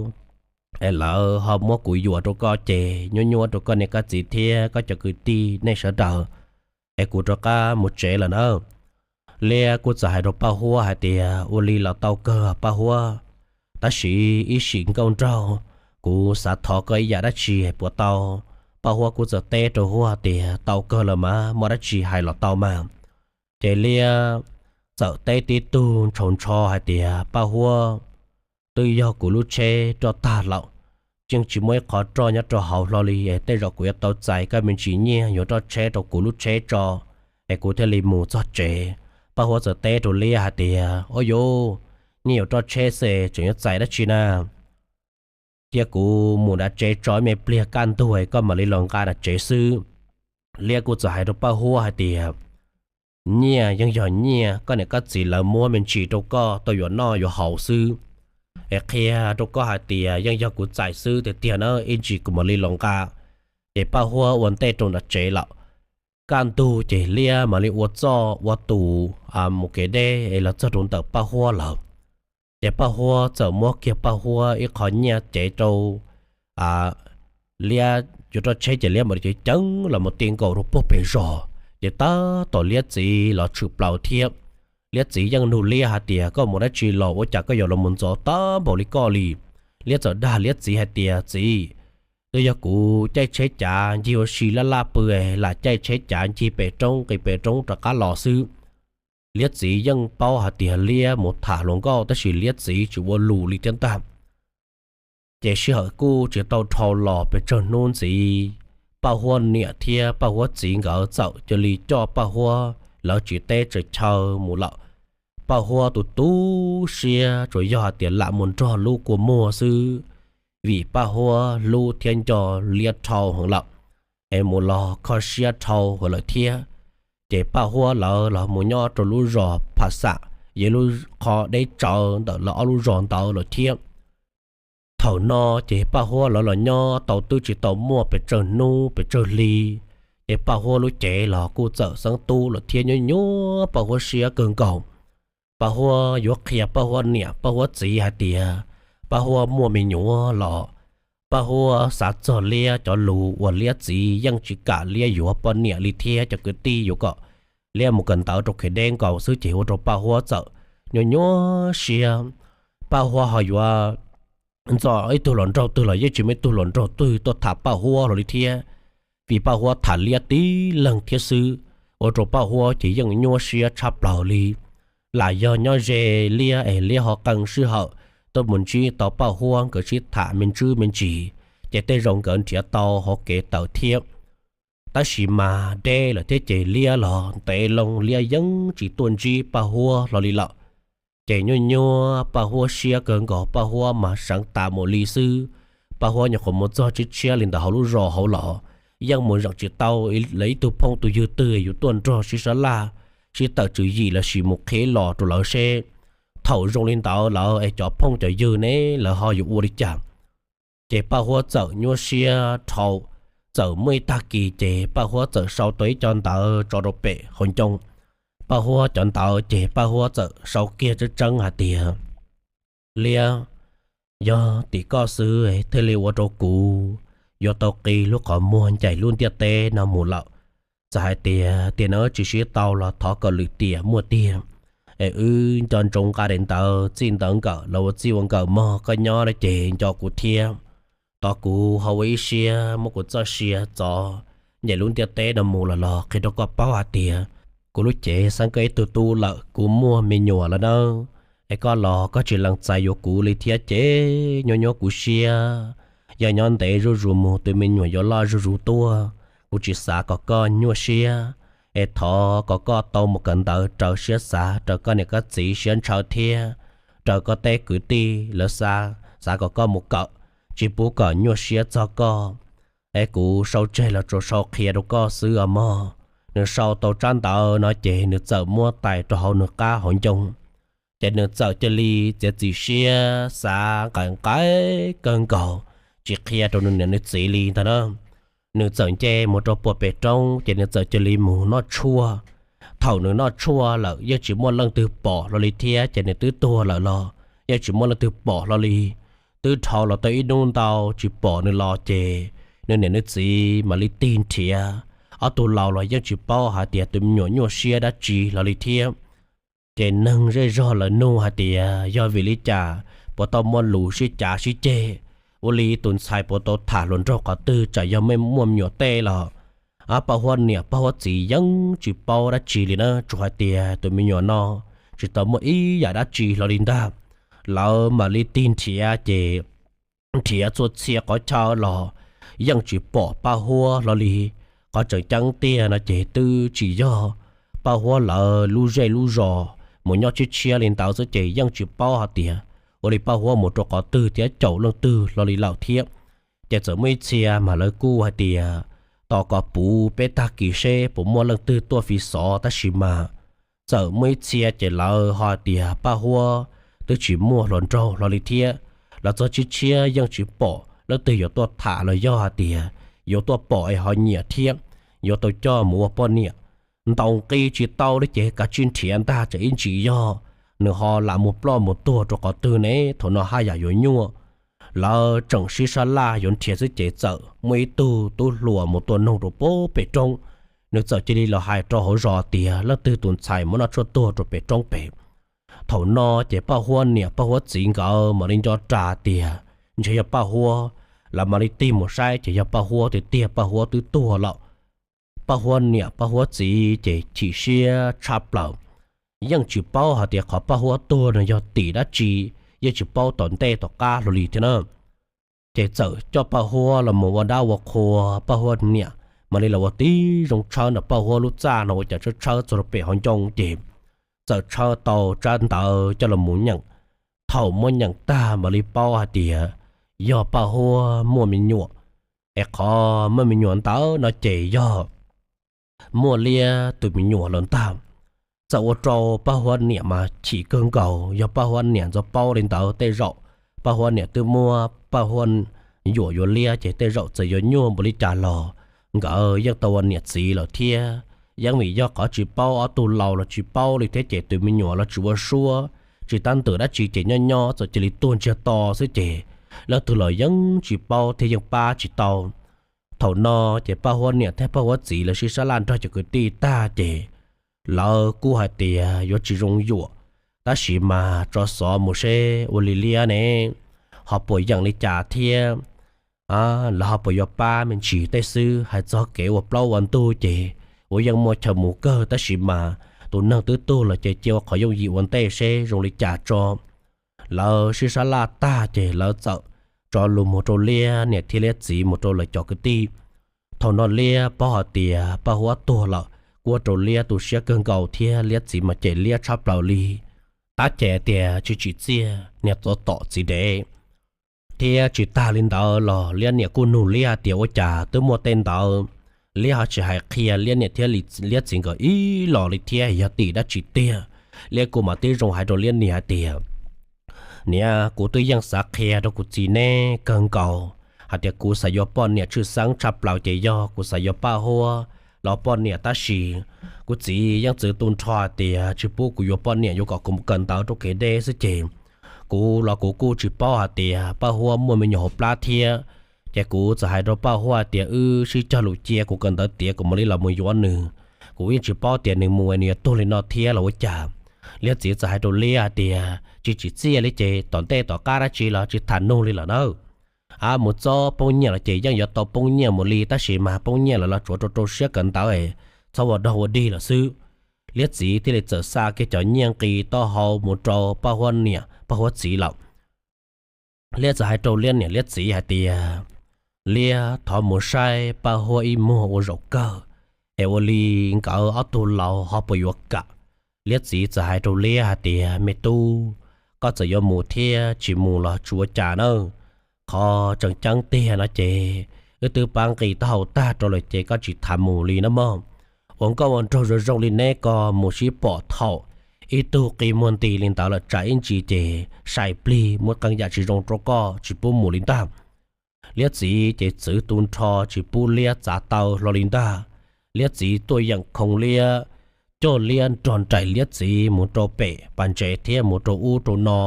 es lawv ho muab kuv yuam rau koj ces nyuab nyuab rau koj niam koj txiv thiab koj cov kwv tij nej sawv daws, es kuv rov qab mus tsev lawm nawb. Liab kuj txawm hais rau Paj Huab hais tias, ua li los tau kawg Paj Huab, tab sis ib sim nkauj nraug, kuv xav thov koj ib yam dab tsi puas tau? Paj Huab kuj txawm teb rau Huab tias, tau kawg lawm mas, muaj dab tsi hais los tau mas. Ces Liab txawm teb tib tug ntshaus ntsho hais tias, Paj Huab, twb yog kuv lub tsheb roj tag lawm, yeej tsis muaj ib qho roj nyob rau hauv hlo li, es tej zaum kuv yuav tau txais koj me ntsis nyiaj yuav roj tsheb rau kuv lub tsheb tso, es kuv thiaj li mus txog tsev. Paj Huab txawm teb rau Liab hais tias, ua yuv, nyiaj yuav roj tsheb xwb tseem yuav txais dab tsi na? cia kuv mus nram tsev tso me pliag kaj ntug koj mam li los nqa nram tsev xwb. Liab kuj txawm hais rau Paj Huab hais tias, nyiaj yeej yog nyiaj, koj niam koj txiv lawv muab me ntsis rau koj tau yuav noj yuav haus xwb. Es qhia rau koj hais tias yeej yog kuv txais xwb tiag tiag na, ib ntsis kuv mam li los nqa. Ces Paj Huab ua ntej rau nram tsev lawm. Kaj ntug ces Liab mam li ua txoj ua tus mus kev deb es los txog rau ntawm Paj Huab lawm. Ces Paj Huab txawm muab kiag Paj Huab ib qho nyiaj cev rau Liab yuav roj tsheb, ces Liab mam li ceev ceev los mus ti nkaus rau puag pem zos. Ces tab tom Liab txiv los tshwm plaws thiab. Liab txiv yeej nug Liab hais tias, koj mus dab tsi los ua cas koj yuav los mus ntxov tag npaum li koj li? Liab txawm dag Liab txiv hais tias, txiv, twb yog kuv caij tsheb cav ncig ua si laj laj pw, lam caij tsheb cav ncig pem roob nqis pem roob rov qab los xwb. Liab txiv yeej paub hais tias Liab mus tham hluas nkauj tab sis Liab txiv tsis ua lus li thiab ntag. Ces sij hawm kuj tsis tau dhau los pes tsawg hnub ntxiv, Paj Huab niam thiab Paj Huab txiv nkawd txawm cia li coj Paj Huab lawv tsis teb tsaws chaw mus lawm. Paj Huab tus tu siab tsuas yog hais tias lam mus nrog Lub kua muag xwb, vim Paj Huab hlub thiab nco Liab dhau heev lawm, es mus los kho siab dhau heev lawm thiab. Ces Paj Huab lawv los mus nyob rau lub zos Phas Xam, yog lub qhov deb tsawv ntawm lawv ob lub zos ntawd lawm thiab. Thaum no ces Paj Huab lawv los nyob tau twb tsis tau muaj pes tsawg hnub pes tsawg hli, ces Paj Huab lub cev los kuj txawm xeeb tub lawm thiab, nyuaj nyuaj Paj Huab siab kawg nkaus. Paj Huab yuav qhia Paj Huab niam Paj Huab txiv hais tias Paj Huab muaj me nyuam los Paj Huab xav txog Liab cov lus uas Liab txiv yeej tsis kam Liab yuav poj niam li thiab cov kwv tij yuav kom Liab mus kawm ntawv rau kev deb nkaus xwb ces ua rau Paj Huab txawm nyuaj nyuaj siab. Paj Huab ho yuav ntxo ib tug hluas nraug twg los yeej tsis muaj ib tug hluas nraug twg tuaj tham Paj Huab hlo li thiab, vim Paj Huab tham Liab tib leeg thiab xwb, ua rau Paj Huab ces yeej nyuaj siab tshaj plaws li. Lam yog nyob ze Liab es Liab ho qee sij hawm tuaj mus ntsib tau Paj Huab nkawd sib tham me ntsis me ntsis, ces tej zaum nkawd nrhiav tau hauv kev tawm thiab. Tab sis mas deb lawm thiab ces Liab los ntev loo Liab yeej tsis tuaj ntsib Paj Huab hlo li lawm. Ces nyuaj nyuaj Paj Huab siab kawg nkaus, Paj Huab mas seev tas mus li xwb. Paj Huab nyuam qhuav mus txog tshiab tshiab li ntawm hauv lub zos hauv los yeej mus zeem tsis tau lawv ib tug phooj tus ywg twg yuav tuaj nrog sib sab laj, sib tawm tswv yim lossis mus qhib los rau lawv seb thaum zoo li ntawd lawm es cov phooj cov ywg ne lawv ho yuav ua li cas. Ces Paj Huab txawm nyuaj siab dhau. Txawm muaj ib tag kis ces Paj Huab txawm sau tau ib co ntawv tso rau pem hauv ncoo. Paj Huab cov ntawv ces Paj Huab txawm sau kiag tseeb tseeb hais tias, Liab, yog tim koj xwb thiaj li ua rau kuv yuav tau qi lub qhov muag ncaim lub ntiaj teb no mus lawm. Txawm hais tias tiam no tsis sib tau los thov kom lwm tiam muaj tiag, es wb nco ntsoov nqa daim ntawv txij ntawv nkawm los ua txij ua nkawm mog, koj nyob no ces nco kuv thiab. Thov kuv ho ua ib siab muab kuv txoj sia txov ncaim lub ntiaj teb no mus los los qhia rau koj paub hais tias kuv lub cev xeeb koj ib tug tub lawm, kuv muaj me nyuam lawm nawb. Es koj los koj tsis lees txais yuav kuv li thiab ces nyuaj nyuaj kuv siab. Yog nyob ntev zuj zus mus tus me nyuam yuav loj zuj zus tuaj, kuv tsis xav kom koj nyuaj siab. Es thov kom koj tau mus kawm ntawv raws siab xav, raws koj niam koj txiv siab ntshaw thiab raws koj tej kwv tij lawv xav, xav kom koj mus kawm, tsis pub kom nyuaj siab txog koj. Es kuv sau tseg los tsuas sau qhia rau koj xwb os mog. Nws sau tau tsab ntawv no ces nws txawm muab tais rau hauv nws qab hauv ncoo. Ces nws txawm cia li txiav txim siab xav nqaim nqaim kawg nkaus, tsis qhia rau nws niam nws txiv li ntag na. Nws txawm nce mus rau puag pem roob ces nws txawm cia li mus noj tshuaj. Thaum nws noj tshuaj lawm yeej tsis muaj leej twg pom hlo li thiab ces nws twb tuag lawm los yeej tsis muaj leej twg pom hlo li. Twb dhau los tau ib hnub ntau tsis pom nws los ces nws niam nws txiv mam li tig nrhiav. Ob tug laus los yeej tsis paub hais tias tus me nyuam nyuaj siab dab tsi hlo li thiab. Ces neeg zej zog lawv nug hais tias yog vim li cas puas tau muaj lus sib cav sib ceg, ua li tus ntxhais puas tau tham hluas nraug qhov twg, tsam yog muaj me nyuam tej los. Paj Huab niam Paj Huab txiv yeej tsis paub dab tsi li na, tsuas hais tias tus me nyuam no tsis tau muaj ib yam dab tsi hlo li ntag. Lawv mam li tig nrhiav ces nrhiav txhua txhia qhov chaw los yeej tsis pom Paj Huab hlo li. Qhov tseem ceeb tiag no ces twb tsis yog Paj Huab lawv lub zej lub zos, mus nyob tshiab tshiab li ntawd xwb ces yeej tsis paub hais tias ua li Paj Huab mus rau qhov twg thiab caum leej twg hlo li lawm thiab. Ces txawm muaj ib txhia mas lawv kuj hais tias tos kom puv peb tag kis seb puas muaj leej twg tuaj fi xov, tab sis mas txawm muaj ib txhia ces lawv ho tias Paj Huab twb tsis muaj hluas nraug hlo li thiab. Lawv txog tshiab tshiab yeej tsis pom leej twg yuav tuaj tham los yog hais tias yuav tuaj pom es ho nyiam thiab yuav tau coj mus ua poj niam. Ntaus nqi tsis tau li ces kav tsij nrhiav ntag, tsam ib ntsis yog nws ho lam mus ploj mus tuag rau qhov twg ne, thaum no haj yam yuav nyuaj. Lawv tseem sib sab laj yuav nrhiav xwb ces txawm muaj ib tug tub hluas mus tua noog rau pem roob. Nws txawm cia li los hais rau hauv zos tias leej twg tus ntxhais muab noj tshuaj tuag rau pem roob pem. Thaum no ces Paj Huab niam Paj Huab txiv nkawd mam li nco ras tias ntshe yog Paj Huab. Lawv mam li tig mus saib ces yog Paj Huab tiag tiag, Paj Huab twb tuag lawm. Paj Huab niam Paj Huab txiv ces chim siab tshaj plaws, yeej tsis paub hais tias qhov Paj Huab tuag no yog tim dab tsi, yeej tsis paub tom ntej tom qab hlo li thiab na. Ces txawm coj Paj Huab los mus ua dab ua qhua, Paj Huab niam mam li los ua tib zoo tshawb ntawm Paj Huab lub txaj no ua cas tshawb tshawb txog rau pem hauv ncoo ces txawm tshawb tau tsab ntawv coj los mus nyeem. Thaum muab nyeem tag mam li paub hais tias yog Paj Huab muaj me nyuam, es qhov muaj me nyuam ntawd no ces yog muaj liab tus me nyuam lawm ntag. Txawm ua rau Paj Huab niam mas chim kawg nkaus, yog Paj Huab niam ntxov paub li ntawd tej zaum Paj Huab niam twb muab Paj Huab yuam yuav liab ces tej zaum txawm yuav nyuaj npaum li cas los nkawd yeej tau ua niam txiv lawm thiab. Yeej vim yog qhov tsis paub, ob tug laus los tsis paub li thiab ces tus me nyuam los tsis ua suab, tsis tab ntawm dab tsi ces nyob nyob txawm cia li tuag ntsiag to xwb ces leej twg los yeej tsis paub thiab yeej pab tsis tau. Thaum no ces Paj Huab niam thiab Paj Huab txiv lawv sib sab laj nrog cov kwv tij tag ces lawv kuj hais tias yuav tsis zoo yuam, tab sis mas tso xov mus seb ua li liab ne ho puas yeem li cas thiab lawv ho puas yuav pab me ntsis tej xwb. Hais txog kev ua plaub ua ntug ces uas yeej muaj chaw mus kawg, tab sis mas tus neeg twb tuag lawm ces cia ua qhov yooj yim ua ntej seb zoo li cas tso. Lawv sib sab laj tag ces lawv txawm tso lus mus rau liab niam thiab liab txiv mus rau lawv cov kwv tij. Thaum no liab paub hais tias Paj Huab tuag lawm, kuj ua rau liab tu siab kawg nkaus thiab liab txiv mas cem liab tshaj plaws li. Tab ces tias tsis tsim txiaj niam txov tom txiv dev. Thiab tsis tag li ntawd los liab niam kuj nug liab hais tias ua cas twb muaj tej ntawd, liab ho tsis hais qhia liab niam thiab liab txiv nkawd ib los li thiab yog tim dab tsi tiag. Liab kuj mam tib zoo hais rau liab niam hais tias, niam, kuv twb yeej xav qhia rau kuv txiv neb kawg nkaus hais tias kuv xav yuav poj niam tshwj xeeb tshaj plaws ces yog kuv xav yuav Paj Huab los poj niam, tab sis kuv txiv yeej txwv tu nrho hais tias tsis pub kuv yuav poj niam, yuav kom kuv mus kawm ntawv rau kev deb xwb ces kuv los kuv kuj tsis paub hais tias Paj Huab muaj me nyuam hauv plab thiab. Ces kuv txawm hais rau Paj Huab hais tias wb sib cog lus cia kuv kawm ntawv tiav kuv mam li los mus yuav nws. Kuv yeej tsis paub tias nws mus nws yuav tuag li no thiab los ua cas. Liab txiv txawm hais rau liab hais tias tsis tsim txiaj li ces tom ntej tom qab dab tsi los tsis tham nug li lawm nawb. Ab, mus txog poob nyiaj los ces yeej yuav tau poob nyiaj mus li, tab sis mas poob nyiaj lawm los tsuav rau rau siab kawm ntawv es txhob ua dog ua dig lawm xwb. Liab txiv thiaj li txawm xa kiag cov nyiaj nqi taub hau mus rau Paj Huab niam Paj Huab txiv lawm. Liab txawm hais rau liab niam liab txiv hais tias, liab thov mus saib Paj Huab ib muag ua zaum kawg, es ua li nkawd ob tug laus ho puas yuav kam. Liab txiv txawm hais rau liab hais tias, me tub, koj txawm yuav mus thiab tsis mus los tsis ua cas nawb. Qhov tseem ceeb tiag no ces wb twb pab nqi taub hau tag rau lawm ces koj tsis tham mus li nawb mog. Ua nkauj ua nraug zoo zoo li neb ko mus sib pom thaum ib tug qi muag nti li ntawd lawm tsam ib ntsis ces sai plig muaj qee yam tsis zoo rau koj tsis pub mus li ntag. Liab txiv ces txwv tu nrho tsis pub liab txav taw hlo li ntag. Liab txiv tuaj yeem khoo liab, coj liab nrog nraim liab txiv mus rau pem pas ntsev thiab mus rau ub rau no.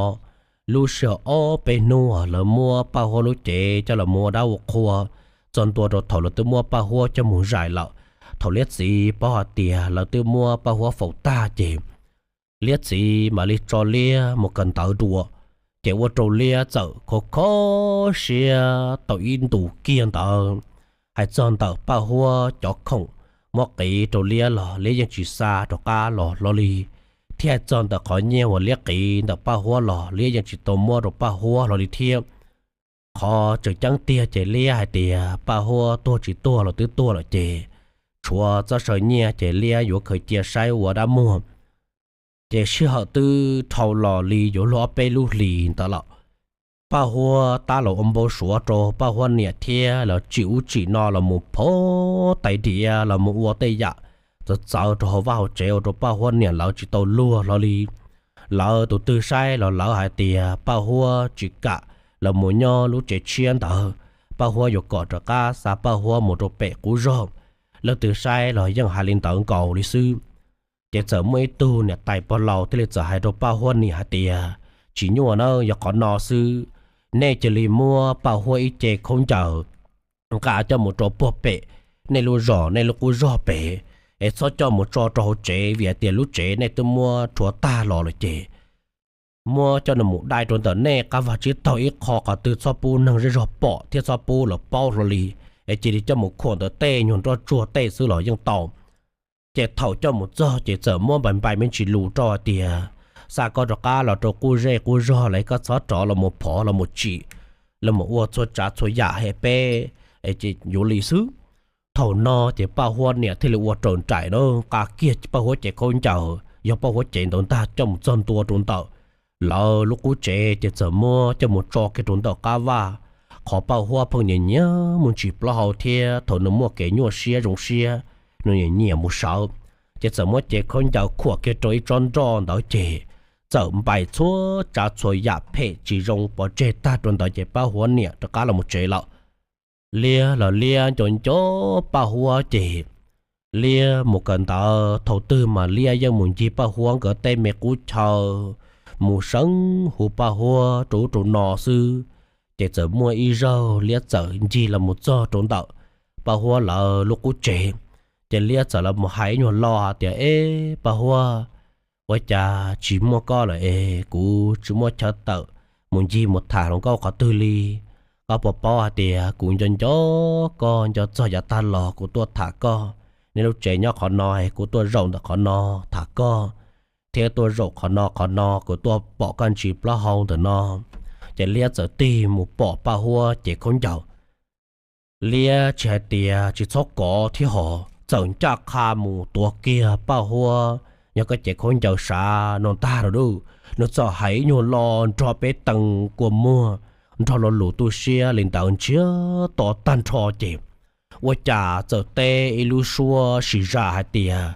Lub sij hawm ob peb hnub lawv muab Paj Huab lub cev coj los ua dab ua qhua txog ntua rau thaum lawv twb muab Paj Huab coj mus zais lawm. Thaum liab txiv paub hais tias lawv twb muab Paj Huab faus tag ces liab txiv mam li tso liab mus kawm ntawv dua, ces ua rau liab txawm kho kho siab tau ib ntus kiag ntawd. Hais txog ntawm Paj Huab cov khoom muab qiv rau liab los liab yeej tsis xa rov qab los hlo li, thiab hais txog ntawm qhov nyiaj uas liab qiv ntawm Paj Huab los liab yeej tsis tau muab rau Paj Huab hlo li thiab. Qhov tseem ceeb tiag ces liab hais tias Paj Huab tuag tsis tuag los twb tuag lawm ces tshuav txoj saw nyiaj ces liab yuav khaws cia saib ua dab muag. Ces sij hawm twb dhau los li yuav luag ob peb lub hlis ntawd lawm. Paj Huab tab los ua npau suav rau Paj Huab niam thiab los tsim ub tsim no los mus phov tais diav los mus ua tej yam txawv txawv rau hauv vaj hauv tsev ua rau Paj Huab niam lawv tsis tau luag hlo li. Lawv tus twg saib los lawv hais tias Paj Huab tsis kam los mus nyob lub tsev tshiab ntawd, Paj Huab yuav kom rov qab xa Paj Huab mus rau pem qub zog. Leej twg saib los yeej hais li ntawd nkaus li xwb. Ces txawm muaj ib tug niam tais pog laus thiaj li txawm hais rau Paj Huab niam hais tias, tsis nyuaj na, yog qhov no xwb, nej cia li muab Paj Huab ib ce khaub ncaws nqa coj mus rau puag pem nej lub zos, nej lub qub zog pem, es txhob coj mus tso rau hauv tsev vim hais tias lub tsev nej twb muab rhuav tag los lawm ces muab coj nws mus dai rau ntawm nej qab vaj tsib taug ib qho qhov twg txhob pub neeg zej zog pom thiab txhob pub lawv paub hlo li, es cia li coj mus khuam ntawm tej nyuag nroj tsuag tej xwb los yeej tau. Ces thaum coj mus txog ces txawm muab npais npais me ntsis lus rau hais tias, xa koj rov qab los rau qub zej qub zog lawm, koj txhob rov los mus phov los mus tsim los mus ua txhua tsav txhua yam hais peb, es yuav li xwb. Thaum no ces Paj Huab niam thiaj li ua raws nraim na, nqa kiag Paj Huab cev khaub ncaws, yog Paj Huab cev ntawd ntag, coj mus txog ntua rau ntawm lawv lub qub tsev ces txawm muab coj mus tso kiag rau ntawm qab vaj, qhov Paj Huab pheej nyiam nyiam mus ntsis plaub hau thiab thaum nws muaj kev nyuaj siab zoo siab, nws nyiam nyiam mus sawv, ces txawm muab cev khaub ncaws khuam kiag rau ib tsob nroj ntawd ces txawm npais txhua tsav txhua yam phem tsis zoo pov tseg tag rau ntawd ces Paj Huab niam rov qab los mus tsev lawm. Liab los Liab nco nco Paj Huab ces Liab mus kawm ntawv thaum twg mas Liab yeej mus ncig Paj Huab nkawd tej me qub chaw, mus seev hu Paj Huab rau ub rau no xwb. Ces txawm muaj ib zaug Liab txawm ncig los mus txog rau ntawm Paj Huab lawv lub qub tsev, ces Liab txawm los mus hais ib nyuag lo hais tias, eb Paj Huab, ua cas tsis muaj koj lawm es kuv tsis muaj chaw tawm mus ncig mus tham hluas nkauj qhov twg li. Koj puas paub hais tias kuv nco nco koj nco txog yav tag los kuv tuaj tham koj, nej lub tsev nyob qhov no es kuv tuaj zaum ntawm qhov no tham koj, thiab tuaj zaum qhov no qhov no kuv tuaj pom koj ntsis plaub hau ntawm no. Ces Liab txawm tig mus pom Paj Huab cev khaub ncaws. Liab tsis hais tias tsis txhob kov thiab hos txawm ncaj qha mus tuav kiag Paj Huab, yog koj cev khaub ncaws sav no ntag lauj. Nws txawm hais ib nyuag lo nrog peb tees kua muag, nrog lo lus tu siab li ntawd ntsiag to tag nrho ces ua cas txawm teb ib lub suab sis zam hais tias,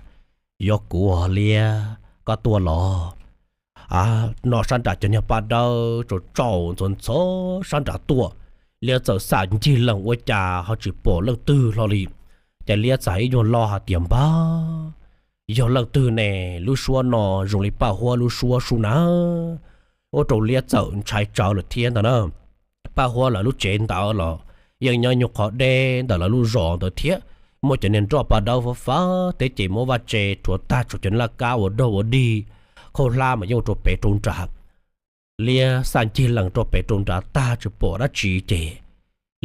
yog kuv Liab, koj tuaj los? No sab nram cov niag paj dawb tsaus tsaus ntxhov ntxhov sab nram tuaj. Liab txawm xam ncig lees ua cas ho tsis pom leej twg hlo li. Ces Liab txawm hais ib nyuag lo hais tias, npab, yog leej twg ne? Lub suab no zoo li Paj Huab lub suab sub na. Ua rau Liab txawm ntshai tsawv lawm thiab ntag na. Paj Huab lawv lub tsev ntawd los yeej nyob nyuag qhov deb ntawm lawv lub zos ntawd thiab. Muaj cov niag nroj paj dawb fab fab thiab ces muab vaj tse rhuav tag, tshuav cov laj kab ua dog ua dig, khaub hlab mas yeej ua rau pem rau nrad. Liab xam ncig lees rau pem rau nrad tag tsis pom dab tsi ces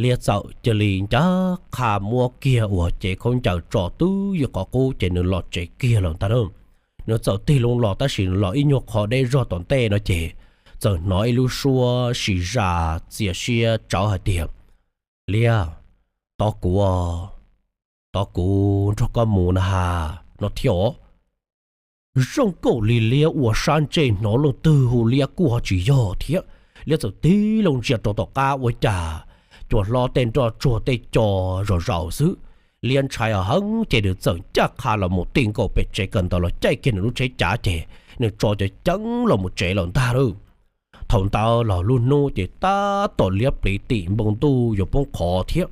Liab txawm cia li ncaj qha muab kiag uas cev khaub ncaws tso twb ywm qhov qub ces nws los tsev kiag lawm ntag na. Nws txawm tig loo los tab sis nws los ib nyuag qho deb zog tom ntej no ces txawm hnov ib lub suab sis zam txias siab tsawv hais tias, Liab, tos kuv, tos kuv nrog koj mus na has, no thiab os. Zoo nkaus li Liab ua sab ntsej hnov leej twg hu Liab kuj ho tsis yog thiab. Liab txawm tig loo ntsia rau tom qab ua cas cua hlob tej nroj tsuag tej co zom zaws xwb. Liab ntshai heev ces nws txawm ncaj qha los mus ti nkaus pem tsev kawm ntawv los caij kiag nws lub tsheb cav ces nws tso cov ceev los mus tsev lawm ntag lauj. Thaum ntawd los lub hnub ces tab tom liab pliv tim npoo ntuj yuav poob qho thiab.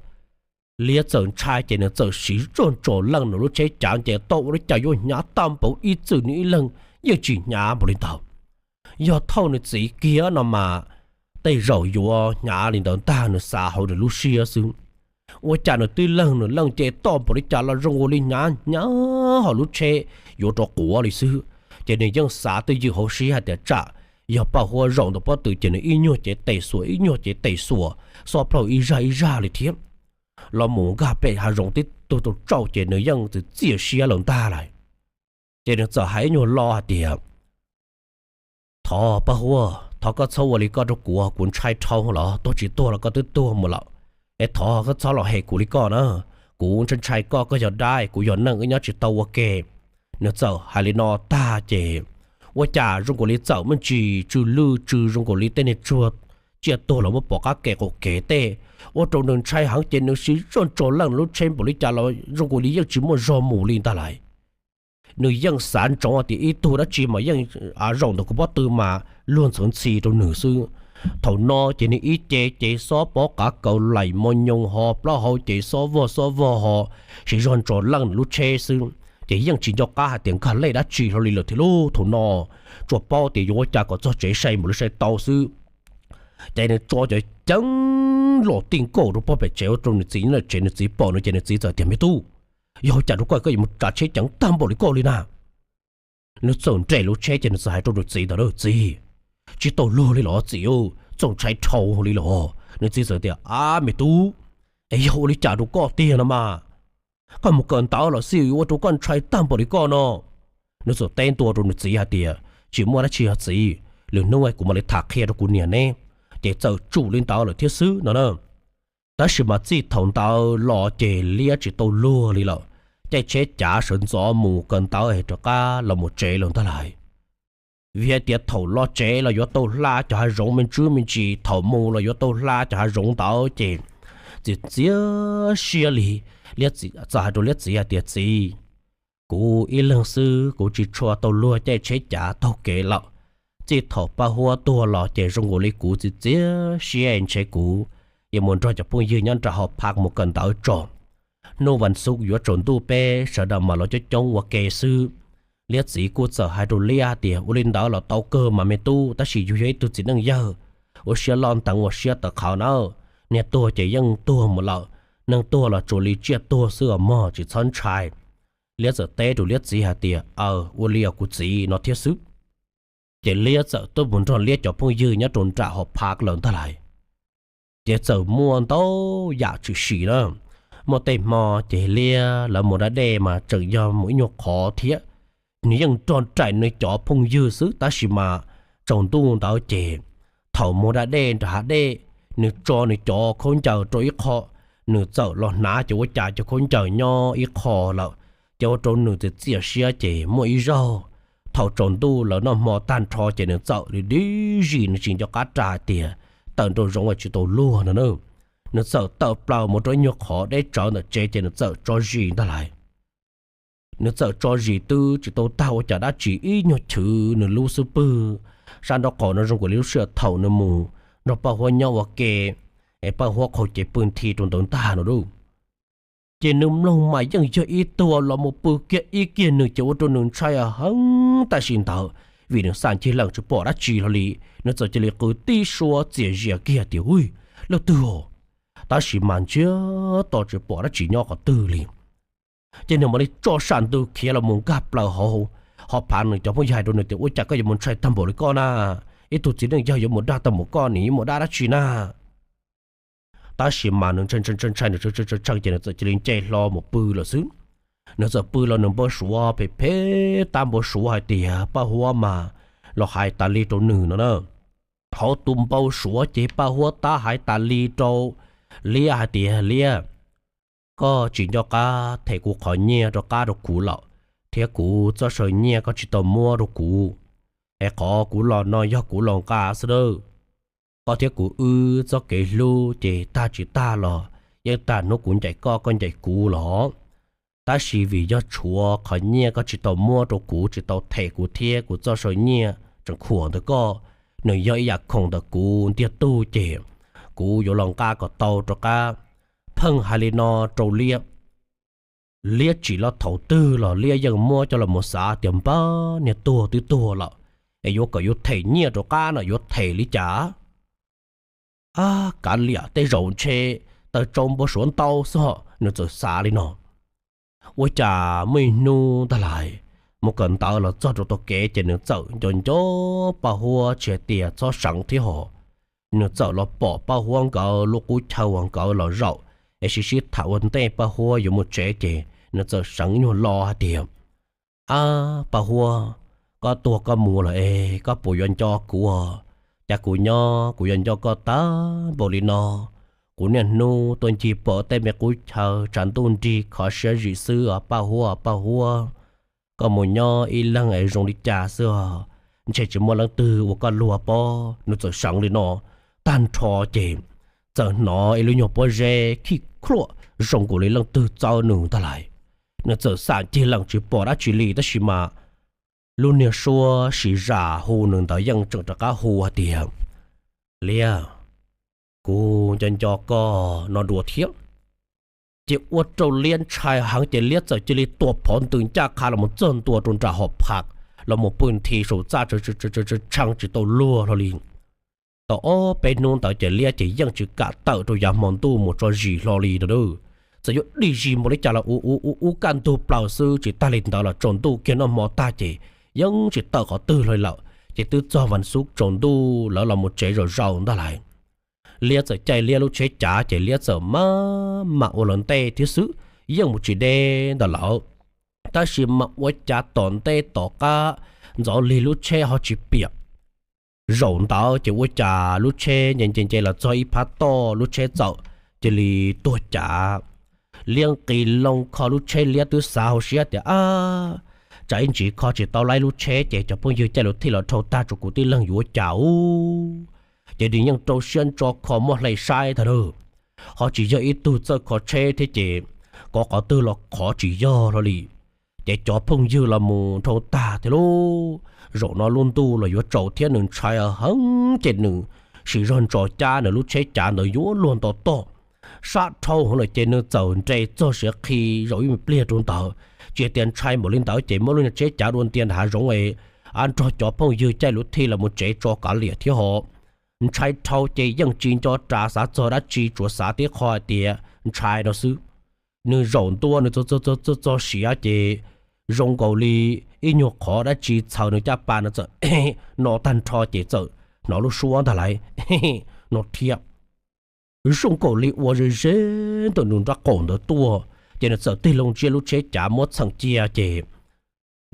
Liab txawm ntshai ces nws txawm siv zog ntsos leej nws lub tsheb cav nce toj ua li cas yuav hnyav tag npaum ib txwm nws ib leeg yeej tsis hnyav npaum li ntawd. Yog thauj nws txiv kiag no mas tej zaum yuav hnyav li ntawd ntag nws xav hauv nws lub siab xwb. Ua cas nws tib leeg nws leej nce toj npaum li cas los zoo ua li hnyav hnyav ho lub tsheb yuav rov quav li xwb. Ces nws yeej xav twj ywm hauv siab hais tias tsam yog Paj Huab zaum ntawm pob tw ces nws ib nyuag cev tes xuas ib nyuag cev tes xuas, xob plaug ib zaj ib zaj li thiab. Los mus nkag pem hav zoov tib tug tau tsauj ces nws yeej txias siab lawm ntag lauj. Ces nws txawm hais ib nyuag lo hais tias, thov Paj Huab, thov koj txhob ua li koj rau kuv, kuv ntshai dhau los tuag tsis tuag los koj twb tuag mus lawm. Es thov koj txhob los hem kuv li koj na, kuv ntshai ntshai koj, koj yog dab kuv yog neeg wb nyob tsis tau ua ke. Nws txawm hais li no tag ces Ua cas zoo nkaus li txawm me ntsis tsw lwj tsw zoo nkaus li tej niag tsuag tsiaj tuag los muab pov qab ke qaum kev tej, ua rau nws ntshai heev ces nws siv zog ntsos leej lub tsheb npaum li cas los zoo nkaus li yeej tsis muaj zog mus li ntag lais. Nws yeej xav ntsoov tias ib tug dab tsi mas yeej zaum ntawm kuv pob tw mas luag ntxhawv ntxhi rau nws xwb. Thaum no ces nws ib ce ces xob pob qav kaus laim mos nyoos ho plaub hau ces xob vog xob vog ho, siv zog ntsos leej lub tsheb xwb, ces yeej tsis nco qab hais tias nkag lej dab tsi hlo li lawm thiab lub thaum no. Tsuas paub tias yuav ua cas kom txog tsev sai npaum li sai tau xwb. Ces nws tso cov ceev los tij nkaus rau pog pem tsev ua rau nws txiv nyob tsev, nws txiv pom no ces nws txiv txawm tias, Me tub, yog ua cas rau koj koj yuav mus tsav tsheb ceev tag npaum li koj li na? Nws txawm nres lub tsheb ces nws txawm hais rau nws txiv ntawd, Txiv, tsis tau luag li los txiv, txaus ntshai dhau li los. Nws txiv txawm tias, Ab me tub, es yog ua li cas rau koj tiag no mas? Koj mus kawm ntawv los xij yuav ua rau koj ntshai tag npaum li koj no. Nws txawm teb ntua rau nws txiv hais tias, Tsis muaj dab tsi os txiv, lwm hnub kuv mam li tham qhia rau kuv niam neb. Ces txawm tsum li ntawd lawm thiab xwb no na. Tab sis mas txij thaum ntawd los ces liab tsis tau luag li lawm. Caij tsheb cav sawv ntxov mus kawm ntawv es rov qab los mus tsev lawm ntag lais. Vim hais tias thaum los tsev los yuav tau hla cov hav zoov me ntsis me ntsis, thaum mus los yuav tau hla cov hav zoov ntawd ces txiv txiav siab li. Liab txawm hais rau liab txiv hais tias, Txiv, kuv ib leeg xwb kuv tsis tshua tau luag caij tsheb cav taug kev lawm. Txij thaum Paj Huab tuag los ces zoo nkaus li kuv txiav txiav siab ntshe kuv yuav mus nrog cov phooj ywg nyob nram hauv phav mus kawm ntawv tso. Hnub vas xuv yuav tsaus ntuj peb sawv daws mam los coob coob ua ke xwb. Liab txiv kuj txawm hais rau liab tias, Ua li ntawd los tau kawg mas me tub, tab sis yus yog ib tug txiv neej yawg, ua siab loj nteev ua siab tawv qhawv na. Niag tuag ces yeej tuag mus lawm, neeg tuag los tsuas li tsiaj tuag xwb os mog, tsis txhob ntshai. Liab txawm teb rau liab txiv hais tias, Aw, ua li os kuv txiv no thiab xwb. Ces liab txawm tuaj mus nrog liab cov phooj ywg nyob rau nram hauv phav lawm ntag lais. Ces txawm muaj ntau yam tshwm sim na. Muaj tej hmo ces liab lawv mus da dej mas tseem yog mus ib nyuag qhov thiab, nws yeej nrog nraim nws cov phooj ywg xwb, tab sis mas tsaus ntuj ntawd ces thaum mus da dej nram hav dej, nws tso nws cov khaub ncaws rau ib qho, nws txawm los hnav ces ua cas cov khaub ncaws nyob ib qho lawm, ces ua rau nws txiav txiav siab ces muaj ib zaug thaum tsaus ntuj lawv noj hmo tag nrho ces nws txawm li dib zis, nws tsis nco qab ras tias tawm nraum zoov es tsis tau luag no na. Nws txawm tawm plaws mus rau ib nyuag qhov deb tsawv ntawm tsev ces nws txawm tso zis ntag lais. Nws txawm tso zis twb tsis tau tag ua cas dab tsi ib nyuag chwv nws lub xub pwg sab nraub qaum no zoo nkaus li lub sij hawm thaum nws mus nrog Paj Huab nyob ua ke, es Paj Huab qhau cev pw nthi rau ntawd ntag no lauj. Ces nws mloog mas yeej yog ib tug los mus pw kiag ib kiag nws ces ua rau nws ntshai heev tam sim ntawd, vim nws xam ncig leej tsis pom dab tsi hlo li. Nws txawm cia li qw tib suab txias zias kiag tias, Ui, leej twg os? Tab sis mas ntsiag to tsis pom dab tsi nyob qhov twg li. Ces nws mam li tso sam ntws khiav los mus nkag plaws hauv, ho phav nws cov phooj ywg hais rau nws tias, Ua cas koj yuav mus ntshai tag npaum li koj na? Ib tug txiv neej yawg yuav mus dag tag npaum koj, nws yuav mus dag dab tsi na? Tab sis mas nws ntshai ntshai nws tshee ces nws txawm cia li nce hlo mus pw lawm xwb. Nws txawm pw los nws npau suav phem phem tab npau suav hais tias Paj Huab mas los hais tas li rau nws no na. Hauv tus npau suav ces Paj Huab tab hais tas li rau liab hais tias, Liab, koj tsis nco qab them kuv qhov nyiaj rov qab rau kuv lawm, thiab kuv txoj saw nyiaj koj tsis tau muab rau kuv, es qhov kuv los no yog kuv los nqa xwb nawb. Koj thiab kuv wb txoj kev hlub ces tag tsis tag los yeej tag hnub kuv ncaim koj koj ncaim kuv los. Tab sis vim yog tshuav qhov nyiaj koj tsis tau muab rau kuv, tsis tau them kuv thiab kuv txoj saw nyiaj tseem khuam ntawm koj, nws yog ib yam khoom ntawm kuv ntiag tug ces kuv yuav los nqa kom tau rov qab. Pheej hais li no rau liab, liab tsim los thaum twg los liab yeej muab coj los mus xav tias npab niag tuag twb tuag lawm, es yuav kom yuav them nyiaj rov qab no yuav them li cas? Ab, kav liam, tej zaum ntshe tawm tsau npau suav ntau xwb, nws txawm xav li no. Ua cas muaj ib hnub ntag lais, mus kawm ntawv los txog rau tom kev ces nws txawm nco nco Paj Huab tsis hais tias txhob seev thiab hos. Nws txawm los pom Paj Huab nkawd lub qub chaw uas nkawd los zaum es sib sib tham ua ntej Paj Huab yuav mus tsev ces nws txawm seev nyuag lo hais tias, Ab Paj Huab, koj tuag koj mus lawm es koj puas yuav nco kuv? Cas kuv nyob kuv yuav nco koj tag npaum li no. Kuv niaj hnub tuaj ncig pom tej me qub chaw tshav ntuj nrig khov siab zim xwb os Paj Huab, Paj Huab. Koj mus nyob ib leeg es zoo li cas xwb os? ntshe tsis muaj leej twg ua koj luag pob. Nws txawm seev li no tag nrho ces txawm hnov ib lub nyuag pob zeb khij khuaj zoo nkaus li leej twg txawb nws ntag lais. Nws txawm xam ceg lees tsis pom dab tsi li tab sis mas lub niag suab siv zam hu nws ntawd yeej tseem rov qab hu hais tias, Liab, kuv nco nco koj no dua thiab. Ces ua rau Liab ntshai heev ces Liab txawm cia li tua phov ntws ncaj qha los mus txog ntua rau nram hom pham, los mus pw nthi saum txaj tshee tsis tau luag hlo li. Tau ob peb hnub ntawd ces Liab ces yeej tsis kam tawm rau yav hmo ntuj mus tso zis hlo li. Txawm yuav dig zis npaum li cas los ub ub ub ub kaj ntug plaws xwb. Tsis tag li ntawd los tsaus ntuj kiag noj hmo tag ces yeej tsis tawm qhov twg hlo lawm. Ces twb txog vas xuv tsaus ntuj lawv los mus tsev zaum zaus ntag lais. Liab txawm caij Liab lub tsheb cav ces Liab txawm maj mam ua lawv ntej thiab xwb, yeej mus tsis deb ntawm lawv. Tab sis mas ua cas tom ntej tom qab ntxov lig lub tsheb ho tsis piam. Zaum ntawd ces ua cas lub tsheb nce nce nce los txog ib phab toj lub tsheb txawm cia li tuag cav. Liab nqis loo kho lub tsheb Liab twb xav hauv siab tias, Ab, tsam ib ntsis kho tsis tau laib lub tsheb ces cov phooj ywg caij luv thij los dhau tag tsuas kuv tib leeg yuav ua cas ub? Ces nws yeej rau siab ntso kho muab hle saib ntag lauj. Ho tsis yog ib tug txawj kho tsheb thiab ces kov qhov twg los qhov tsis yog hlo li. Ces cov phooj ywg los mus dhau tag thiab lauj. Zaum no lub ntuj los yuav tsaus thiab nws ntshai heev ces nws siv zog ntso cab nws lub tsheb cav ntawd yuav luag nto toj. Sab dhau heev lawm ces nws txawm nres txog siav qhi zaum ib me pliag rau ntawd. Tsis tias ntshai npaum li ntawd ces muab lub niag tsheb cav dua ntias nram hav zoov es nrog cov phooj ywg caij luv thij los mus tsev tso kav liam thiab ho. Ntshai dhau ces yeej tsis nco ras xav txog dab tsi tsuas xav tib qho hais tias ntshai no xwb. Nws zaum ntua nws txog txog siav ces zoo nkaus li ib nyuag qhov dab tsi txhaws nws caj pas nws txawm no tag nrho ces txawm hnov lub suab ntag lais no thiab. Zoo nkaus li ua ze ze ntawm nws nraub qaum ntawd tuaj ces nws txawm tig loo ntsia lub tsheb cav muab txheem cia ces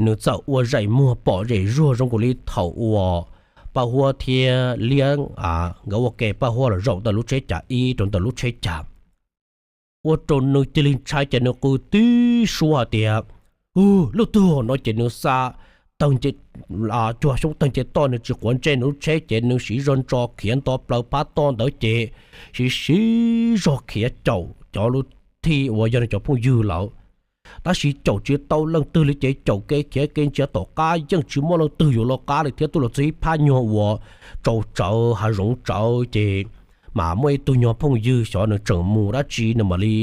nws txawm ua zaim muag pom zem zuag zoo nkaus li thaum uas Paj Huab thiab Liab nkawd ua ke Paj Huab los zaum ntawm lub tsheb cav ib rau ntawm lub tsheb cav. Ua rau nws cia li ntshai ces nws qw tib suab hais tias, Ub, leej twg no? Ces nws xa tawg nce, cuag xyoob tawg nce toj nws tsis quav ntsej nws lub tsheb ces nws siv zog ntso khiav nto plaws phab toj ntawd ces siv siv zog khiav caum cov luv thij uas yog nws cov phooj ywg lawm. Tab sis caum tsis tau leej twg li ces caum kev khiav kev ntsia tom qab yeej tsis muaj leej twg yuav los qab li thiab twb los txog ib phab nyuag uas tsaus tsawv hav zoov tsawv ces mam muaj ib tug nyuag phooj ywg xyov nws tseem mus dab tsi nws mam li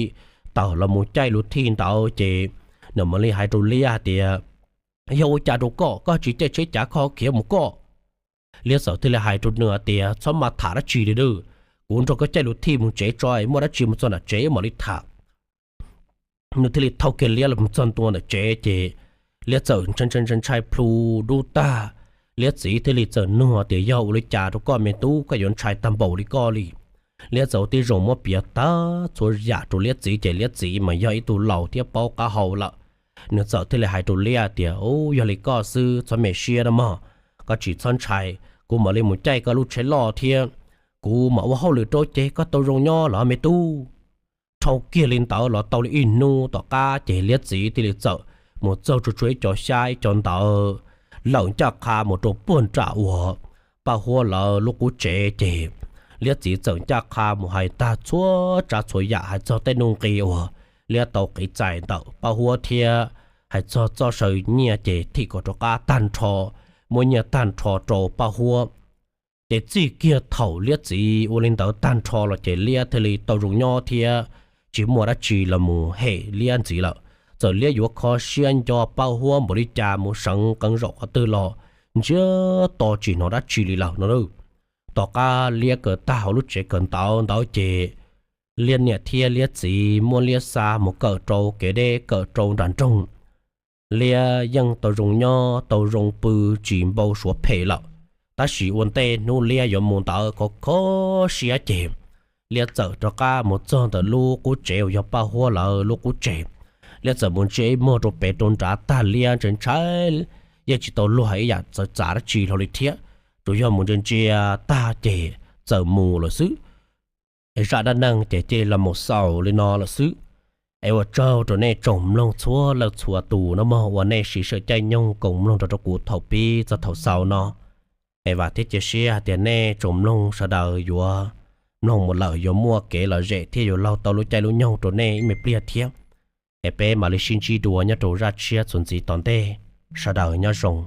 tawm los mus caij luv thij ntawd ces nws mam li hais rau Liab hais tias, Yog ua cas rau koj, koj tsis caij tsheb cav koj khiav mus koj? Liab txawm thiaj li hais rau nws hais tias, Txhob maj tham dab tsi li nawb, kuv nrog koj caij luv thij mus tsev tso, muaj dab tsi mus txog nram tsev mam li tham. Nws thiaj li thauj kiag Liab los txog ntua ntawm tsev ces Liab txawm ntshai ntshai plhu dub tag. Liab txiv thiaj li txawm nug tias, Yog ua li cas rau koj me tub, koj yuav ntshai tag npaum li koj li? Liab txawm ua tib zoo muab piav tag txhua yam rau Liab txiv ces Liab txiv mas yog ib tug laus thiab paub qab hau lawm. Nws txawm thiaj li hais rau Liab tias, Ub, yog li koj xwb txhob me siab na mog, koj tsis txhob ntshai, kuv mam li mus caij koj lub tsheb loj thiab kuv mam ua hauj lwm rau ces koj tau zoo nyob los me tub. Dhau kiag li ntawd los tau li ib hnub tom qab ces Liab txiv thiaj li txawm mus txog tsuas tsuas ib co xyab ib co ntawv lawm ncaj qha mus rau puag nram uas Paj Huab lawv lub qub tsev ces Liab txiv txawm ncaj qha mus hais tag txhua tsav txhua yam hais txog tej nuj nqis uas Liab tau qiv txais ntawm Paj Huab thiab hais txog txoj saw nyiaj ces thim kom rov qab tag nrho, muab nyiaj tag nrho rau Paj Huab. Ces txij kiag thaum Liab txiv ua li ntawd tag nrho los ces Liab thiaj li tau zoo nyob thiab tsis muaj dab tsi los mus hem Liab ntxiv lawm. Txawm Liab yuav kho siab nco Paj Huab npaum li cas mus seev qee zaum qhov twg los ntsiag to tsis hnov dab tsi li lawm no. Tom qab Liab kawm tag hauv lub tsev kawm ntawv ntawd ces Liab niam thiab Liab txiv muab Liab xa mus kawm rau kev deb kawm rau nram nroog. Liab yeej tau zoo nyob tau zoo pw tsis npau suav phem lawm. Tab sis ua ntej hnub Liab yuav mus ntawd khov kho siab ces Liab txawm rov qab mus txog ntawm lub qub tsev uas yog Paj Huab lawv lub qub tsev. Liab txawm mus ntsia ib muag rau pem rau nrad tag Liab ntshai ntshai, yeej tsis tau luag hais ib yam txawv txav dab tsi hlo li thiab, tsuas yog mus ntsia ntsia tag ces txawm mus lawm xwb. Es zaj dab neeg ces cia li los mus xaus li no lawm xwb. Es ua tsaug rau nej tsoom mloog txhua leej txhua tus no mog uas nej siv sawm caij nyoog koom mloog rau rau kuv thaum pib txog thaum xaus no. Es vam thiab cia siab hais tias nej tsoom mloog sawv daws yuav mloog mus lawm yuav muaj kev lom zem thiab yuav laug tau lub caij lub nyoog rau nej ib me pliag thiab. Es peb mam li sib ntsib dua nyob rau zaj tshiab txuas ntxiv tom ntej. Sawv daws nyob zoo.